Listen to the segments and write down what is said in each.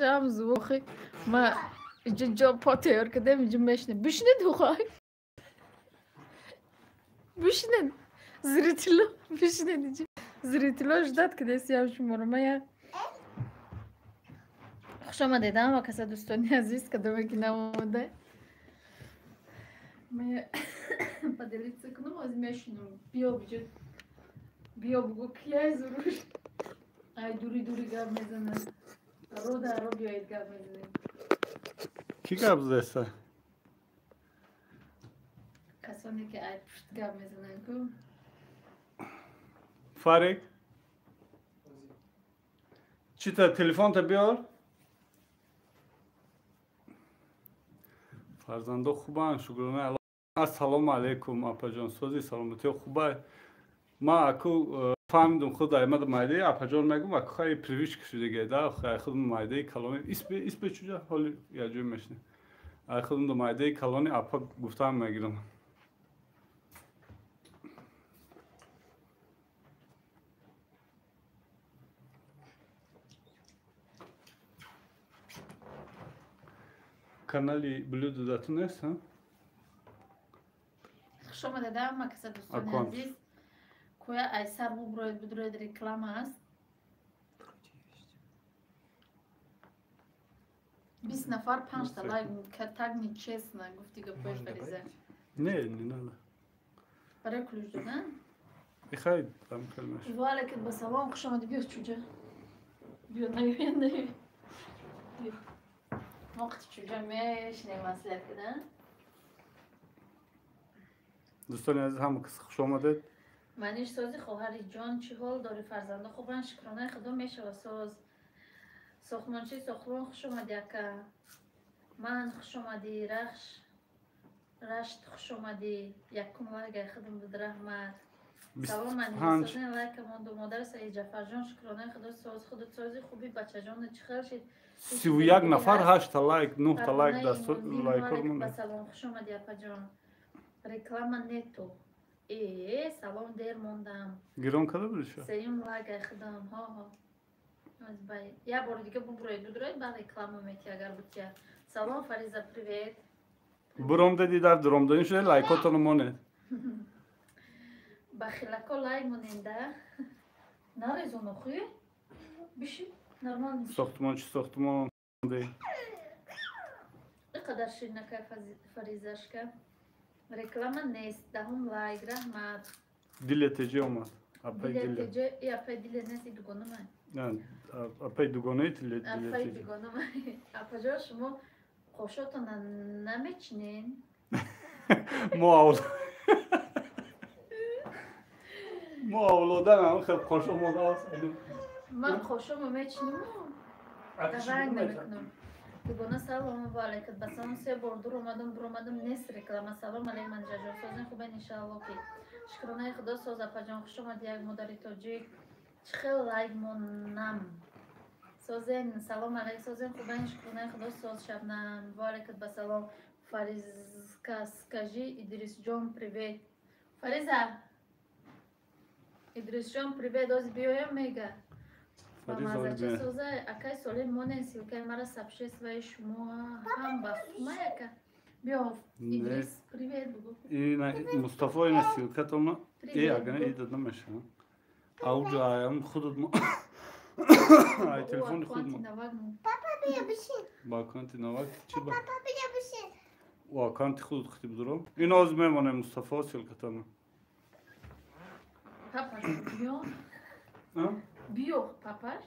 Ҳам звухи ма иҷо ҷо по тайёр кардем, иҷо мешинем. Бишинед, ухай. Бишинед. Зритело, бишинед иҷо. Зритело ждать кардесиям шуморо. Ма я хуш омадед ҳама каса, дӯстони азиз, кадоме ки наомада. Ма я поделиться кунам, оз мешинам. Биё биҷо. Биё бугӯ кияй зуруш. Ай дури дури гап мезанад. Ро дар ро биёед гап мезанем. Кӣ гап задаста? Касоне ки ай пушт гап мезананд ку. Фарик? Чита телефонта биёр? Фарзандо хубанд, шукрона Аллоҳ. Ассалому алайкум, апаҷон, сози саломатиё хубай. Ма аку фаҳмидум худ аймада майдаи апаҷон мегум, аку хай привычка шудиге да, хай худ майдаи калони испе испе чуҷа ҳоли яҷӯй мешни. Ай худум до майдаи калони апа гуфтаам мегирам. Канали Блюдо дату нест, ҳа? Хуш омадед ҳама каса, дӯстони Аккаунт. азиз. Кӯя айсар буброед, бидроед, реклама аст. 20 нафар, панҷта лайк, так нечестно, гуфти гапои Можно Фариза. добавить? Не, не надо. Барои ключ додан? Ихай там калмаш. Ва алайкум басалом, хуш омадӣ, биё чуҷа. Биё, наёя, наёя. Биё. Мо қити чуҷа мешинем маслиҳат када. Дӯстони азиз, ҳама кас хуш омадед. Маниш сози, хоҳари ҷон, чӣ ҳол дорӣ, фарзандо хубанд? Шукронаи худо, мешава соз. Сохмончи сохмон, хуш омадӣ, ака. Ман хуш омадӣ, Рахш Рашт, хуш омадӣ. Якум лайкай худам буд, раҳмат. Салом, маниш 25 созин, лайка монду. Модар Саид Ҷафарҷон, шукронаи худо соз, худут сози, хуби, бачаҷон чӣ хел шид? 31 нафар, ҳашта лайк, нӯҳта лайк, Парвонаи даст Имомдин, лайкор валайкум монед. Ассалом, хуш омадӣ, апаҷон. Реклама нету. Э, салом, дер мондам. Гирон када будиша? Сеюм лайкай худам, ҳо ҳо. Аз бай. Я бори дига буброед, будроед, ба реклама мети агар бутия. Салом, Фариза, привет. Буромдади дар дуромданӣ шуда, лайкотоно монед. Бахилако лайк моненда. Нарезон охи? Биши, нормально биши. Сохтмон чи сохтмон де. Иқадар ширинакай Фаризашка. Реклама нест, даҳум лайк, раҳмат. Диле теҷи омад. Апай Диле диле. теҷе, и апай диле нест, и дугонамай. На, апай дугонаи диле диле Апай теҷи. дугонамай. Апаҷо, шумо қошотона намечинен? Мо авлодан ҳам хел қош омода аст. Ман қошомо мечинаму ранг намекунам. Дугона, салом ва алайкум басалом, се бор дур омадам, буромадам, нест реклама. Салом алейкум, Манижаҷон, созин, хубен, иншаалло ки. Шукронаи худо соз, апаҷон, хуш омадӣ, як модари тоҷик. Чӣ хел лайк монам? Созен, салом алейкум, созен, хубен, шукронаи худо соз, Шабнам. Ва алайкум басалом. Фаризка, скажи Идрисҷон привет. Фариза! Идрисҷон привет, оз биёям мега. Ба Фариза мазача оли соза, акай солим, монен ссылкаи мара сабшестваи шумо ҳам ба сумай, ака. Биё, Не. Идрис, привет бугу. Ина Мустафо ина ссылкатона. Э, Привет агана бугу. и дада меша. Ауҷа аям худут мо. Ай телефони худ мо. Навак. Бия бишин. Ба аккаунти навак чи ба? Папа, бия бишин. О аккаунти худут хити будуром. Ин оз мемонем Мустафо ссылкатона. Папаш биё. А? Биё, папаш.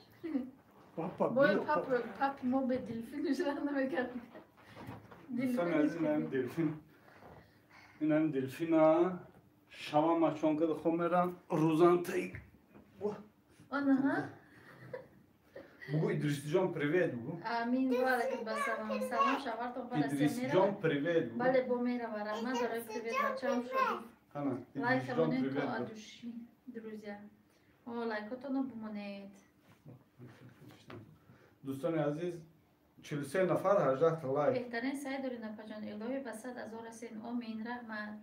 Папа Бой биё. пап, папи мо бе дельфин ужра намекард. Дӯстони азиз, инам дельфин. Инам дельфина. Шава мачон када хом мерам. Рӯзан тей. Анаҳа. Бугу Идрисҷон привет бугу. Амин, ва алайкум басалом. Салом, шавартон параса Идрисҷон мерава. привет бугу. Бале, бо мерава. Раҳмат барои привет, бачаам шодӣ. Ана, Лайк Идрисҷон монед то привет от бугу. души, друзья. О, лайкотонро бумонед. Дӯстони азиз, 43 нафар, 18 та лайк. Беҳтарин сай доред, апаҷон, илоҳӣ ба 100 000 расен. Омин, раҳмат.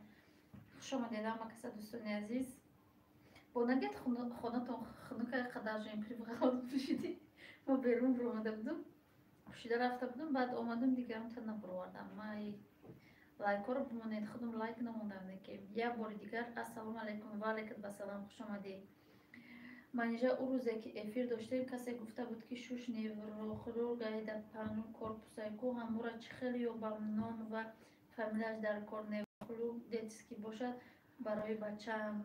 Хуш омадед ҳама каса, дӯстони азиз. Бо нагет хонатон хунукай қадар жем привғалот пӯшидӣ. Мо берун буромада будум. Пӯшида рафта будам, баъд омадам, дигарам та набуровардам. Май лайкҳоро бимонед, худам лайк намондам неки. Як бори дигар ассалому алайкум ва алайкум ассалом, хуш омадед. Манижа, ӯ рӯзе ки эфир доштем, касе гуфта буд, ки шуш неврохирургай дар панҷум корпусай ку, ҳамура чӣ хел ёбам? Ном ва фамилияш дар кор, неврохирург детский бошад, барои бачаам.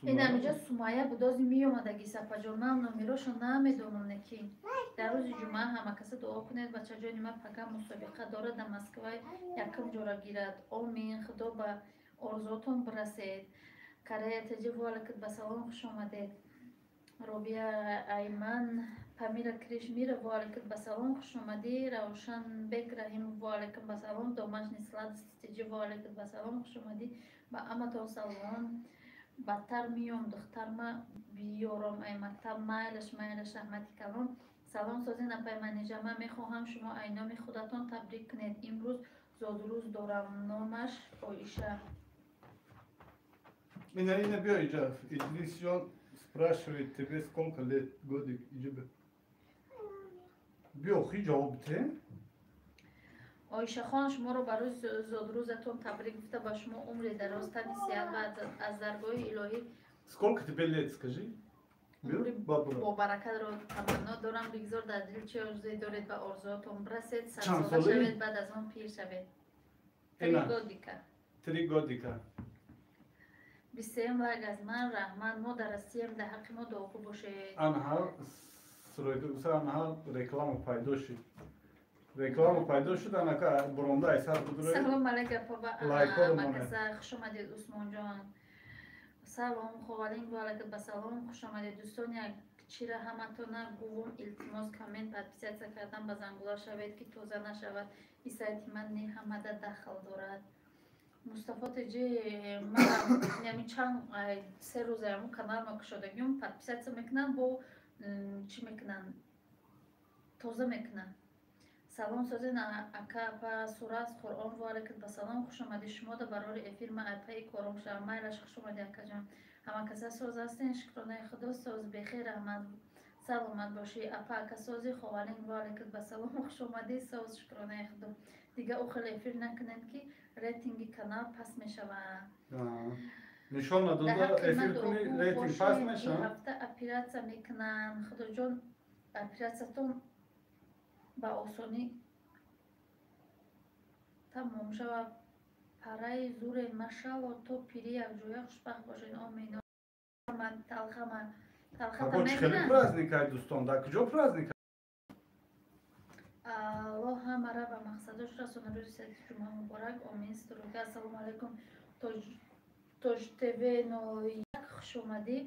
Ин ҳамиҷа Сумая будози меомадаги, сапаҷон, ман номерошо намедонам неки. Дар рӯзи ҷумъа ҳама каса дуо кунед, бачаҷони ман пага мусобиқа дорад дар Москва, якум ҷора гирад. Омин, Худо ба орзуотон бирасед. Корея теҷи, ваалайкум басалом, хуш омадед. Робия Айман, Памира Криш Мира, ваалайкум басалом, хуш омадӣ. Равшанбек Раҳимов, ваалайкум басалом. Домашний сладости теҷи, ваалайкум басалом, хуш омадӣ. Ба аматон салом. Бадтар миём, духтарма биёрам ай мактаб. Майлаш, майлаш, раҳмати калон. Салом, созин, апай Манижа, ман мехоҳам шумо ай номи худатон табрик кунед, имрӯз зодрӯз дорам, номаш Оиша. Ина, ина, биё иҷа. Идрисҷон спрашивает тебе, сколько лет, годик, иҷа биё. Биё, хи ҷавоб те. Оишахон, шуморо ба рӯзи зодрӯзатон табрик гуфта, ба шумо умри дароз, тани сиҳат ва аз даргоҳи илоҳӣ Сколько тебе лет, скажи? Умри Бабура. бобаракатро таманно дорам. Бигзор дар дил чӣ орзуе доред, ба орзуотон бирасед, Чанд садсола солаи? шавед, баъд аз он пир шавед. Три Ина. годика. 3 годика. 23-м лайк аз ман, раҳмат. Мо дар Россиям, дар ҳаққи мо дуогӯ бошед. Анҳал стройка гуфта, анҳал реклама пайдо шуд. Реклама пайдо шуд, анака буронда айсар будро. Салом алейкум, апа. Лайкҳоро монед. Амакаса, хуш омадед, Усмонҷон. Салом, ховалин, ваалайкум басалом, хуш омадед, дӯстон. Як чира ҳаматона гувум, илтимос, коммент, подписаться кардан, ба зангула шавед, ки тоза нашавад. И сайти ман не ҳамада дахл дорад. Мустафо теҷи, ман чанд 3 рӯза ҳамун канал ма кушодагиум, подписаться мекунанд, бо чӣ мекунанд, тоза мекунанд. Салом, созин, ака, апа, сура аз Қуръон. Ваалайкум басалом, хуш омадӣ. Шумо да барори эфир ма айпаи кором шавам. Майлаш, хуш омадӣ, акаҷон. Ҳама каса соз ҳастен? Шукронаи Худо, соз, бехер, раҳмат, саломат бошӣ, апа, ака, сози? Ховалин, ваалайкум басалом, хуш омадӣ. Соз, шукронаи Худо. Дига ӯ хеле эфир накунед, ки рейтинги канал паст мешавад. Нишон надода эфир кунӣ, рейтинг паст мешавад. Ҳафта оператсия мекунанд. Худоҷон, оператсиятон ба осонӣ тамом шавад. Параи зуре, машалло, то пирӣ якҷоя хушбахт бошед, омин. Талхама. Хеле праздник ай, дӯстон, дар куҷо праздник? Аллоҳ ҳамара ба мақсадош расонад. Рӯзи саиди ҷумъа муборак, омин. Стройка, ассалому алайкум. Тоҷ ТВ 01, хуш омадӣ.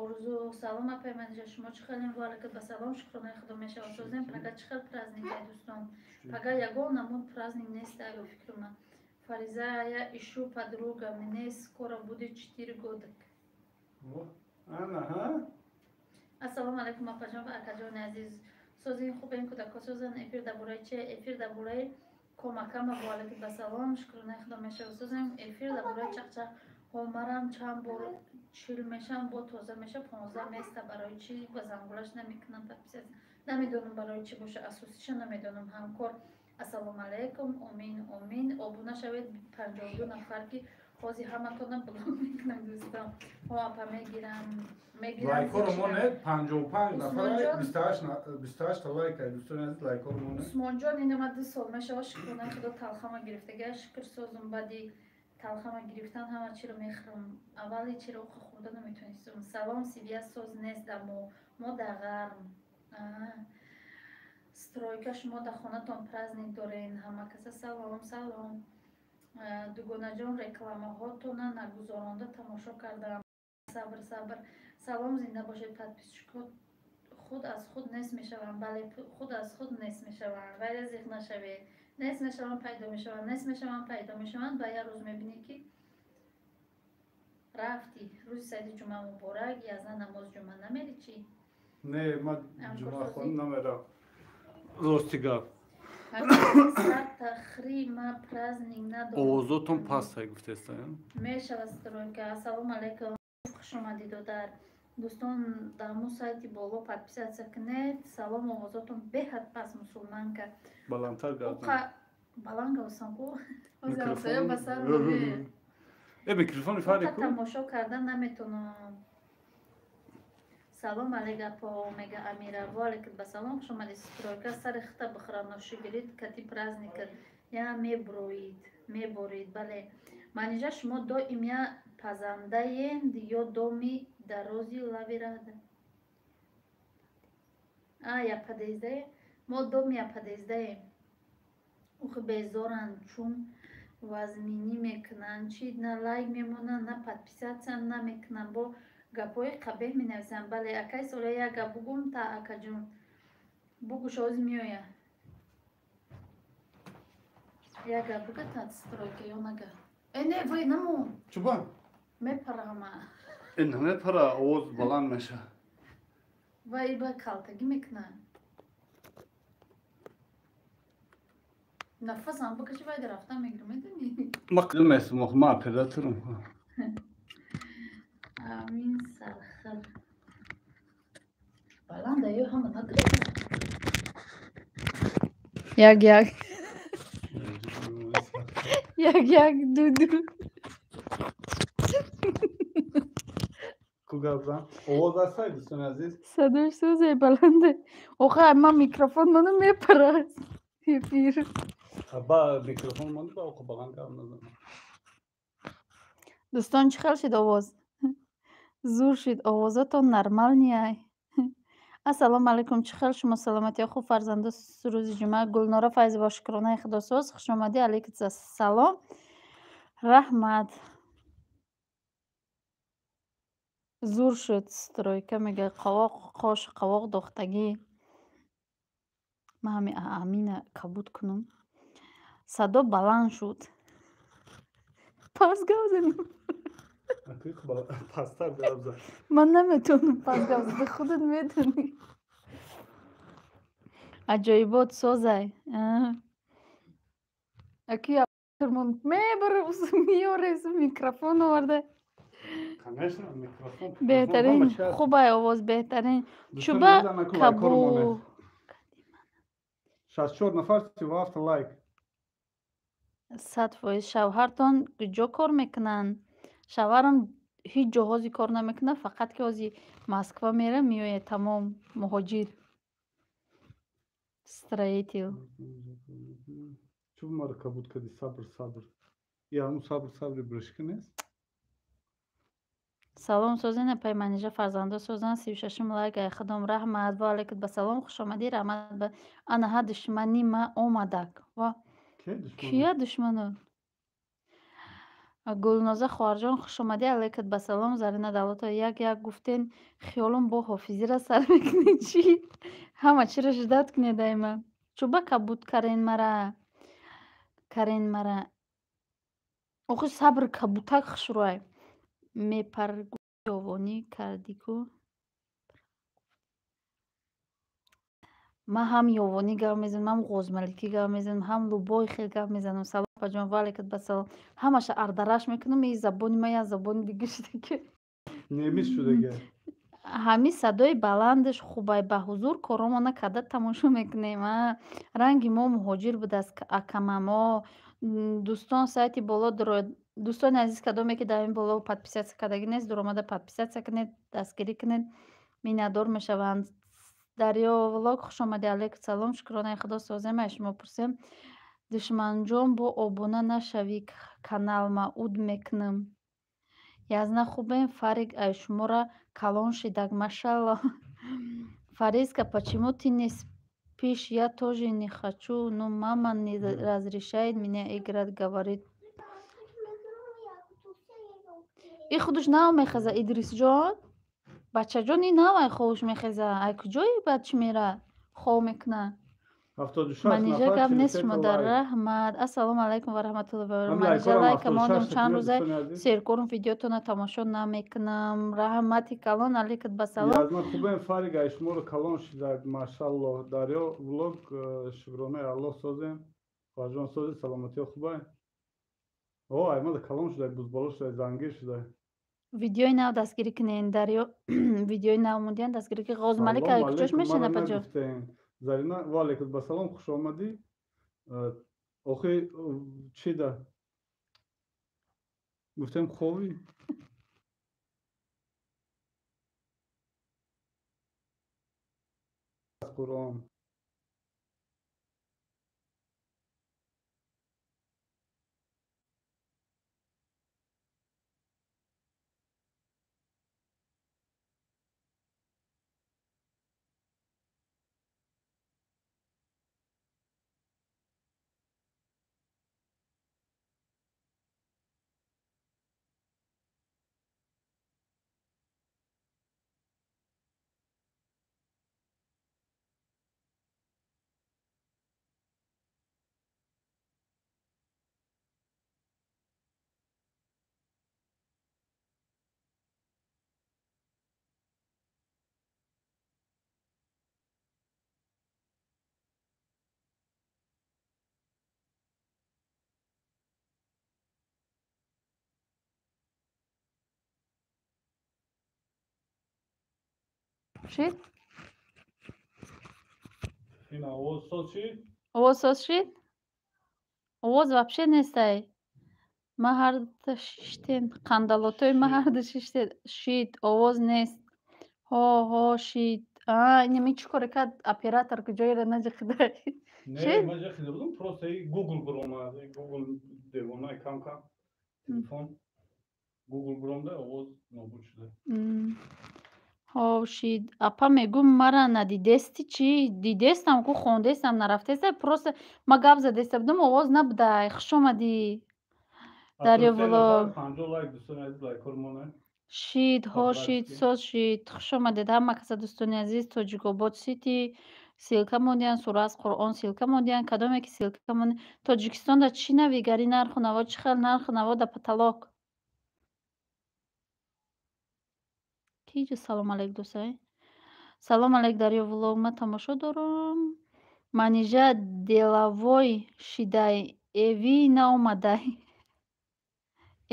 Орзу, салом, апай Манижа, шумо чӣ хелем? Ваалайкум ба салом, шукронаи Худо, мешавад, созем. Пага чӣ хел праздник ай, дӯстон? Пага ягон намуд праздник нест аю фикрума. Фариза, я ищу подруга, мне скоро будет 4 года. Ассалому алайкум, апаҷон ва акаҷони азиз, созин, хубен, кӯдако созан? Эфир дар бораи чи? Эфир дар бораи комакама. Ваалайкум ба салом, шукронаи Худо, мешавад, созем. Эфир дар бораи чақчақ. Ҳомарам чанд бор чил мешам, бо тоза меша, 15 места. Барои чӣ ба зангулаш намекунам подписаться? Намедонам, барои чӣ боша, асосиша намедонам. Ҳамкор, ассалому алайкум, омин, омин. Обуна шавед, 52 нафар, ки ҳозир ҳаматона блок мекунам, дӯстон. Ҳо, апа, мегирам. Лайкҳоро монед, 55 нафар, 28 та лайк ай, дӯстони азиз, лайкҳоро монед. Усмонҷон, инама 2 сол мешава, шукронаи Худо, талхама гирифтага, шукр, созум. Баъди талхама гирифтан ҳама чиро мехӯрам, аввали чиро хӯрда наметонистам. Салом, сивия, соз нест дамо, мо дар ғарм. Стройка, шумо дар хонатон праздник дорен? Ҳама каса салом, салом. Дугонаҷон, рекламаҳотона нагузаронда тамошо кардам. Сабр, сабр. Салом, зинда бошед. Подписчикҳо худ аз худ нест мешаванд? Бале, худ аз худ нест мешаванд, вале зиқ нашавед. Нест мешаванд, пайдо мешаванд, нест мешаванд, пайдо мешаванд. Ба як рӯз мебинӣ, ки рафтӣ. Рӯзи саиди ҷумъа муборак. Язна намози ҷумъа намери, чӣ? Не, ман ҷумъахон намерам, рости гап. Тахри ма праздник надорам. Овозотон пастай гуфтеста. Мешава. Стройка, ассалому алайкум, хуш омадӣ, додар. Дӯстон, дар ҳамун сайти боло подписаться кунед. Салом, овозотон беҳад пас, мусулманка. Баландтар гап. Баланд гавсан ку. Э, микрофони фари ку. Тамошо кардан наметонам. Салом алейк, апо, мега Амира. Ва алейкум ба салом, хуш омадӣ. Стройка сари хита бихӯра, ношигирид кати праздника я меброид, меборид. Бале, Манижа, шумо доим я пазандаенд ё доми дарози лави рада? А, я подъездае? Мо доми я подъездаем. Ухи безоранд, чун вазминӣ мекунанд. Чи на лайк мемонанд, на подписаться намекунанд, бо гапҳои қабеҳ менависанд. Бале, акай Соля, як гап бугум та, акаҷон. Бугӯш, оз меоя. Як гап буга та стройка ё нага? Э, не, вай намон. Чуба? Мепара ҳама. Э, намепара, овоз баланд меша. Вай ба калтагӣ мекунад. Нафасам бикаши, вай рафта мегирам, медонӣ? Ма қилмесм, ма операторам. Амин, сархир. Баланда ё ҳама нагирифт. Як як. Як як, ду ду. Ку гап зан? Овоз ҳастай, дӯстони азиз? Садош сӯзе баланде. Охай, ман микрофон ману мепара. Эфир. Ба микрофон монди, ба охо баланд гап назанам. Дӯстон, чӣ хел шид овоз? Зур шид, овозатон нормалнияй. Ассалому алайкум, чӣ хел шумо, саломатиё хуб, фарзандо, рӯзи ҷумъа. Гулнора Файзова, шукронаи худосоз, хушомадӣ, алейкум салом, раҳмат. Зур шуд стройка, мега, қовоқ, қош қовоқ дохтагӣ. Ман ҳами Амина кабуд кунам. Садо баланд шуд. Пас гап занам. Пасттар гап зан. Ман наметавонам пас гап зада, худат медонӣ. Аҷоибот созай. Аки мебара, меёресу микрофон оварда. Конечно, микрофон. Беҳтарин, хубай овоз, беҳтарин. Чуба кабу. 64 нафар, 37 лайк. 100%. Шавҳартон куҷо кор мекунанд? Шавҳарам ҳеҷ ҷо ҳози кор намекунад, фақат ки ҳози Москва мера, меояд, тамом, муҳоҷир. Строитель. Чӯ маро кабуд кардӣ? Сабр, сабр. Я ҳамун сабр, сабри бришка нест? Салом, созен, апай Манижа, фарзандо созан, 36-ум лайк ай худом, раҳмат. Ва алейкум ба салом, хушомадӣ, раҳмат. Ба анаҳа душмани ма омадак. Ва кия душману? Гулноза хоҳарҷон, хушомадӣ, алейкум ба салом. Зарина Давлатова, як як гуфтен, хиёлум бо ҳофизира сар мекунед, чӣ? Ҳама чиро ждать кунед ай ма. Чӯба кабуд карен мара. Карен мара. Охи, сабр кабутак хушрӯай. Мепар ёвонӣ кардӣ ку. Ман ҳам ёвонӣ гап мезанам, ҳам ғозмаликӣ гап мезанам, ҳам лубои хел гап мезанам. Салом, апаҷон, ва алейкум ба салом. Ҳамаша ардараш мекунам, и забони ман як забони дига шудаги. Немис шудаги. Ҳами садои баландаш хубай, ба ҳузур коромона карда тамошо мекунем. А ранги мо муҳоҷир будааст акамамо. Дӯстон, сайти боло дӯстони азиз, кадоме ки дар ин боло подписаться кардагӣ нест, дуромада подписаться кунед, дастгирӣ кунед, миннатдор мешаванд. Дарё влог, хушомадӣ, алейкум салом, шукронаи худо, созем, ай шумо пурсем. Душманҷон, бо обуна нашавӣ каналма, уд мекунам. Язна хубем, фарик ай шумора калон шидак, машалло. Фариска, почему ты не спишь? Я тоже не хочу, но мама не разрешает меня играть, говорит. И худаш нав мехеза, Идрисҷон. Бачаҷон, и нав ай хобш мехеза. Ай куҷои бачи мера хоб мекуна? Манижа, гап нест шумо дар, раҳмат. Ассалому алайкум ва раҳматуллоҳи ва баракатуҳ. Манижа, лайка мондум, чанд рӯза серкорум, видеотона тамошо намекунам. Раҳмати калон, алейкум ба салом. Язма хубем, фарик ай шуморо калон шидак, машаллоҳ. Дарё влог, шукронаи Аллоҳ, созем. Хоҳарҷон, сози, саломатиё хубай? О, аймада калон шудай, бузболо шудай, зангир шудай. Видеои нав дастгирӣ кунед. Дарё видеои нав мондиян дастгирӣ ки Ғозмалик Салом куҷош алейкум, мешин мара апаҷон? нагуфтем. Зарина, ва алейкум басалом, хуш омадӣ. Охи чӣ да? Гуфтем ховӣ? Аз Қуръон. Шид? Ин овоз соз шид? Овоз соз шид? Овоз вообще нестай. Ма ҳарда шиштем. Қандалотои ма ҳарда шиштед. Шид, овоз нест. Ҳо, ҳо, шид. А, инами чӣ коре кард оператор куҷоеро наҷиқидай? Не, Шид? ман ҷиқида будам, просто и Google биромад. И Google девонаи кам-кам. Телефон Google биромда, овоз нобуд шуда. Ҳо, шид. Апа мегӯм, мара надидести чӣ? Дидестам ку, хондестам, нарафтеста. Просто ма гап задеста будам, овоз набудай. Хуш омадӣ. Дарё влог. 50 лайк, дӯстони азиз, лайкҳоро монед. Шид, ҳо, шид, По-братски. соз шид. Хуш омадед ҳама каса, дӯстони азиз. Тоҷикобод Сити ссылка мондиян, сура аз Қуръон ссылка мондиян. Кадоме ки ссылка монед. Тоҷикистонда чӣ навигари нарху наво, чӣ хел нарху наво да потолок? Ки ҷо салом алейк дӯстай? Салом алейк, Дарё влог, ма тамошо дорам. Манижа деловой шидай, эви наомадай.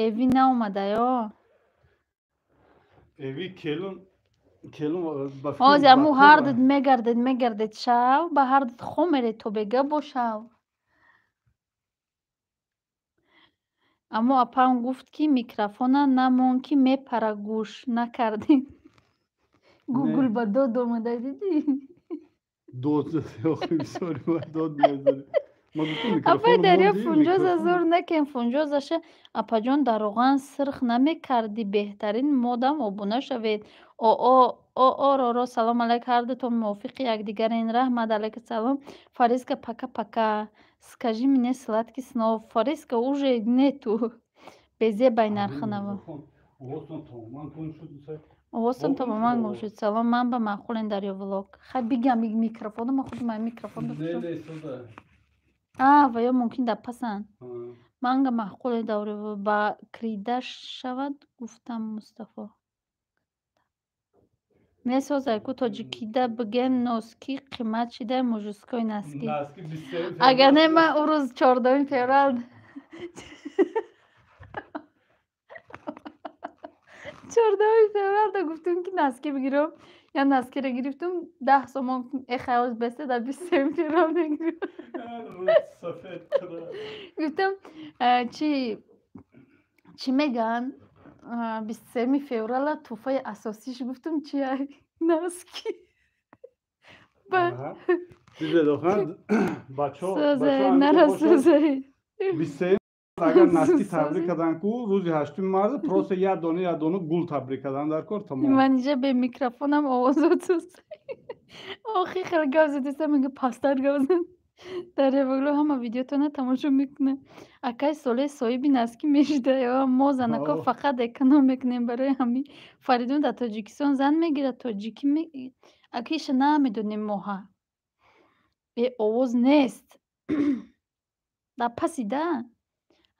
Эви наомадай, о. Эви келун келун ба фикр Ҳози ба аму кор ҳардуд мегардед, мегардед шав, ба ҳардуд хом меред то бега бошав. Аммо апам гуфт, ки микрофона намон, ки мепара, гӯш накардем. Гугл Не. ба дод омада, дидӣ? Дод охи бисёри ба дод мезанӣ. Ма гуфтам Апай микрофонро Дарё мондӣ, фунҷоза микрофон зур накем, фунҷозаша апаҷон дар роған сирх намекардӣ, беҳтарин модам обуна шавед. Оо оо роро салом алейк, ҳардутон мувофиқи якдигарен. Раҳмат, алейка салом. Фариска, пока пока. Скажи мне сладкий снов. Фариска уже нету. Безебай нарху наво. Микрофон овозтон тамоман гум шуд. Овозтон Гум шуд тамоман гум овоз. шуд. Салом, ман ба маъқулен Дарё влог. Хай бигам микрофону, ма худи ман микрофон Не, дошта. не, сода. А, ва ё мумкин дар пасанд. Манга маъқуле Дарё ба крида шавад, гуфтам Мустафо. Месозай ку тоҷикида бигем носки қимат шидай, мужской носки. Носки 23 Агар не феврал. Ман ӯ рӯз 14 феврал 14 февралда гуфтум, ки носки бигирам. Я носкиро гирифтум, 10 сомон гуфтум, э хаёз беста, дар 23 феврал мегирам. Рӯз сафед кара. Гуфтам, чӣ мегӯянд, 23 феврала тӯҳфаи асосиш гуфтум чия? Носки. Ба Дидед охан бачо созай, бачо нара бошад созай. 23 агар носки табрик Созай. кардан ку рӯзи 8 марта просто як дона, як дона гул табрик кардан дар кор, тамом. Ман инҷа бе микрофонам овозот созай. Охи хеле гап задеста, мега пасттар гап зад. Дарё влог ҳама видеотона тамошо мекунам. Акай Солеҳ соҳиби носки мешида ё мо занако фақат эконом мекунем барои ҳамин. Фаридун дар Тоҷикистон зан мегирад, тоҷикӣ акиша намедонем моҳа. Э, овоз нест. Дар паси да?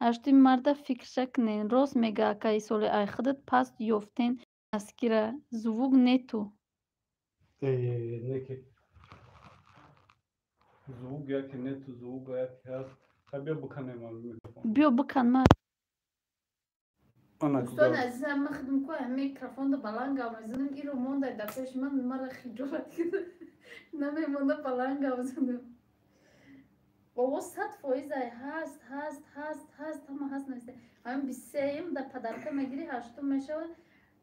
8 марта фикрша кунен. Рост мега акаи Солеҳ, ай худат паст ёфтен носкира. Звук нету. Э, неки. Звук яке нету, звук яке ҳаст. Хай биё биканем микрофон. Биё бикан ма. Дӯстони азизам, ман худам ку микрофонро баланд гап мезанам, иро монда дар пеши ман, мара хиҷолат намемонда баланд гап занам. Овоз 100% ай ҳаст, ҳаст, ҳаст, ҳаст, ҳама ҳаст нависта. Ҳамин 23-юм да подарка мегирӣ, 8-ум мешава,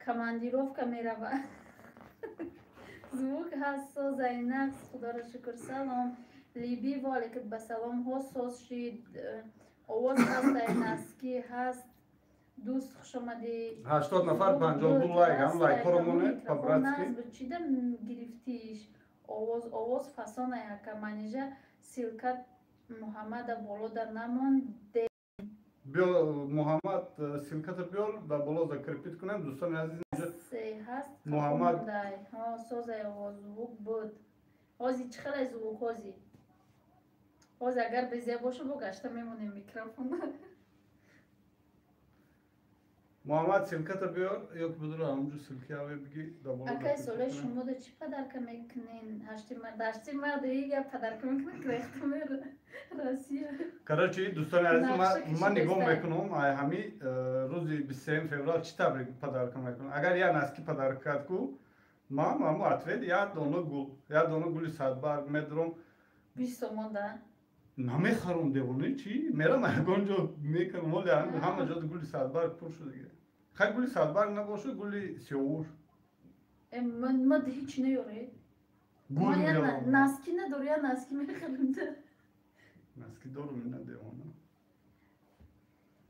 командировка мерава. Звук ҳаст, созай, нақс, худоро шукр. Салом либи, ва алейкум ба салом. Ҳо, соз шид, овоз ҳаст, ай носки ҳаст. Дӯст, хушомадӣ. 80 нафар, 52 лайк, ҳам лайкҳоро монед по-братски. Чида гирифтиш? Овоз, овоз фасонай, ака Манижа. Ссылка Муҳаммада болода намон. Биё, Муҳаммад, ссылката биёр, дар боло закрепить кунем, дӯстони азиз. Ҳаст. Муҳаммад. Созай, овоз, звук буд. Ҳози чӣ хеле звук? Ҳози, ҳози агар безеб боша, бо гашта мемонем микрофон. Муҳаммад, ссылката биёр ё ки бидура ҳамунҷо ссылки аве биги дар боло. Акай соле, шумода чӣ подарка мекунен? Ҳашти марда ига подарка мекунен, рехта мера Россия. Короче, дӯстони азиз, ман нигоҳ мекунам, ай ҳами рӯзи 23 феврал чӣ табрик подарка мекунам. Агар як носки подарка кард ку, ман ҳаму ответ як дона гул, як дона гули садбарг медорам. 20 сомон да? Намехарам, девона, чӣ мерам ягон ҷо мекунам. Ҳоли ҳама ҷо гули садбарг пур шуда. Хай, гули садбарг набошад, гули сиёвуш. Ма ҳеч наёре. Гул. Носки надор, я носки мехарам. Носки дорум, ина, девона.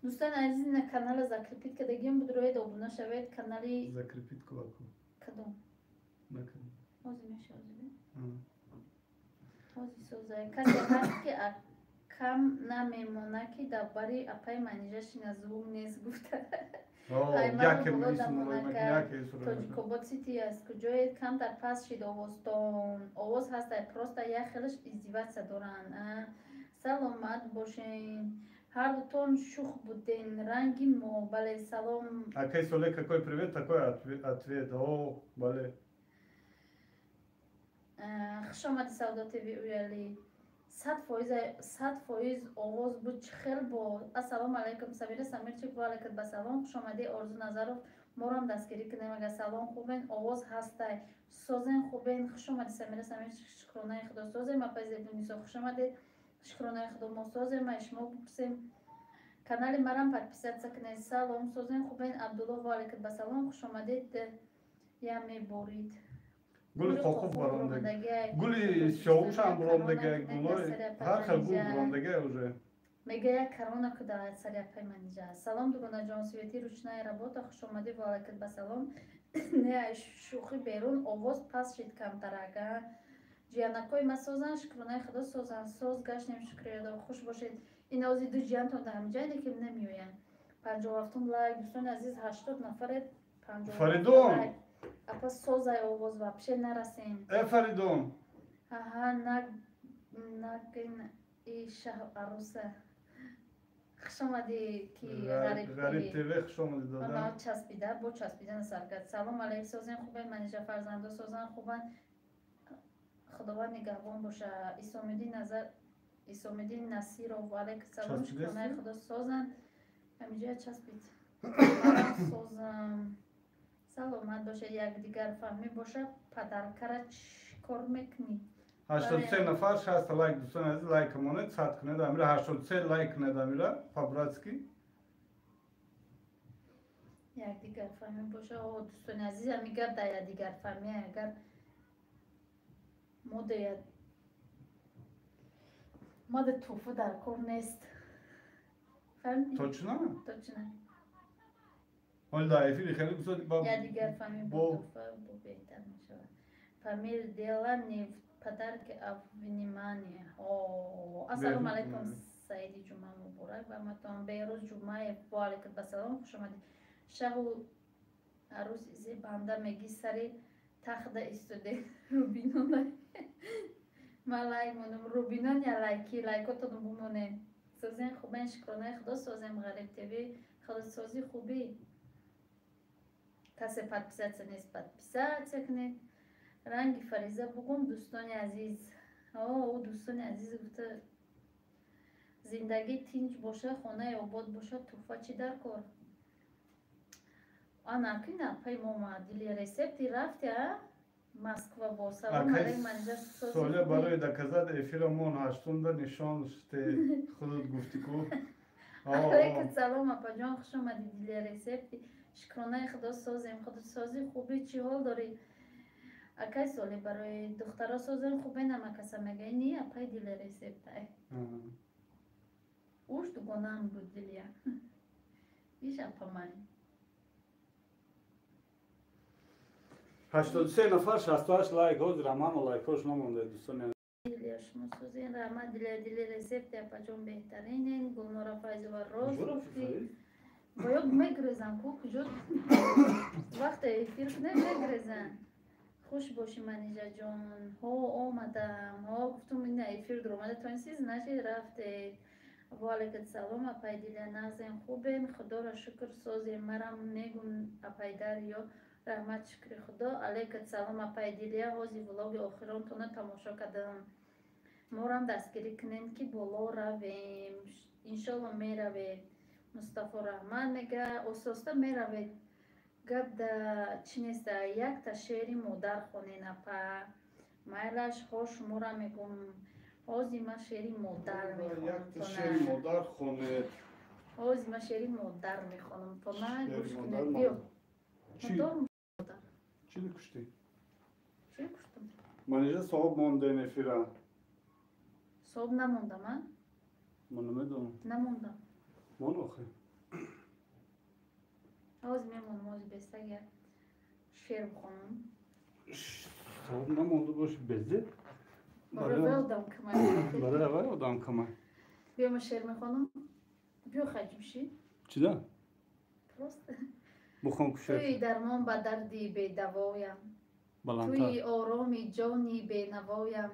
Дӯстони азиз, на канала закрепить кардагим, будроед, обуна шавед канали. Закрепить кулаку. Кадом? Ҳозир меша, ҳозир, ҳозир созай. Касе ҳаст, ки кам намемона, ки дар бари апаи Манижа шина, звук нест гуфта. Тоҷикобод Сити аз куҷоед? Камтар паст шид овозтон. Овоз ҳастай, просто як хелаш издеваться доранд. Саломат бошен, ҳардутон шух буден, ранги мо. Бале, салом. Акай Соле, какой привет, такой ответ. О, бале. Хуш омади, Савдо ТВ уяли. 100%, 100% овоз буд, чӣ хел бо. Ассалому алайкум, Самира Самирчик, ва алайкум ба салом. Хуш омадӣ, Орзу Назаров, морам дастгирӣ кунем. Ага, салом, хубен? Овоз ҳастай, созен, хубен? Хуш омадӣ, Самира Самирчик, шукронаи Худо, созем. Апай Зебунисо, хуш омадед, шукронаи Худо, мо созем, ай шумо бипурсем. Канали марам подписаться кунед. Салом, созен, хубен? Абдулло, ва алайкум ба салом, хуш омадед. Я меборид. Гули қоқуф баромдаги, гули сиёвушам буромдаги, гулои ҳар хел гул буромдаги уже. Мега як корона куда сари апай Манижа. Салом, дугонаҷон, свети, ручная работа, хуш омадӣ, ва алайкум ба салом. Не, ай шӯхӣ берун, овоз паст шид камтарага. Ҷиянакҳои ма созанд, шукронаи Худо, созанд, соз гаштем, шукриёдо, хуш бошед. Ин ози ду ҷиянтон дар ҳамҷае ки намеоянд. 57-ум лайк, дӯстони азиз, 80 нафаре. Фаридун. Апа, созай, овоз вообще нарасем. Э, Фаридун. Аҳа, нагин и шаҳ аруса. Хуш омадӣ, ки Ғариб ТВ, хуш омадӣ, дода. Часпида, бо часпида сар кард. Салом алейк, созен, хубен? Манижа, фарзандо созан, хубан? Худованд нигаҳбон боша. Исомиддин Назар, Исомиддин Насиров, алейк салом, шукронаи Худо, созан. Ҳамиҷоя часпид. Созам, саломат бошед. Якдигарфаҳмӣ боша, подаркара чӣ кор мекунӣ? 83 нафар, 60 лайк. Дӯстони азиз, лайк монед, сад кунед амира, 83 лайк кунед амира по-братски. Якдигарфаҳмӣ боша. О, дӯстони азиз, ҳами гап дар якдигарфаҳмӣ. Агар мо дар туҳфа дар кор нест. Точно. Точно. Ҳоли дар эфири хеле гузори. Якдигарфаҳмӣ бо туҳфа бо беҳтар мешавад. Памир, дело не в подарке, а в внимании. Ассалому алайкум, Саиди, ҷумъа муборак ба ҳаматон. Беҳрӯз Ҷумъаев, ва алайкум ассалом, хуш омадед. Шаҳу арӯс зебанда, меги сари тахта истоде. Рубинона ма лайк монам, рубинон я лайки, лайкотон бумонем. Созен, хубен? Шукронаи Худо, созем. Ғариб ТВ, худосозӣ, хубӣ? Касе подписаться нест, подписаться кунед. Ранги Фариза бугум, дӯстони азиз. О, дӯстони азиз гуфта, зиндагӣ тинҷ боша, хонаи обод боша, туҳфа чӣ дар кор? Ана кина апай мома Дилия Рецепти рафти, а? Москва бо салом алейк, Манижа. Соля, барои доказать эфирамон ҳаштумда нишон ште худат гуфтӣ ку. Алейкум салом, апаҷон, хуш омадӣ, Дилия Рецепти. Шукронаи Худо, созем, худо сози, хубӣ, чӣ ҳол дорӣ? Акай Соли, барои духтаро созем, хубе, намакаса мега, ни апай Дилия Рецептай. Уш дугонаам буд Дилия. Иш апамай. 83 нафар, 68 лайк, ҳозир ҳама лайкҳош намонда, дӯстони. Дилия, шумо созен, раҳмат, Дилия, Дилия Рецепти, апаҷон, беҳтаринен. Гулнора Файзова, рост гуфтӣ. Боё мегрезан ку, куҷо вақте эфир кунем, мегрезан. Хуш бошӣ, Манижаҷон. Ҳо, омадам. Ҳо, гуфтум, ина эфир дуромада тонси, значит, рафтед. Ваалайкум салом, апай Дилия, нағзем, хубем, Худоро шукр, созем. Марам мегум, апай Дарё, раҳмат, шукри Худо. Алайкум салом, апай Дилия, ҳози влоги охиронтона тамошо кардам. Морам дастгирӣ кунем, ки боло равем. Иншолло, меравед. Мустафо, раҳмат мега, ососта меравед. Гап да чӣ неста, якта шеъри модар хонен, апа. Майлаш, ҳо, шуморо мегум. Ҳози ман шеъри модар Якта шеъри модар хонед. Ҳози ман шеъри модар мехонам. Тона гӯш кунед. Биё. Чӣ куштӣ? Чӣ куштам? Манижа, соҳиб монден эфира. Соҳиб намондам, а? Ман намедонам. Намондам. Мон охи. Ҳози мемонам, ҳози бестаг як шеър бихонам. Соҳиб намонда боши, безе? Барои одам камай. Барои аввал одам камай. Биё, ман шеър мехонам. Биё, хаҷмши. Чида? Просто. Бухон ку шеър. Туи дармон ба дарди бедавоям. Туи ороми ҷони бенавоям.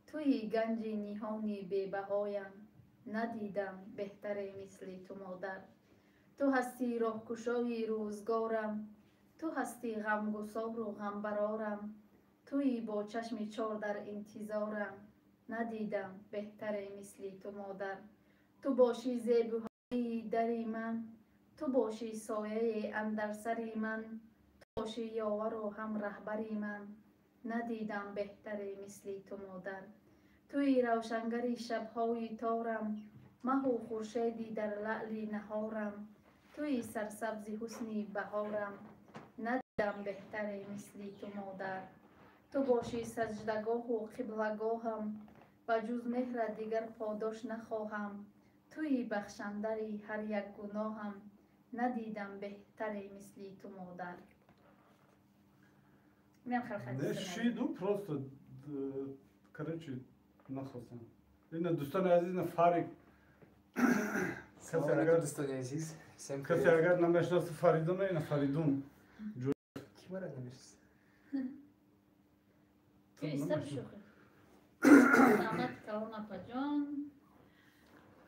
Туи ганҷи ниҳони бебаҳоям. Надидам беҳтаре мисли ту, модар. Ту ҳастӣ роҳкушои рӯзгорам. Ту ҳастӣ ғамгусору ғамбарорам. Туи бо чашми чор дар интизорам. Надидам беҳтаре мисли ту, модар. Ту бошӣ зебуҳои дари ман. Ту бошӣ сояе андар сари ман. Ту бошӣ ёвару ҳам раҳбари ман. Надидам беҳтаре мисли ту, модар. Туи равшангари шабҳои торам. Маҳу хуршеди дар лаъли наҳорам. Туи сарсабзи ҳусни баҳорам. Надидам беҳтаре мисли ту, модар. Ту бошӣ саҷдагоҳу қиблагоҳам. Ба ҷуз меҳрат дигар подош нахоҳам. Туи бахшандари ҳар як гуноҳам. Надидам беҳтаре мисли ту, модар. Не шиду просто, короче, нахостам. Ина, дӯстони азиз, на Фарик. Салом алейкум, дӯстони азиз. Всем Касе привет. Агар намешноси Фаридуна, ина Фаридун. Ки мара намешноси? Иста бишӯхӣ. Раҳмати калон, апаҷон.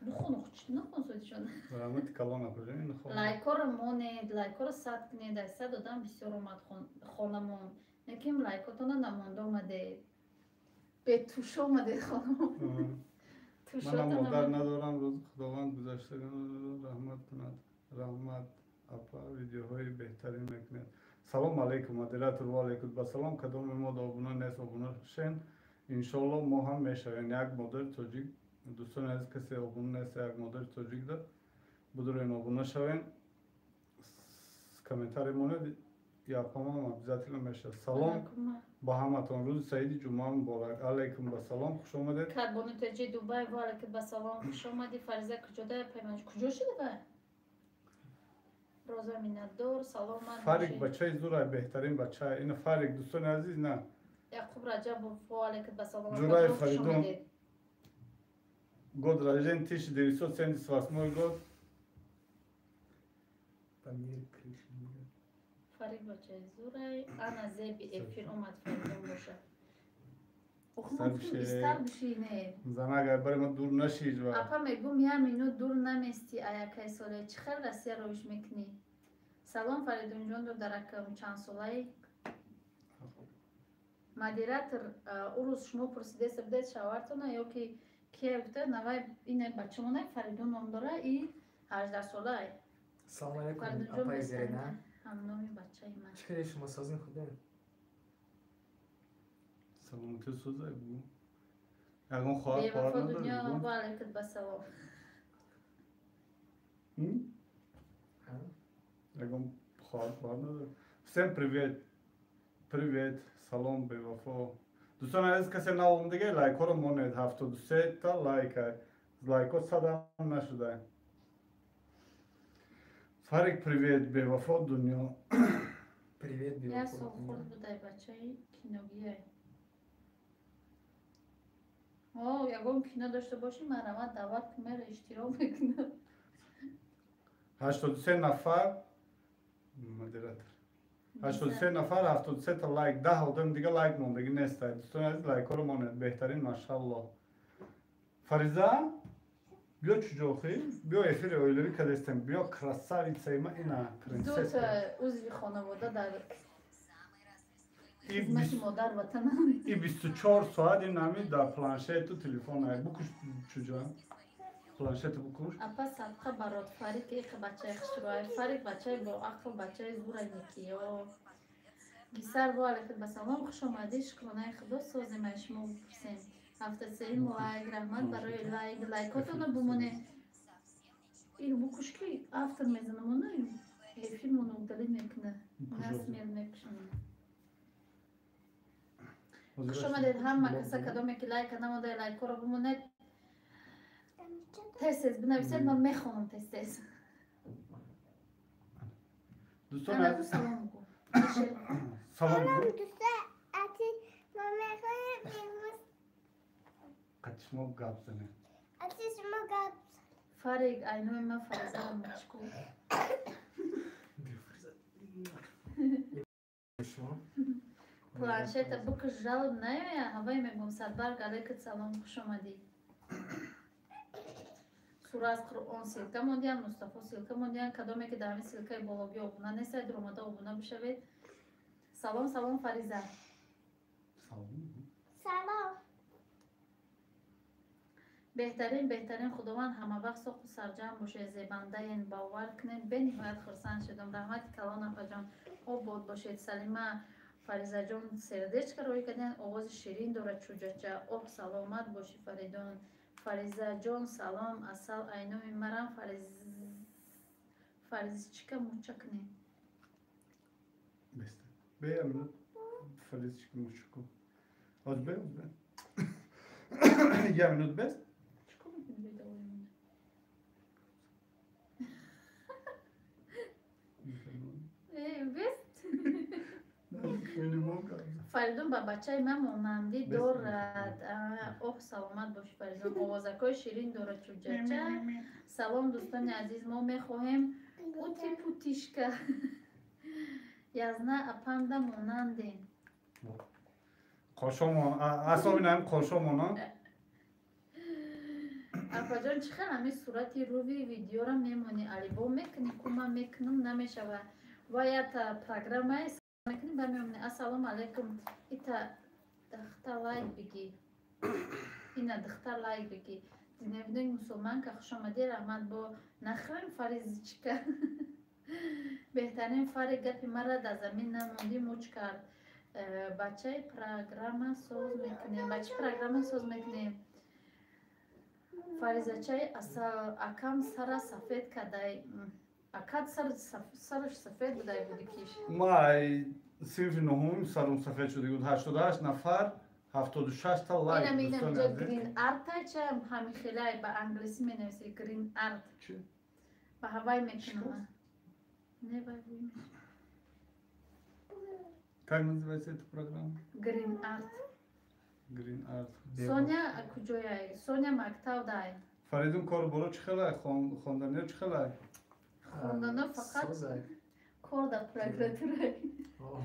Бухон, чӣ нахон, соитшон. Раҳмати калон, апаҷон, ина хон. Лайкҳоро монед, лайкҳоро сад кунед, аз сад одам бисёр омад хонамон. Лекин лайкотона намонда омадед. Бетушо омадед хонамон. Манам модар надорам, рӯзи Худованд гузаштагонро раҳмат кунад. Раҳмат, апа, видеоҳои беҳтарин мекунед. Салом алейкум, модератор, ва алейкум ба салом. Кадоме мо обуна нест, обуна шен. Иншолло, мо ҳам мешавем як модари тоҷик. Дӯстони азиз, касе обуна нест, як модари тоҷик да будурен, обуна шавем. Комментарий монед, япамам обязательно мешавад. Салом ба ҳаматон, рӯзи саиди ҷумъа муборак. Алейкум ба салом, хуш омадед. Кадбону тоҷи Дубай, ва алейкум ба салом, хуш омадӣ. Фариза куҷода, пайманҷ куҷо шуда вай? Роза Миннатдор, саломат. Фарик бачаи зурай, беҳтарин бача. Ина Фарик, дӯстони азиз, на. Яқуб Раҷабов, ва алейкум ба салом. Ҷураев Фаридун. Год рождения 1978 год. Памир Кришна. Фарик бачаи зурай, ана зеби эфир омад, Фаридун бошад. Истар бишине. Занак, ай бари ма дур нашиҷ ва. Апа, мегум, як минут дур намести, аякай соле чӣ хел Россия ровиш мекунӣ? Салом, Фаридунҷон, додаракам, чанд солаи? Модератор, ӯ рӯз шумо пурсидеста будед шавҳартона ё ки кия гуфта, навай ина бачамонай, Фаридун ном дора и 18 солай. Салом алейкум, апай Зерина. Ҳамноми бачаи ман. Чӣ кардед шумо, созин худем? Саломатӣ созай бу. Ягон хоҳар пора Бевафо надорӣ дунё бу? ва алайкум ба салом. М? Ҳа? Ягон хоҳар пора надорӣ? Всем привет. Привет. Салом, Бевафо. Дӯстони азиз, касе нав омадага, лайкҳоро монед. 73 та лайк. Лайкҳо садам нашуда. Фарик, привет, Бевафо дунё. Привет, Як Бевафо. сол хурд будай, бачаи киногиай. О, ягон кино дошта бошӣ, марҳамат, даъват кун, мера иштирок мекунам. 83 нафар модератор. 83 нафар, 73 та лайк, 10 одам дига лайк мондагӣ нестай. Дӯстони азиз, лайкҳоро монед. Беҳтарин, машаллоҳ. Фариза, биё чуҷохӣ, биё, эфири оилавӣ кардестем. Биё, красавицаи ма, ина принсесса. Дута узви хонавода дар И хизмати модар ватананд. И 24 соат ин ҳами дар планшету телефон. Букуш, чуҷа. Планшету букуш. Апа, садқа барот Фарик, иқа бачаи хушрӯай. Фарик бачаи боақл, бачаи зура некиё. Гисар бо алайкум ба салом, хуш омадӣ, шукронаи худо, созем, ай шумо бипурсем. 73 лайк, раҳмат барои лайк, лайкотонро бумоне. Ин букуш, ки автор мезанам, эфирмоно удалить мекуна. Насмер мекушам. Хуш омадед ҳама каса, кадоме ки лайка намода, лайкҳоро бумонед. Тез тез бинависед, ман мехонам тез тез. Дӯстони Ана азиз, салом гӯ. Салом Салом, гӯ. дӯста азиз, мо мехоҳем имрӯз Қати шумо гап занем. Азиз шумо гап. Фарик, айнои ман Фаризаро мачку. Биё, Фариза. Шумо? Планшета букаш, жалоб наёя, ҳавай мегум. Садбарг, алайкат салом, хуш омадӣ. Сура аз Қуръон ссылка мондиям, Мустафо ссылка мондиям. Кадоме ки дар ҳамин ссылкаи бологӣ обуна нестед, омада обуна бишавед. Салом, салом, Фариза. Салом. Салом. Беҳтарин, беҳтарин, Худованд ҳамавақт соқу сарҷамъ бошед, зебандаен, бовар кунед, бениҳоят хурсанд шудам. Раҳмати калон, апаҷон, обод бошед. Салима, Фаризаҷон сердечко рӯй кардем, овози ширин дорад чӯҷача. Оҳ, саломат бошӣ, Фаридун. Фаризаҷон, салом, асал айноми марам Фаризчика муча кунед. Беста. Бе, минут. Фаризчика мучаку. Оз бе, оз бе. Я минут бест. Чикор мекунӣ бедавои мана? Э, бест. Фаридун ба бачаи ман монандӣ дорад. Оҳ, саломат бошӣ, Фаридун, овозакҳои ширин дорад чӯҷача. Салом, дӯстони азиз, мо мехоҳем пути путишка. Язна апанда монандем. Қошомон, асоби наим қошомона. Апаҷон, чӣ хел ҳамин сурати рӯи видеора мемонӣ? Алибо мекунӣ ку, ман мекунам, намешава. Ва ята программаи мекунӣ, ба мемонӣ. Ассалому алайкум, ита дахта лайк бигӣ, ина духтар лайк бигӣ. Дневник мусулманка, хушомадӣ, раҳмат. Бо нахӯрем, Фаризичка. Беҳтарин Фари, гапи мара дар замин намондӣ, муч кард. Бачаи программа соз мекунем, ба чӣ программа соз мекунем? Фаризачаи асал, акам сара сафед кадай, акат сараш сафед будай, буди киш. Ма синфи нуҳум сарум сафед шуда буд. 88 нафар, 76 та лайк. Инам, инам. Дӯстони Иҷа азиз. Грин арта ча ҳами хелай ба англисӣ менависи, грин арт. Чӣ? Ба ҳавай мекунам, не вай вуй. Как называется эта программа? Грин арт. Green Art. Соня куҷояй? Соня мактаб дай. Фаридун, кору боро чӣ хелай? Хонданиё чӣ хелай? Хондано фақат Созай. кор дар прокуратура. О,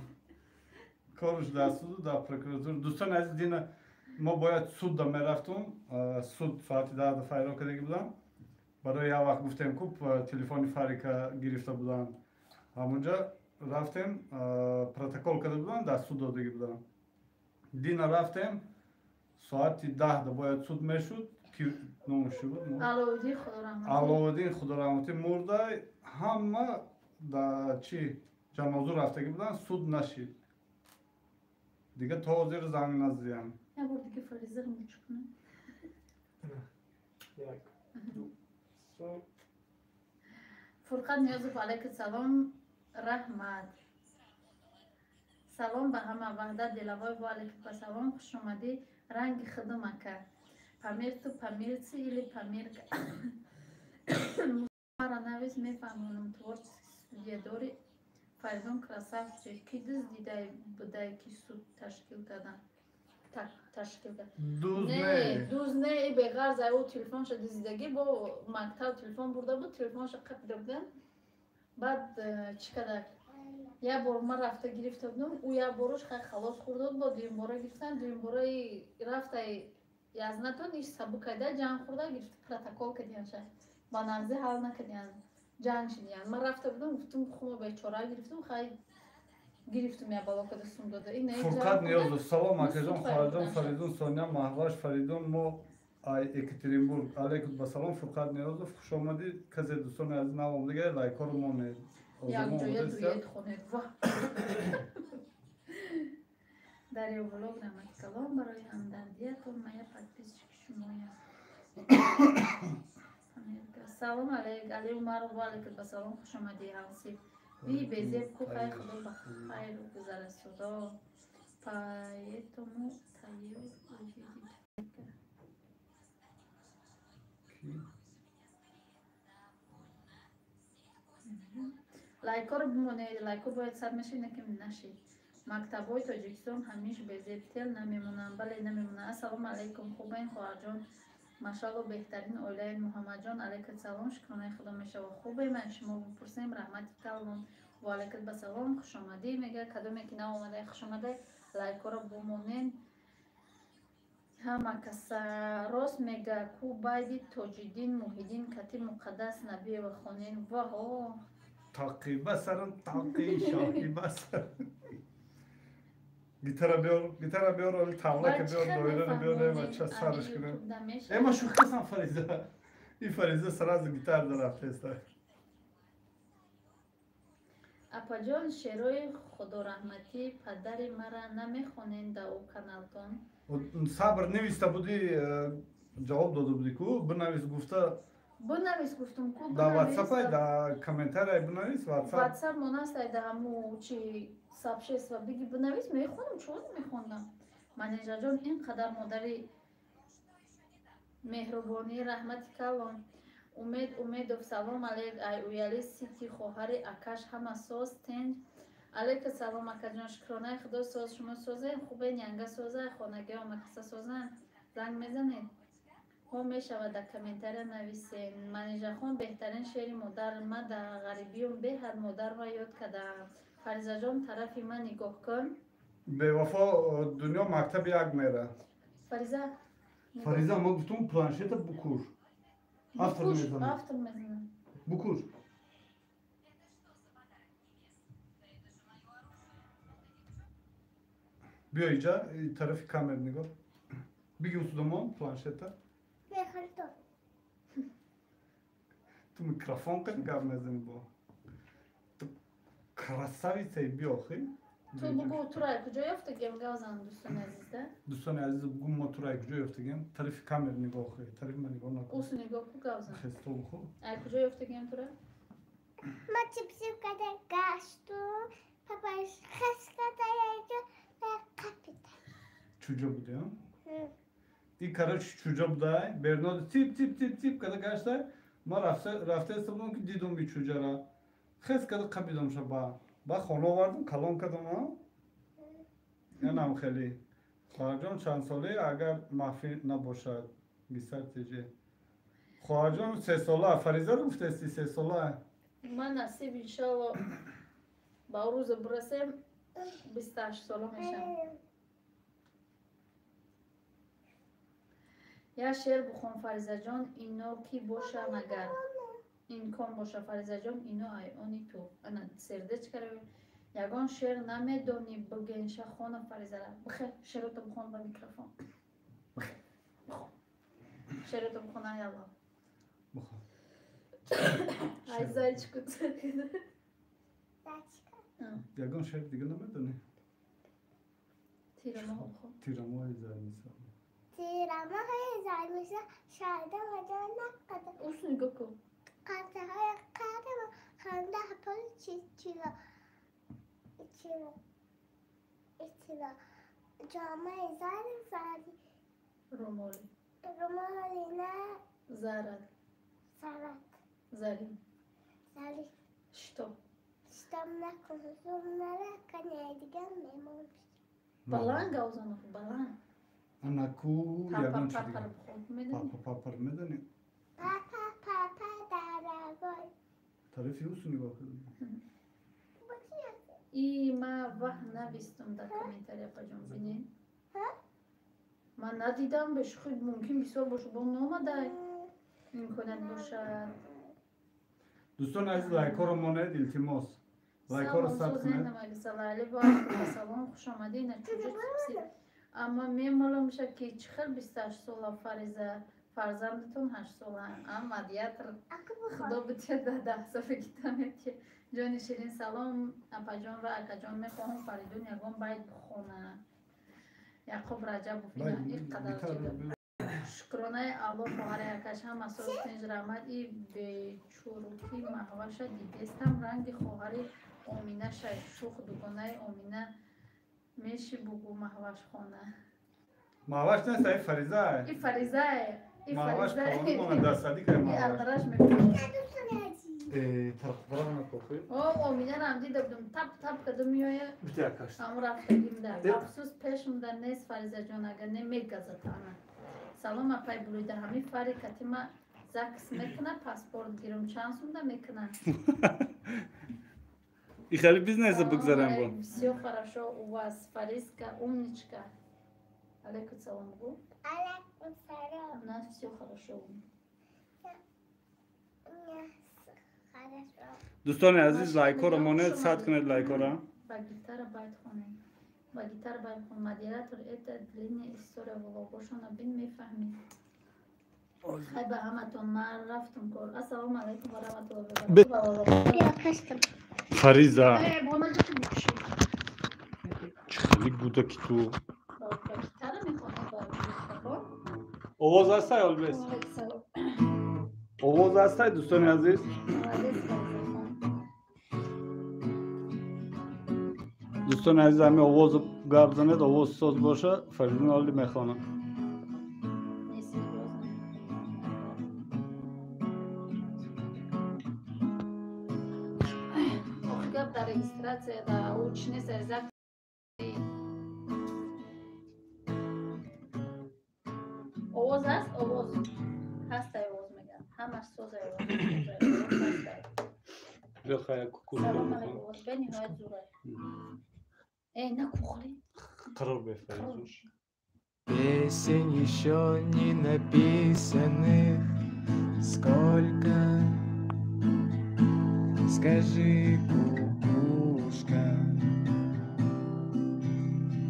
Корш дар суду, дар прокуратура. Дӯстони азиз, дина мо бояд суд да мерафтум. Суд соати 10 файро кардагӣ будам. Барои як вақт гуфтем ку телефони Фарика гирифта буданд. Ҳамонҷа рафтем, протокол карда буданд, дар суд додагӣ буданд. Дина рафтем, соати 10 да бояд суд мешуд. Ки номаш чӣ буд? Аловуддин худораҳматӣ. Аловуддин худораҳматӣ мурда, ҳама да чӣ Ҷанозу рафтагӣ буданд, суд нашид. Дига то ҳозир занг назиям. Як бор дига Фаризаро мучӣ кунам. Як, ду, се. Фурқат Ниёзов, алайкум салом, раҳмат. Салом ба ҳама. Ваҳдат Делавой, ва алайкум салом, хуш омадӣ. Ранги худум ака. Памир ту памирци или памирка? Мара навис, мефаҳмонам. Творческий студия дори? Фаридун красавчик. Ки дуз дидай будай, ки суд ташкил кардан? Ташкил кард. Дуз не, не. Дуз не, и беғарз ай ӯ телефонша дуздидагӣ, бо мактаб телефон бурда буд, телефонша қапида будан. Баъд чӣ кадак? Як бор ман рафта гирифта будам, ӯ як борош хай халос хӯрда буд, бо дуюмбора гирифтан, дуюмбораи рафтай язнатон иш сабукайда ҷанг хӯрда гирифта протокол кардиянша. Ба нағзӣ ҳал накардиян, ҷанг шидиян. Ман рафта будам, гуфтум хумо бечора гирифтум, хай гирифтум як бало када сум дода. Ин не Фурқат ҷанг хӯрда. Ниёзов, салом Мо акаҷон, суд хоҳарҷон фармудан. Фаридун, Соня, Маҳваш, Фаридун, мо ай Екатеринбург. Алейкум ба салом, Фурқат Ниёзов, хуш омадӣ. Касе дӯстони азиз нав омадага, лайкҳоро монед. Озумон Якҷоя омодаст. дует хонед. Ва Дарё влог, раҳмати калом барои ҳамдардиятон. Мая подписчики шумоям. Салом алейк, Али Умаров, ва алейкум ассалом, хуш омадӣ. Ҳавсиф ви безеб ку, хай худо ба хайру гузарасудо. Поэтому Таев увидит. Ки? Лайкҳоро бимонед, лайкҳо бояд сар мешид, не ки нашид. Мактабҳои Тоҷикистон ҳамиш безебтел намемонанд. Бале, намемонанд. Ассалому алайкум, хубен хоҳарҷон? Машалло, беҳтарин оилаи. Муҳаммадҷон, алайкум салом, шукронаи худо мешава, хубе. Ман шумо бипурсем, раҳмати калон. Ва алайкум басалом, хушомадӣ мега. Кадоме ки наомадай, хушомадай, лайкҳоро бимонед. Ҳама каса рост мега ку байди Тоҷиддин Муҳиддин кати Муқаддас Набиева хонен. Ваҳо! Тақи басарам, тақи шоҳи басар. Гитара биёр, гитара биёр, оли тавлака биёр, доираро биёр, эма ча сараш кунем. Эма шӯхисам, Фариза. И Фариза сразу гитар дарафтеста. Апаҷон, шерои худораҳматӣ падари мара намехонен да ӯ каналтон? Сабр, нависта будӣ, ҷавоб дода будӣ ку, бинавис гуфта. Бинавис гуфтум ку. Да ватсапай, да комментария бинавис, ватсап. Ватсап монастай, да ҳаму чи сообщество биги, бинавис, мехонам, чо намехондам. Манежаҷон, ин қадар модари меҳрубонӣ, раҳмати калон. Умед Умедов, салом алейк, ай Уяли Сити, хоҳари акаш. Ҳама соз, тенҷ? Алейка салом, акаҷон, шукронаи худо соз. Шумо созем, хубен? Янга соза, хонагиҳо ҳамакаса созанд? Занг мезанед? Ҳо, мешавад, дар комментария нависен. Манижахон, беҳтарин шеъри модар. Ман дар ғарибиём беҳад модарро ёд кардаам. Фаризаҷон, тарафи ман нигоҳ кун. Бевафо дунё мактаби як мера. Фариза. Фариза, ма гуфтум планшета букуш. Автор мезанад. Автор мезанад. Букуш. Биё иҷа, тарафи камера нигоҳ. Биги усудамон планшета. Мехалтон. Ту микрофон қад гап мезани бо. Ту красавицаи, биё хи. Ту бугу, туро куҷо ёфтагем, гавзан, дӯстони азиз да? Дӯстони азиз, бугу, мо туро куҷо ёфтагем? Тарафи камера нигоҳ хи, тарафи ман нигоҳ накун. Усу нигоҳ ку, гавзан. Хестол ху. Ай куҷо ёфтагем туро? Ма чипсив када гашту, папаш хас када яйҷо қапида. Чуҷо буди, а? И короче, чуҷо будай, Бернодо тип тип тип тип када гаштай, ма рафта будам ки дидум би чуҷара. Хес када қапидам ша ба. Ба хона овардам, калон кардам, а? Янам хеле. Хоҳарҷон, чанд соле, агар махфӣ набошад? Бисар теҷе. Хоҳарҷон 3 сола, Фаризаро гуфтасти, 3 сола. Ман насиб, иншалло, ба рӯза бирасем, 28 сола мешам. Як шеър бихон, Фаризаҷон, ино ки боша, магар имкон боша. Фаризаҷон, ино ай они ту. Ана сердечкаро. Ягон шеър намедонӣ, бигенша хона Фаризара. Бихе, шеърото бихон ба микрофон. Бихон. Шеърото бихон, ай Алло. Бихон. Ай зайчику. Зайчика. Ягон шеър дига намедонӣ? Тирамоҳ бихо. Тирамоҳи зарниса. Тирамоҳи зарниса шарда ваҷона қадр. Ус нигоҳ кун. Қатраҳои қадр ханда ҳапол чило чило чило ҷомаи зар зари румоли румоли на зарат зарат зари зари шитоб шитоб накун ҳузур нара кане дигар мемон. Баланд гавзан охи, баланд. Анаку ягон чи Папар дига. бихо, медонӣ? Папа папар медонӣ? Папа папа дарагой. Тарифи усу нигоҳ кардам. И ма ваҳ навистум дар комментария, апаҷон, бинед. Ман надидам, бешухӣ мумкин бисёр боша, бо номадай. Имконият бошад. Дӯстони азиз, лайкҳоро монед, илтимос. Лайкҳоро сад кунед. Салом, хуш омадӣ, на чуҷо сипси. Аммо мемолумша ки чӣ хел 28 сола Фариза, фарзандатон 8 сола. Ам мадиятр худо бития да 10 солаги тамети. Ҷони ширин, салом апаҷон ва акаҷон, мехоҳам Фаридун ягон байт бихона. Яқуб Раҷабов ина ин қадар чида. Шукронаи Аллоҳ, хоҳари акаш ҳама соз тинҷ раҳмат. И бечурӯки маҳваша дидестам, ранги хоҳари Омина шай шух дугонаи Омина меши бугу маҳваш хона. Маҳваш нест, ай Фариза. И Фаризае, и Маҳваш Фаризае. калонмона дар садикай И маҳваш. ардараш мекунад. Тараф накохи. О, Оминарам дида будум, тап тап кардум меоя. Бити акаш. Ҳамон рафтагим да. Афсӯс пешумда нест Фаризаҷон, агар не мегазад ана. Салом апай Булуида, ҳамин фари катима закс мекуна, паспорт гирум чанд сумда мекуна? И хеле бизнеса бигзарем бо. Всё хорошо у вас, Фариска, умничка. Алейкум салом гу. Алейкум салом. У нас всё хорошо. У нас хорошо. Дӯстони азиз, лайкҳоро монед, сад кунед лайкҳоро. Ба гитара байт хонем. Ба гитара байт хон. Модератор, это длинная история, влогошона бин мефаҳмӣ. Хай ба ҳаматон, ман рафтум кор. Ассалому алайкум ва раҳматуллоҳи ва баракатуҳ. Бیا каштам. Фариза. Э, бо наҷа ки бикушӣ. Чӣ хеле гудаки ту. Ба гитара мехонӣ ба микрофон? Овоз ҳастай, Олбес? Салом. Овоз ҳастай, дӯстони азиз? Молодец, Фаризахон. Дӯстони азиз, ҳамин овоз гап занед, овоз соз боша, Фаридун оли мехонад. Не серьёзно. Охи гап дар регистрация да ӯ чӣ нест, ариза овоз ҳаст, овоз ҳастай, овоз мегӯям. Ҳамаш созай овоз, созай, овоз ҳастай. Биё хай як кукур Салом бихон. алайкум, овоз бениҳоят зурай. Э, на кухли. Қарор бе, Фаридун. Песен еще не написанных сколько? Скажи, кукушка,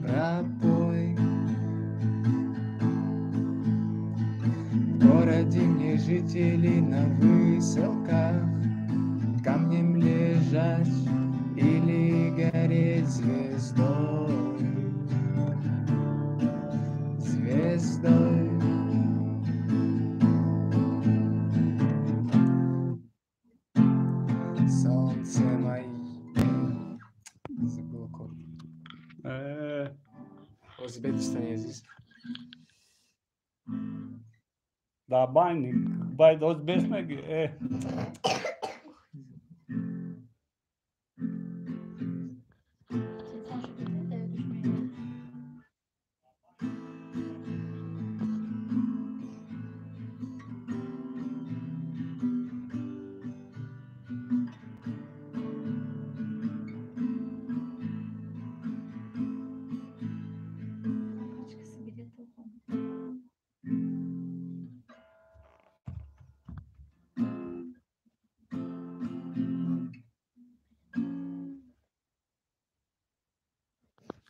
пропой. В городе мне жители на выселках, камнем лежать или гореть звездой. Звездой. Солнце мое. Забыл аккорд. Э, Озбек дӯстони азиз. Да байни байд оз бес меги. Э. Телефоншо бигир, да ёдиш меояд. Пачкаси бигир телефон.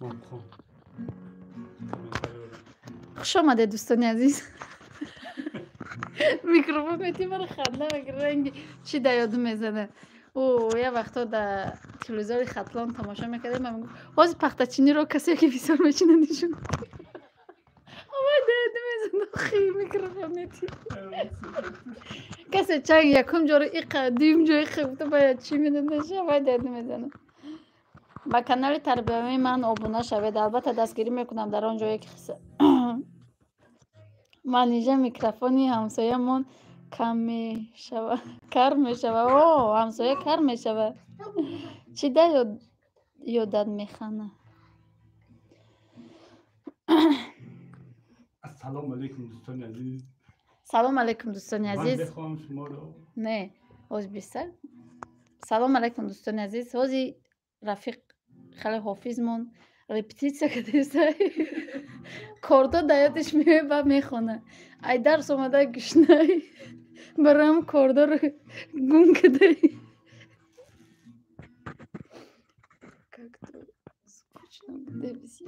Ман бихон. Комментариёро. Хуш омадед, дӯстони азиз. Микрофон мети, мара ханда мегир, ранги чӣ да ёду мезанад. О, я вақто да Телевизори Хатлон тамошо мекардем, ман мегуфт ҳозир пахтачиниро касе ки бисёр мечинад нишон. Омай дед мезад хи микрофонети. Касе чанг якум ҷоро иқа, дуюм ҷо иқа гуфта бояд чӣ медод наша, вай дед мезанад. Ба канали тарбиявии ман обуна шавед, албатта дастгирӣ мекунам дар он ҷое ки Манижа микрофони ҳамсоямон кам мешава, кар мешава. О, ҳамсоя кар мешава. Чӣ да ёдат механа? Ассалому алайкум дӯстони азиз. Салом алайкум дӯстони азиз. Ман мехоҳам шуморо. Не, ҳоз бисар. Салом алайкум дӯстони азиз. Ҳози рафиқ хеле ҳофизмон репетитсия кардеса. Кордо даёдаш меояд ба мехона. Ай дарс омада гушнай. Барам кордоро гум кадай. Как-то скучно где все.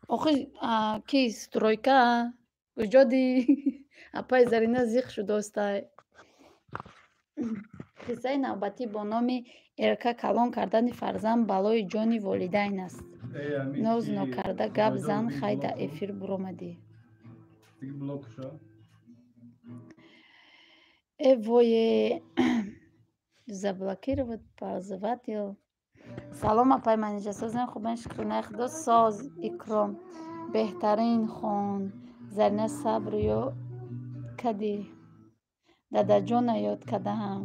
Охи ки стройка куҷоди апай Зарина зиқ шудостай. Қиссаи навбатӣ бо номи Эрка калон кардани фарзанд балои ҷони волидайн аст. Ноз нокарда гап зан хай да эфир буромадӣ. Э вое заблокировать пользователь. Салом апай Манижа, созем хубен шукрона худо соз икром. Беҳтарин хон. Зарина сабр ё кади. Дадаҷона ёд кадаам.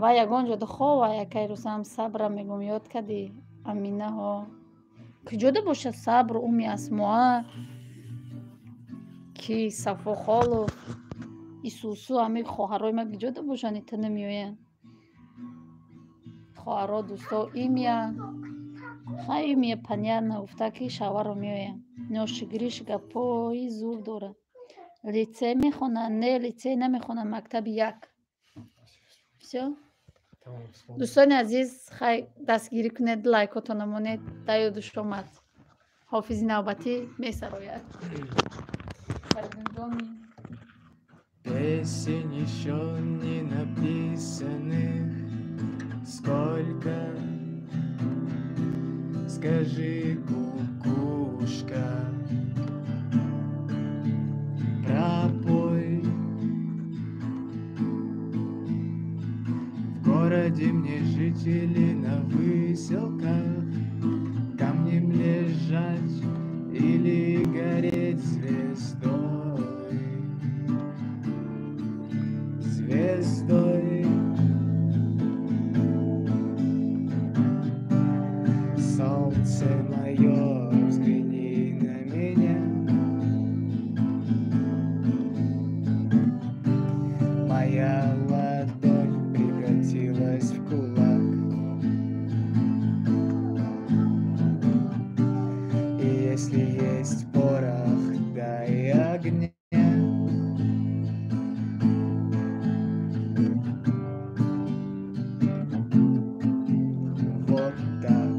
Ва ягон ҷо хова якай рӯзам сабра мегум ёд кади Аминаҳо. Куҷода бошад сабр уми Асмоа ки Сафохолов Исусу ами хоҳарои ма куҷода бошанд ита намеоянд. Хоҳаро дӯсто имя хай имя понятно гуфта ки шаваро меоянд. Ношигириш гапҳои зур дорад. Лицей мехонад? Не, лицей намехонад, мактаби як. Всё? Дӯстони азиз, хай дастгирӣ кунед, лайкотона монед, да ёдуш омад. Ҳофизи навбатӣ месарояд. Песен ещё не написанных сколько, скажи, кукушка, пропой. В городе мне жители на выселках, камнем лежать или гореть звездой, звездой. Солнце мое, взгляни на меня. Моя ладонь превратилась в кулак. И если есть порох, дай огня. Вот так.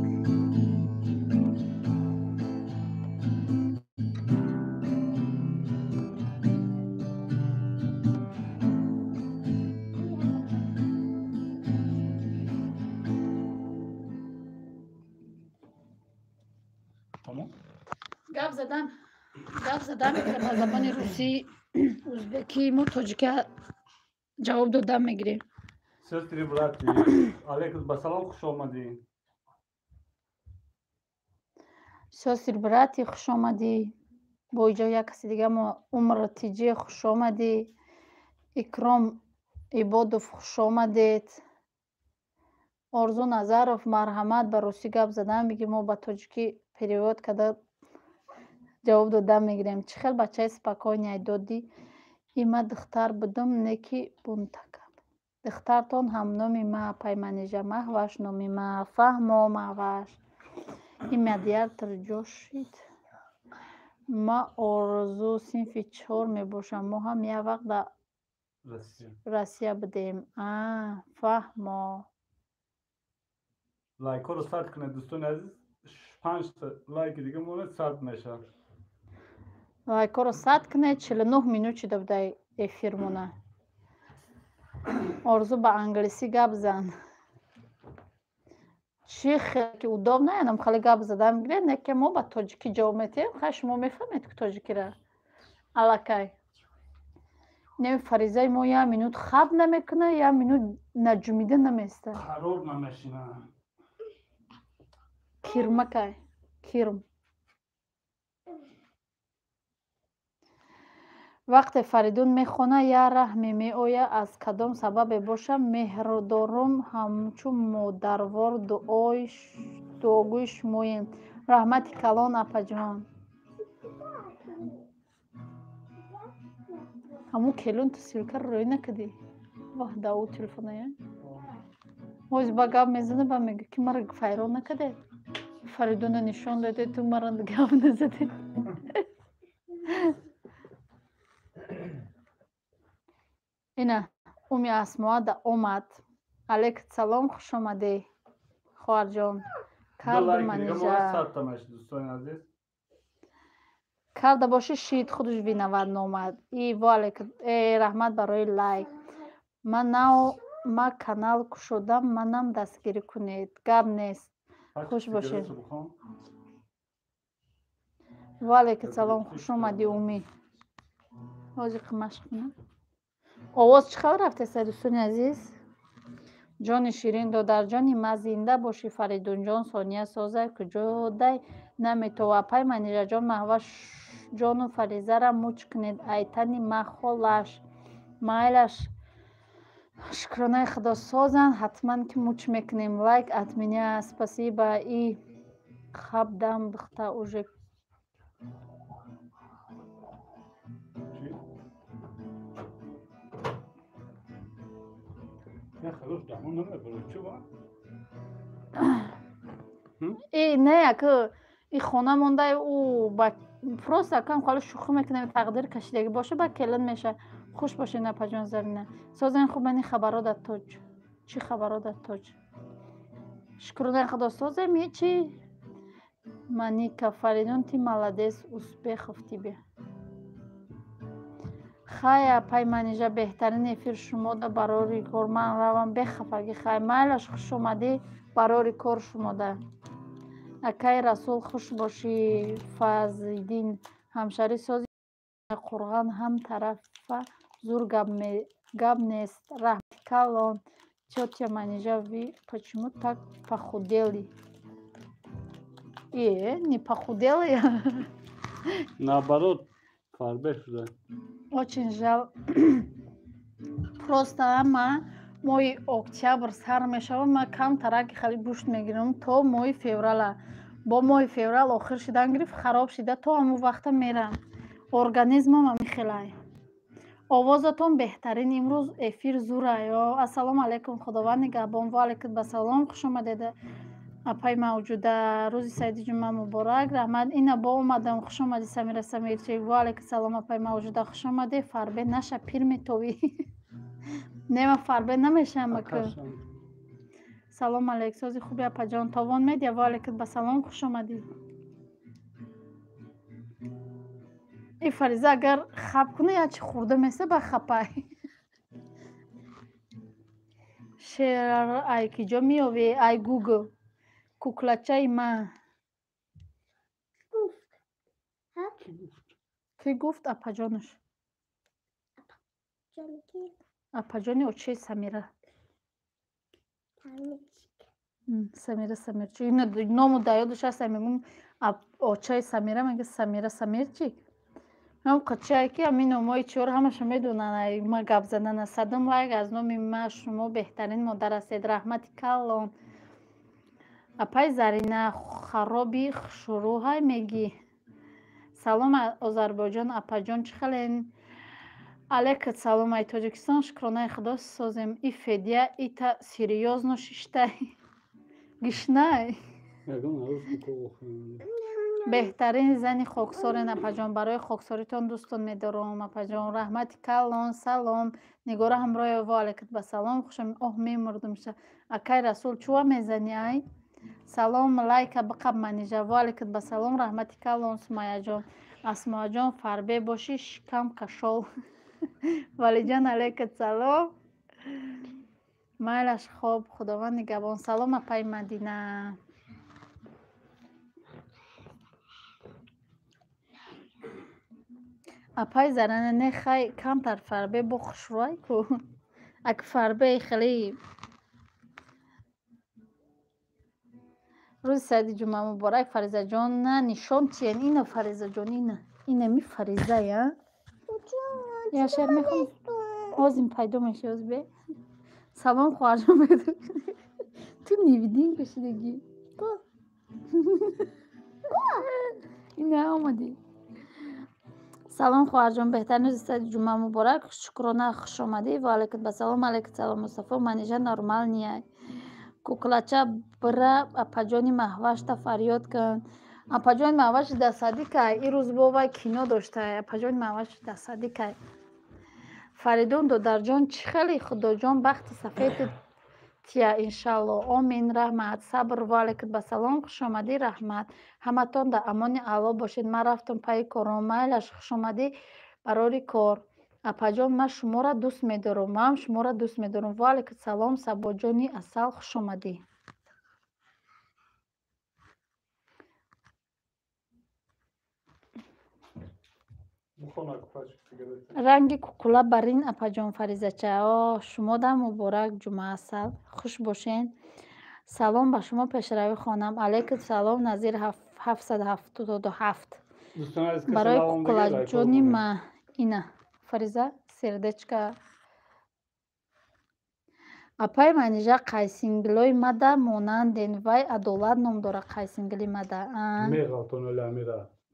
Гап задам ба забони русӣ, узбекӣ, мо тоҷика ҷавоб дода мегирем. Сестри брати, алейкум ба салом, хуш омадӣ. Сестри брати, хуш омадӣ. Бо иҷо як каси дига мо Умр Тиҷи, хуш омадӣ. Икром Ибодов, хуш омадед. Орзу Назаров, марҳамат, ба русӣ гап задан бигӣ, мо ба тоҷикӣ перевод карда ҷавоб дода мегирем. Чӣ хел бачаи спокойный додӣ. Има духтар будум, не ки бунтакам. Духтартон ҳамноми ма, апай Манижа, Маҳваш номи ма, фаҳмо Маҳваш. Имя дияр тарҷо шид. Ма Орзу синфи 4 мебошам. Мо ҳам як вақт дар Россия будем. Фаҳмо. Лайкҳоро сад кунед дӯстони азиз. 5 лайки дига монед сад мешавад. Лайкҳоро сад кунед, 49 минут шуда будай эфирмона. Орзу ба англисӣ гап зан. Чӣ хеле ки удобно, янам хеле гап зада мегиред, не ки мо ба тоҷикӣ ҷавоб метиҳем. Хай, шумо мефаҳмед ки тоҷикира аллакай. Не, Фаризаи мо як минут хаб намекуна, як минут наҷумида намеиста. Қарор намешина. Кирмакай, кирм. Вақте Фаридун мехона, як раҳме меояд, аз кадом сабабе боша, меҳрдорум, ҳамчун модарвор дуогӯи шумоем. Раҳмати калон, апаҷон. Ҳамун келун ту ссылкаро рӯй накардӣ? Ваҳ, да ӯ телефоная. Ҳози ба гап мезана, ба мега ки мара файрон накардед. Фаридуна нишон додед, ту мара гап назадед. Ина Уми Асмоа да омад. Алейк салом, хуш омадӣ, хоҳарҷон. Карду Манижа. Карда боши, шид худаш виноват номад. И во алейк, э раҳмат барои лайк. Ман нав ма канал кушодам, манам дастгирӣ кунед. Гап нест. Хуш бошед. Ва алейкум салом, хуш омадӣ, Уми. Ҳозир қимаш кунам. Овоз чӣ хабар рафтеста, дӯстони азиз? Ҷони ширин, додарҷони ма, зинда бошӣ, Фаридунҷон. Сония созай, куҷодай наметова. Апай Манижаҷон, Маҳвашҷону Фаризара муч кунед, айтани ма холаш. Майлаш, шукронаи худо, созанд, ҳатман ки муч мекунем. Лайк от меня, спасибо. И хабдам духта уже. И не, ака и хона мондай, ӯ ба просто акам ҳоло шӯхӣ мекунем, тақдир кашидагӣ боша, ба келин меша. Хуш бошед, апаҷон Зарина. Созен, хубани хабаро дар тоҷ. Чӣ хабаро дар тоҷ? Шукронаи худо, созем, ҳечи. Маника, Фаридун, ты молодец, успехов тебе. Хай, апай Манижа, беҳтарин эфир шумода, барори кор, ман равам, бехафагӣ. Хай, майлаш, хуш омадӣ, барори кор шумода. Акай Расул, хуш бошӣ. Фазлиддин, ҳамшари сози қурған ҳам тарафа зур, гап нест. Раҳмати калон. Тётя Манижа, вы почему так похудели? Э, не похудела я. Наоборот, фарбе шуда. Очень жаль. Просто ма моҳи октябр сар мешавам, ма камтараки хеле гӯшт мегирам то моҳи феврала. Бо моҳи феврал охир шидан гирифт, хароб шида, то ҳамун вақта мерам. Организмам ҳамихелай. Овозатон беҳтарин, имрӯз эфир зура. Ё ассалому алайкум, худованд нигаҳбон. Ва алайкум ассалом, хуш омадед, апай Мавҷуда. Рӯзи саиди ҷумъа муборак. Раҳмат. Ина бо омадам, хуш омадӣ, Самира Самирчик. Ва алайкум салом, апай Мавҷуда, хуш омадӣ. Фарбе наша, пир метовӣ. Не, ман фарбе намешавам ака. Салом алейк, сози хуби, апаҷон. Товон медиа, ва алайкум ассалом, хуш омадӣ. И Фариза агар хаб куна, як чи хӯрда меса, ба хапай. Шер ай киҷо меёвӣ? Ай Гугл. Куклачаи ман. Кӣ гуфт? Апаҷонаш. Апаҷони очаи Самира. Самира Самирчик. Ина ному да ёдаш аст, мегум очаи Самира, мега Самира Самирчик. Ҳам қачае ки ҳамин номҳои чиёро ҳамаша медонанд, ай ма гап занана. Садум лайк аз номи ма, шумо беҳтарин модар ҳастед. Раҳмати калон. Апай Зарина, хароби хушрӯҳай мегӣ. Салом Озарбойҷон, апаҷон, чӣ хелен? Алейкум салом, ай Тоҷикистон, шукронаи худо, созем. И Федя ита серьёзно шиштай. Гишнай. Беҳтарин зани хоксорен, апаҷон, барои хоксоритон дӯстон медорам, апаҷон. Раҳмати калон. Салом, Нигора ҳамроҳи, ва алайкум ассалом, хушам. Оҳ, мемурдум ша. Акай Расул, чӯва мезанӣ ай? Салом, лайка биқаб, Манижа. Ва алайкум ассалом, раҳмати калон, Сумаяҷон. Асмоаҷон, фарбе бошӣ, шикам кашол. Валиҷон, алайкум салом. Майлаш, хоб, худованд нигаҳбон. Салом, апаи Мадина. Апаи Зарана, не хай, камтар фарбе бо хушрӯай ку. Ак фарбе хеле. Рӯзи саиди ҷумъа муборак, Фаризаҷон. На, нишон тиен. Ина, Фаризаҷон, ина. Ина ми Фаризая. Я шеър мехонӣ? Ҳозим пайдо меши, ҳоз бе. Салом, хоҳарҷон. Ту невидимка шудагӣ. Ина омадӣ. Салом, хоҳарҷон, беҳтарин рӯзи саиди ҷумъа муборак. Шукрона, хушомадӣ. Ва алайкум басалом. Алайкум салом, Мустафо. Манижа нормал ния. Куклача, бира апаҷони Маҳвашта фарёд кун. Апаҷони Маҳваш дастсадикай. Ирӯз бо вай кино доштай. Апаҷони Маҳваш дастсадикай. Фаридун додарҷон, чӣ хеле, худоҷон бахти сафед тия, иншалло. Омин, раҳмат. Сабр, ва алайкум басалом, хушомадӣ, раҳмат. Ҳаматон дар амони Алло бошед. Ман рафтам пайи кором. Майлаш, хушомадӣ, барори кор. Апаҷон, ман шуморо дӯст медорам. Манам шуморо дӯст медорам. Ва алайкум салом, Сабоҷони асал, хушомадӣ. Ранги кукула барин, апаҷон Фаризача. О, шумодам муборак ҷумъа, асал. Хуш бошен. Салом ба шумо, пешравӣ хонам. Алайкум салом, Назир 777. Барои кукулаҷони ма ина Фариза сердечка. Апаи Манижа, қайсингилои мада монанден. Вай Адолат ном дора, қайсингили мада.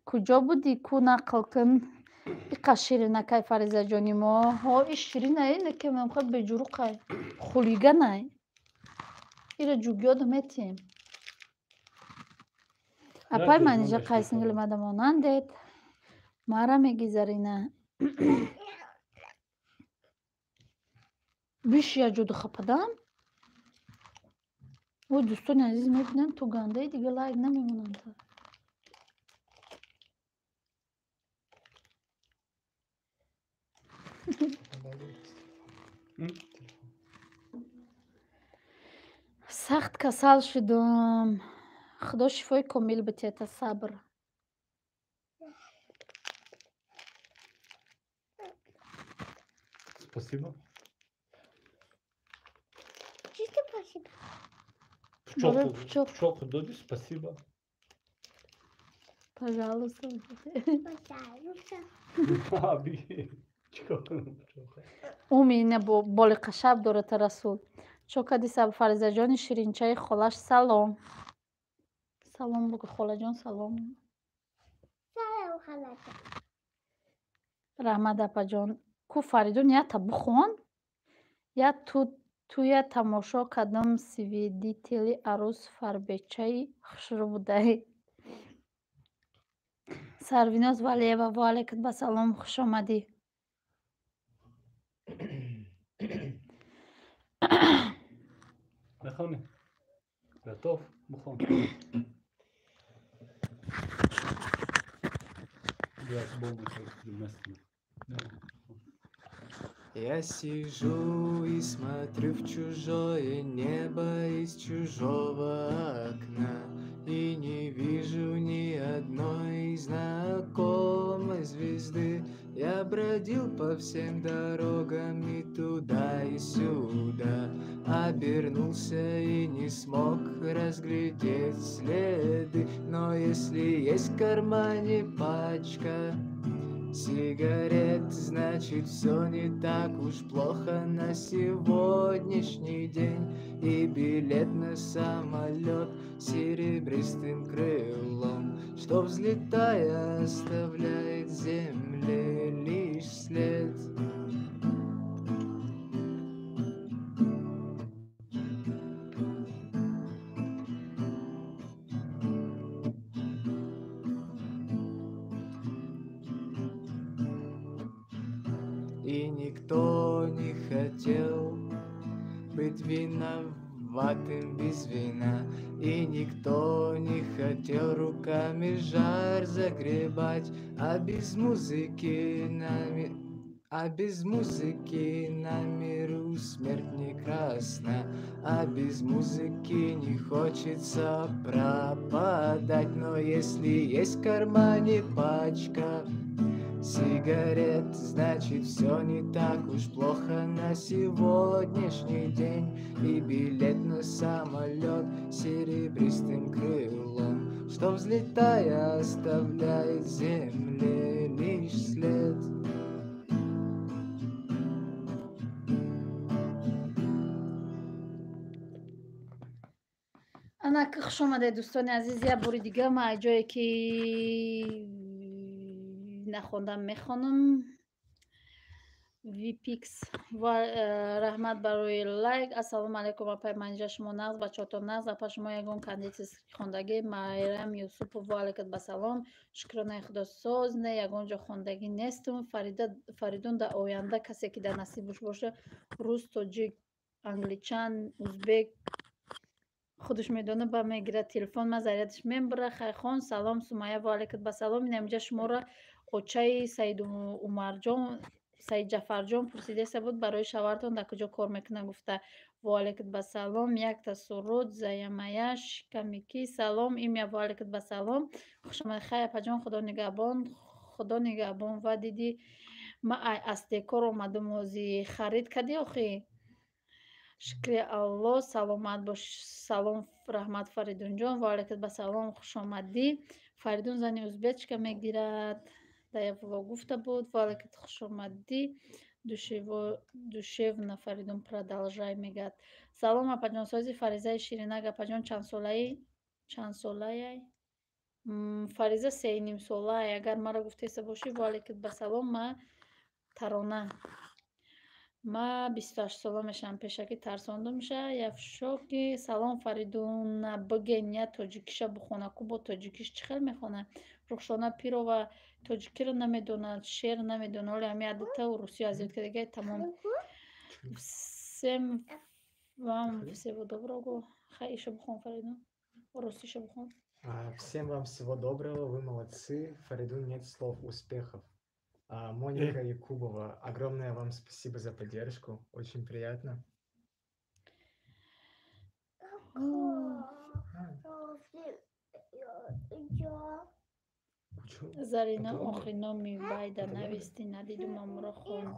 Куҷо будӣ, ку нақл кун. Иқа ширинакай, Фаризаҷони мо. Ҳо, и ширинае, некемамха беҷуруқай. Хулиганай. Ира ҷугёду метиҳем. Апаи Манижа, қайсингили мада монандед. Мара меги, Зарина. Биш я ҷоду хападам. Ой, дӯстони азиз, мебинанд, ту гандаи, дига лайк намемонанд. Сахт касал шудам. Худо шифои комил битиҳад, сабр. Спасибо. Чисто спасибо. Пучок доди, спасибо. Пожалуйста. Пожалуйста. Уми ина боли қашаб дорад, Расул. Чо кади, Фаризаҷони ширинчаи холаш, салом. Салом бугӯ, холаҷон, салом. Салом, холаҷон. Раҳмат, апаҷон. Ку Фаридун, ята бухон. Я туя тамошо кардам, свидетели арӯс фарбечаи хушрӯ будай. Сарвиноз Валиева, ва алайкум басалом, хушомадӣ. Мехонӣ? Готов? Бухон. Я сижу и смотрю в чужое небо из чужого окна и не вижу ни одной знакомой звезды. Я бродил по всем дорогам и туда, и сюда, обернулся и не смог разглядеть следы. Но если есть в кармане пачка сигарет, значит, все не так уж плохо на сегодняшний день. И билет на самолет серебристым крылом, что, взлетая, оставляет земле лишь след. И никто не хотел быть виноватым без вина, и никто не хотел руками жар загребать, а без музыки нами, А без музыки на миру смерть не красна, а без музыки не хочется пропадать. Но если есть в кармане пачка сигарет, значит, все не так уж плохо на сегодняшний день. И билет на самолет серебристым крылом, что, взлетая, оставляет земле лишь след. Ана ки хуш омадед, дӯстони азиз, як бори дига ман аз ҷое ки нахондам, мехонам. Випикс ва раҳмат барои лайк. Ассалому алайкум, апай Манижа, шумо нағз, бачаҳотон нағз? Апа, шумо ягон кондитерский хондагӣ? Майрам Юсупов, ва алайкат ба салом, шукронаи худо, соз. Не, ягон ҷо хондагӣ нестум. Фарида, Фаридун, дар оянда касе ки дар насибуш боша, рус, тоҷик, англичан, узбек, худаш медона, ба мегирад телефон, ма зарядаш мебара. Хайхон, салом. Сумая, ва алайкат ба салом. Инамҷа шуморо очаи Саиду Умарҷон, Саид Ҷафарҷон пурсидеса буд, барои шавҳартон дар куҷо кор мекунад гуфта. Ва алайкат ба салом. Якта суруд заямая шикамики. Салом, имя, ва алайкат ба салом, хушомад. Хай, апаҷон, худо нигаҳбон, худо нигаҳбон. Ва диди, ма ай астекор омадум, ози харид кардӣ охи? Шукри Алло, саломат бош. Салом, раҳмат, Фаридунҷон, ва алайкат ба салом, хушомадӣ. Фаридун зани узбечка мегирад, дар як влог гуфта буд. Ва алайкат, хушомадӣ. Душевно, Фаридун, продолжай мегӯяд. Салом, апаҷонсози. Фаризаи Ширинак, апаҷон, чандсолаи? Чандсолаай Фариза? 3,5 солаай, агар маро гуфтеса бошӣ. Ва алайкат ба салом. Ма Тарона, ма 28 сола мешавам. Пешакӣ тарсондумша, я в шоке. Салом, Фаридуна, биген я тоҷикиша бухона ку. Бо тоҷикиш чӣ хел мехонад? Рухшона Пирова тоҷикиро намедонад, шеър намедонад, оли ҳами адата русӣ аз ёд кардагай, тамом. Всем вам всего доброго. Хай, иша бухон, Фаридун, русиша бухон. Всем вам всего доброго, вы молодцы. Фаридун, нет слов, успехов. Моника Якубова, огромное вам спасибо за поддержку, очень приятно. А, Зарина, охи номи байда нависти, надидум, амро хон.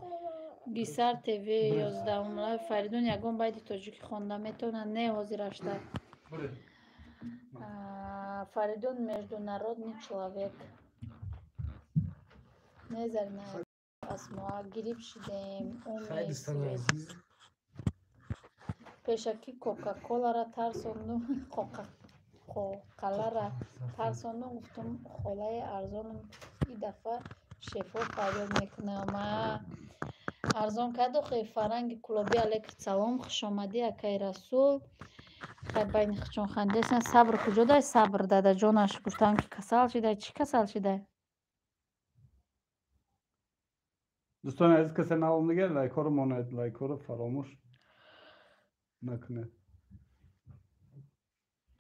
Гисар ТВ 11-ум. Фаридун ягон байди тоҷикӣ хонда метавонад? Не, ҳозирашта. Фаридун международный человек. Не, Зарина, Асмоа, гириб шидем. Хай, дӯстони азиз. Пешакӣ Кока-Колара тарсондум, Коқалара тарсондум, гуфтум холаи арзонам, и дафъа шефо фарёд мекунам. Арзон кард охи. Фаранги Кулобӣ, алайкум салом, хушомадӣ, акаи Расул. Хай, байни хучон хандесан. Сабр куҷо дай? Сабр дадаҷонаш гуфтанд, ки касал шидай. Чӣ касал шидай? Дӯстони азиз, касе наомдига, лайкҳоро монед, лайкҳоро фаромӯш накунед.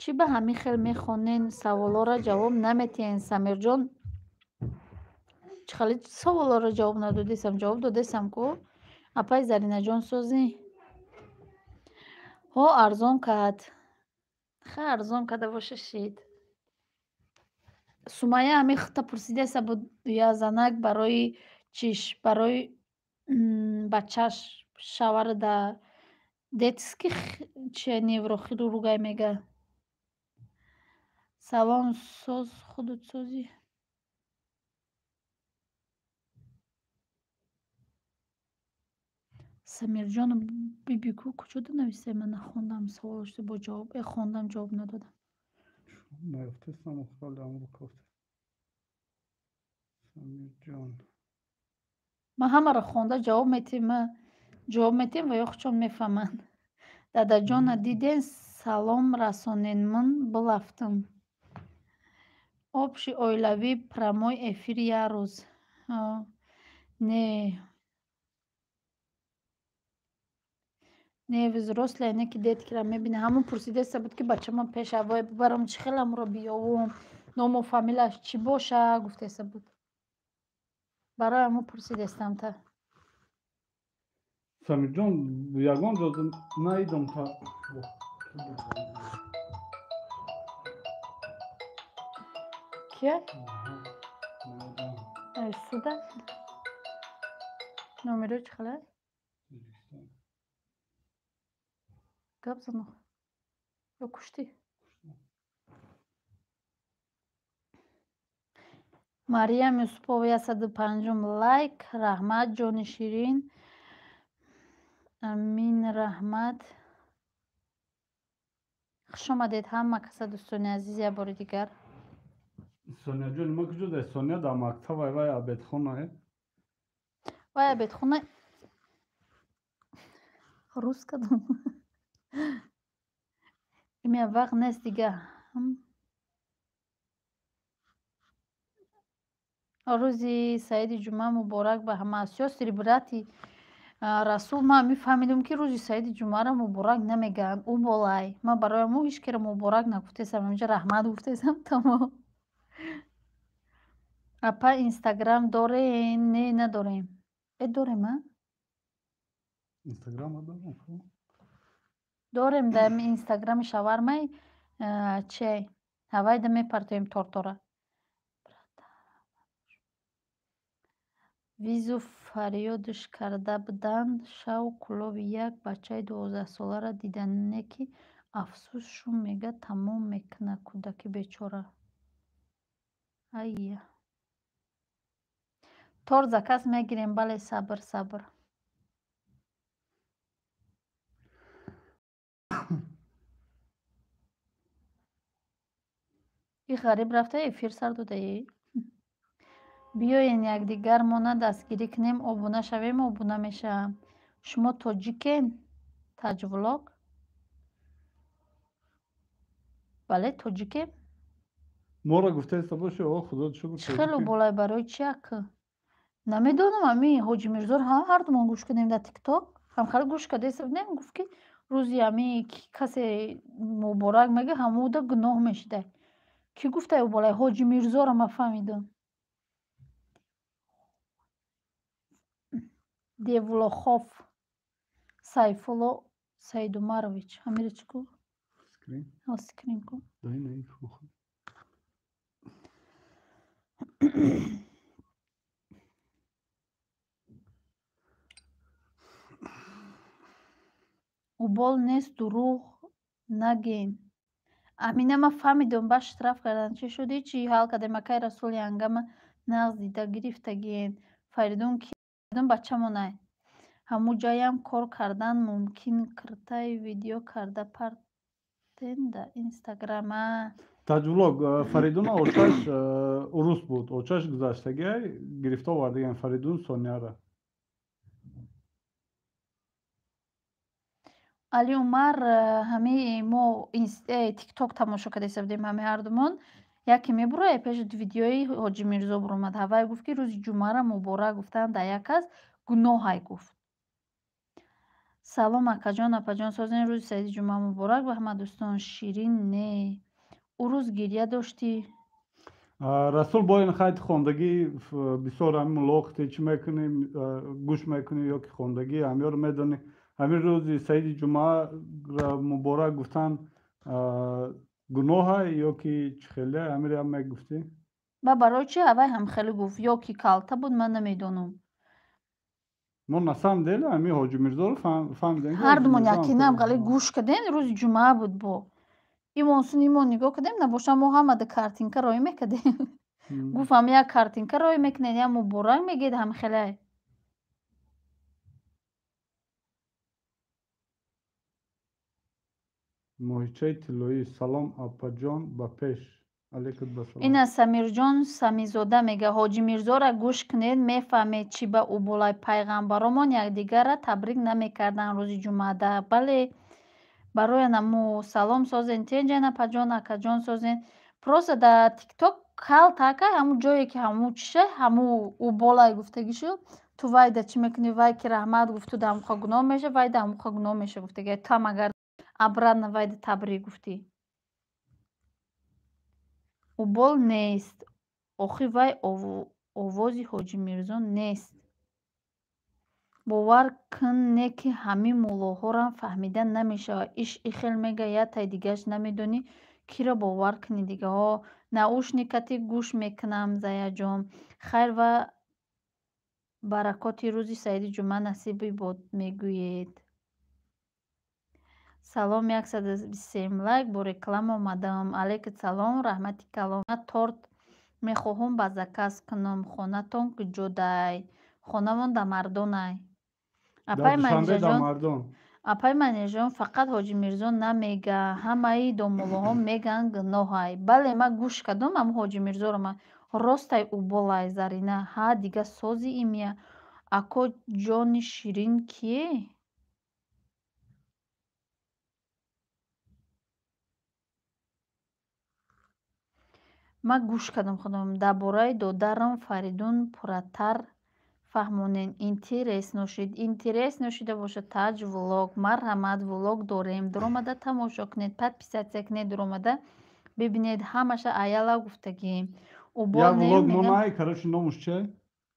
Чӣ ба ҳамин хел мехонен, саволҳоро ҷавоб наметиҳен? Самирҷон, чӣ хеле саволҳоро ҷавоб надодесам? Ҷавоб додесам ку. Апай Заринаҷон, созӣ? Ҳо, арзон кард. Хай, арзон карда боша, шид. Сумая ҳамин хита пурсидеса буд, я занак барои чиш, барои бачаш шавара да детский чи неврохирургай мега. Салом, соз, худут созӣ? Самирҷону бибику куҷода навистай? Ман нахондам саволашто, бо ҷавоб хондам, ҷавоб надодам. Наёфтестам, охирали амрукофт. Самирҷон. Ман ҳамаро хонда ҷавоб метиҳем, ҷавоб метиҳем ва ё худшон мефаҳманд. Дадаҷона диден, салом расонен, ман билафтам. Общий оилавӣ прямой эфир як рӯз. Не, не, взрослые, не ки деткира мебинад. Ҳамон пурсидеста буд, ки бачамон пешавой бибарам, чӣ хел амро биёвум, ному фамилияш чӣ боша, гуфтеста буд. Барои ҳамон пурсидестам та. Самирҷон, ягон ҷо наидам та. Кия? Суда? Номеро чӣ хела? Гап зан. Ё куштӣ? Мариям Юсупова 105 лайк. Раҳмат, ҷони ширин. Амин, раҳмат. Хуш омадед ҳама каса, дӯстони азиз, як бори дигар. Соня ҷон, ма куҷо дай? Соня дар мактаб, ай вай обедхона. Вай обедхона рус кадом? Имя вақт нест дига. Рӯзи саиди ҷумъа муборак ба ҳама. Сёстри, брати Расул, ман мефаҳмидам, ки рӯзи саиди ҷумъаро муборак намегӯянд. Ӯ болай. Ман барои мо ҳеҷ киро муборак нагуфтесам. Инҷа раҳмат гуфтесам, тамом. Апа, инстаграм дорем? Не, надорем. Э, дорем, а? Инстаграм дорем. Дорем, дар инстаграми шавармай чи ҳавайда мепартоем тортора. Визу фарёдш карда буданд. Шав кӯлоби як бачаи 12-соларо дидане, ки афсӯс, шум мега тамом мекунад кӯдаки бечора. Айя. Торт заказ мегирем, бале, сабр, сабр. И ғариб рафта эфир сар додаӣ? Биёен якдигармона дастгирӣ кунем, обуна шавем, обуна мешавам. Шумо тоҷикен? Таҷвлог? Бале, тоҷикем. Моро гуфтаеста боши, о, худо шукр. Чӣ хело болай, барои чи ак? Намедонам, ами Ҳоҷи Мирзор ҳардумон гӯш кардем дар тикток. Ҳамхеле гӯш кардаеста будем, гуфт, ки рӯзи ами касе муборак мега, ҳамуда гуноҳ мешидай. Кӣ гуфтаю болай? Ҳоҷи Мирзоро ман фаҳмидам. Девлохов Сайфулло Саидумарович. Ҳамира чӣ ку? Скрин. Скрин ку. Дай на их ухо. Убол нест, дурӯғ нагем. Амина, ман фаҳмидам, ба штраф кардан. Чӣ шуд? Ҳичи, ҳал кардем. Акай Расул, янгама нағз дида гирифтагиен. Фаридун ки бачамонай. Ҳамун ҷаям кор кардан мумкин, киртай видео карда партен да инстаграма. Таҷвлог, Фаридуна очаш урус буд. Очаш гузаштагиай, гирифта овардагиан Фаридун Соняра. Али Умар, ҳами мо тикток тамошо кардаиста будем ҳами ҳардумон. Яке мебурояд пеши видеои Ҳоҷи Мирзо буромад. Ҳавай гуфт, ки рӯзи ҷумъаро муборак гуфтан дар як кас гуноҳай гуфт. Салом, акаҷон, апаҷон, созен, рӯзи саиди ҷумъа муборак ба ҳама дӯстон. Ширин не. Ӯ рӯз гирья доштӣ. Расул, бо ин хайти хондагӣ бисёр ҳами мулоқите чӣ мекунӣ, гӯш мекунӣ ё ки хондагӣ ҳамёро медонӣ. Ҳамин рӯзи саиди ҷумъа муборак гуфтан гуноҳа ё ки чӣ хеле, ҳамиро мегуфтӣ? Ба барои чи ҳавай ҳамхеле гуфт ё ки калта буд, ман намедонам. Мо на самом деле ҳами Ҳоҷи Мирзоро фаҳмидем. Ҳардумон якинам ғале гӯш кардем, рӯзи ҷумъа буд бо. Имонсун имон нигоҳ кардем, набошам мо ҳама да картинка роӣ мекардем. Гуфт, ҳам як картинка роӣ мекунед, як муборак мегӯед, ҳамхеле. Моҳичаи тиллоӣ, салом, апаҷон, ба пеш. Алейкум ба салом. Ина Самирҷон Самизода мега: Ҳоҷи Мирзоро гӯш кунед, мефаҳмед, чӣ ба ӯ болай, пайғамбаромон якдигарра табрик намекарданд рӯзи ҷумъада. Бале, барои анамо салом, созен, тенҷен, апаҷон, акаҷон, созен. Просто дар тикток калтака ҳамун ҷое ки ҳамун чиша, ҳамун ӯ болай гуфтагӣ шуд, ту вайда чӣ мекунӣ, вай ки раҳмат гуфту, да ҳамуқа гуноҳ меша, вай да ҳамуқа гуноҳ меша гуфтагӣ. Ту ҳам агар обратно вайда табрик гуфтӣ. Убол нест. Охи вай овози Ҳоҷи Мирзо нест. Бовар кун, не ки ҳамин муллоҳорам фаҳмида намешавад. Иш ихел мега, я тай дигаш намедонӣ, киро бовар кунӣ дигаҳо. Наушникати гӯш мекунам, Заяҷон. Хайр ва баракоти рӯзи саиди ҷумъа насиби бод мегӯед. Салом, 123 лайк бо реклама омадам. Алейкум салом, раҳмати калом. Торт мехоҳам ба заказ кунам. Хонатон куҷодай? Хонамон да Мардонай. Апай Манижаҷон, фақат Ҳоҷи Мирзо намега, ҳамаи домуллоҳо меган гуноҳай. Бале, ман гӯш кардам ам Ҳоҷи Мирзоро, ман ростай уболай Зарина. Ҳа, дига сози имя. Ако ҷони ширин кие? Ман гӯш кардам худам. Дар бораи додарам Фаридун пурратар фаҳмонен. Интерес ношид. Интерес ношида бошад таҷ влог. Марҳамат, влог дорем. Дуромада тамошо кунед, подписаться кунед, дуромада бибинед. Ҳамаша аяла гуфтагӣ. Я влог монай, короче, номуш че?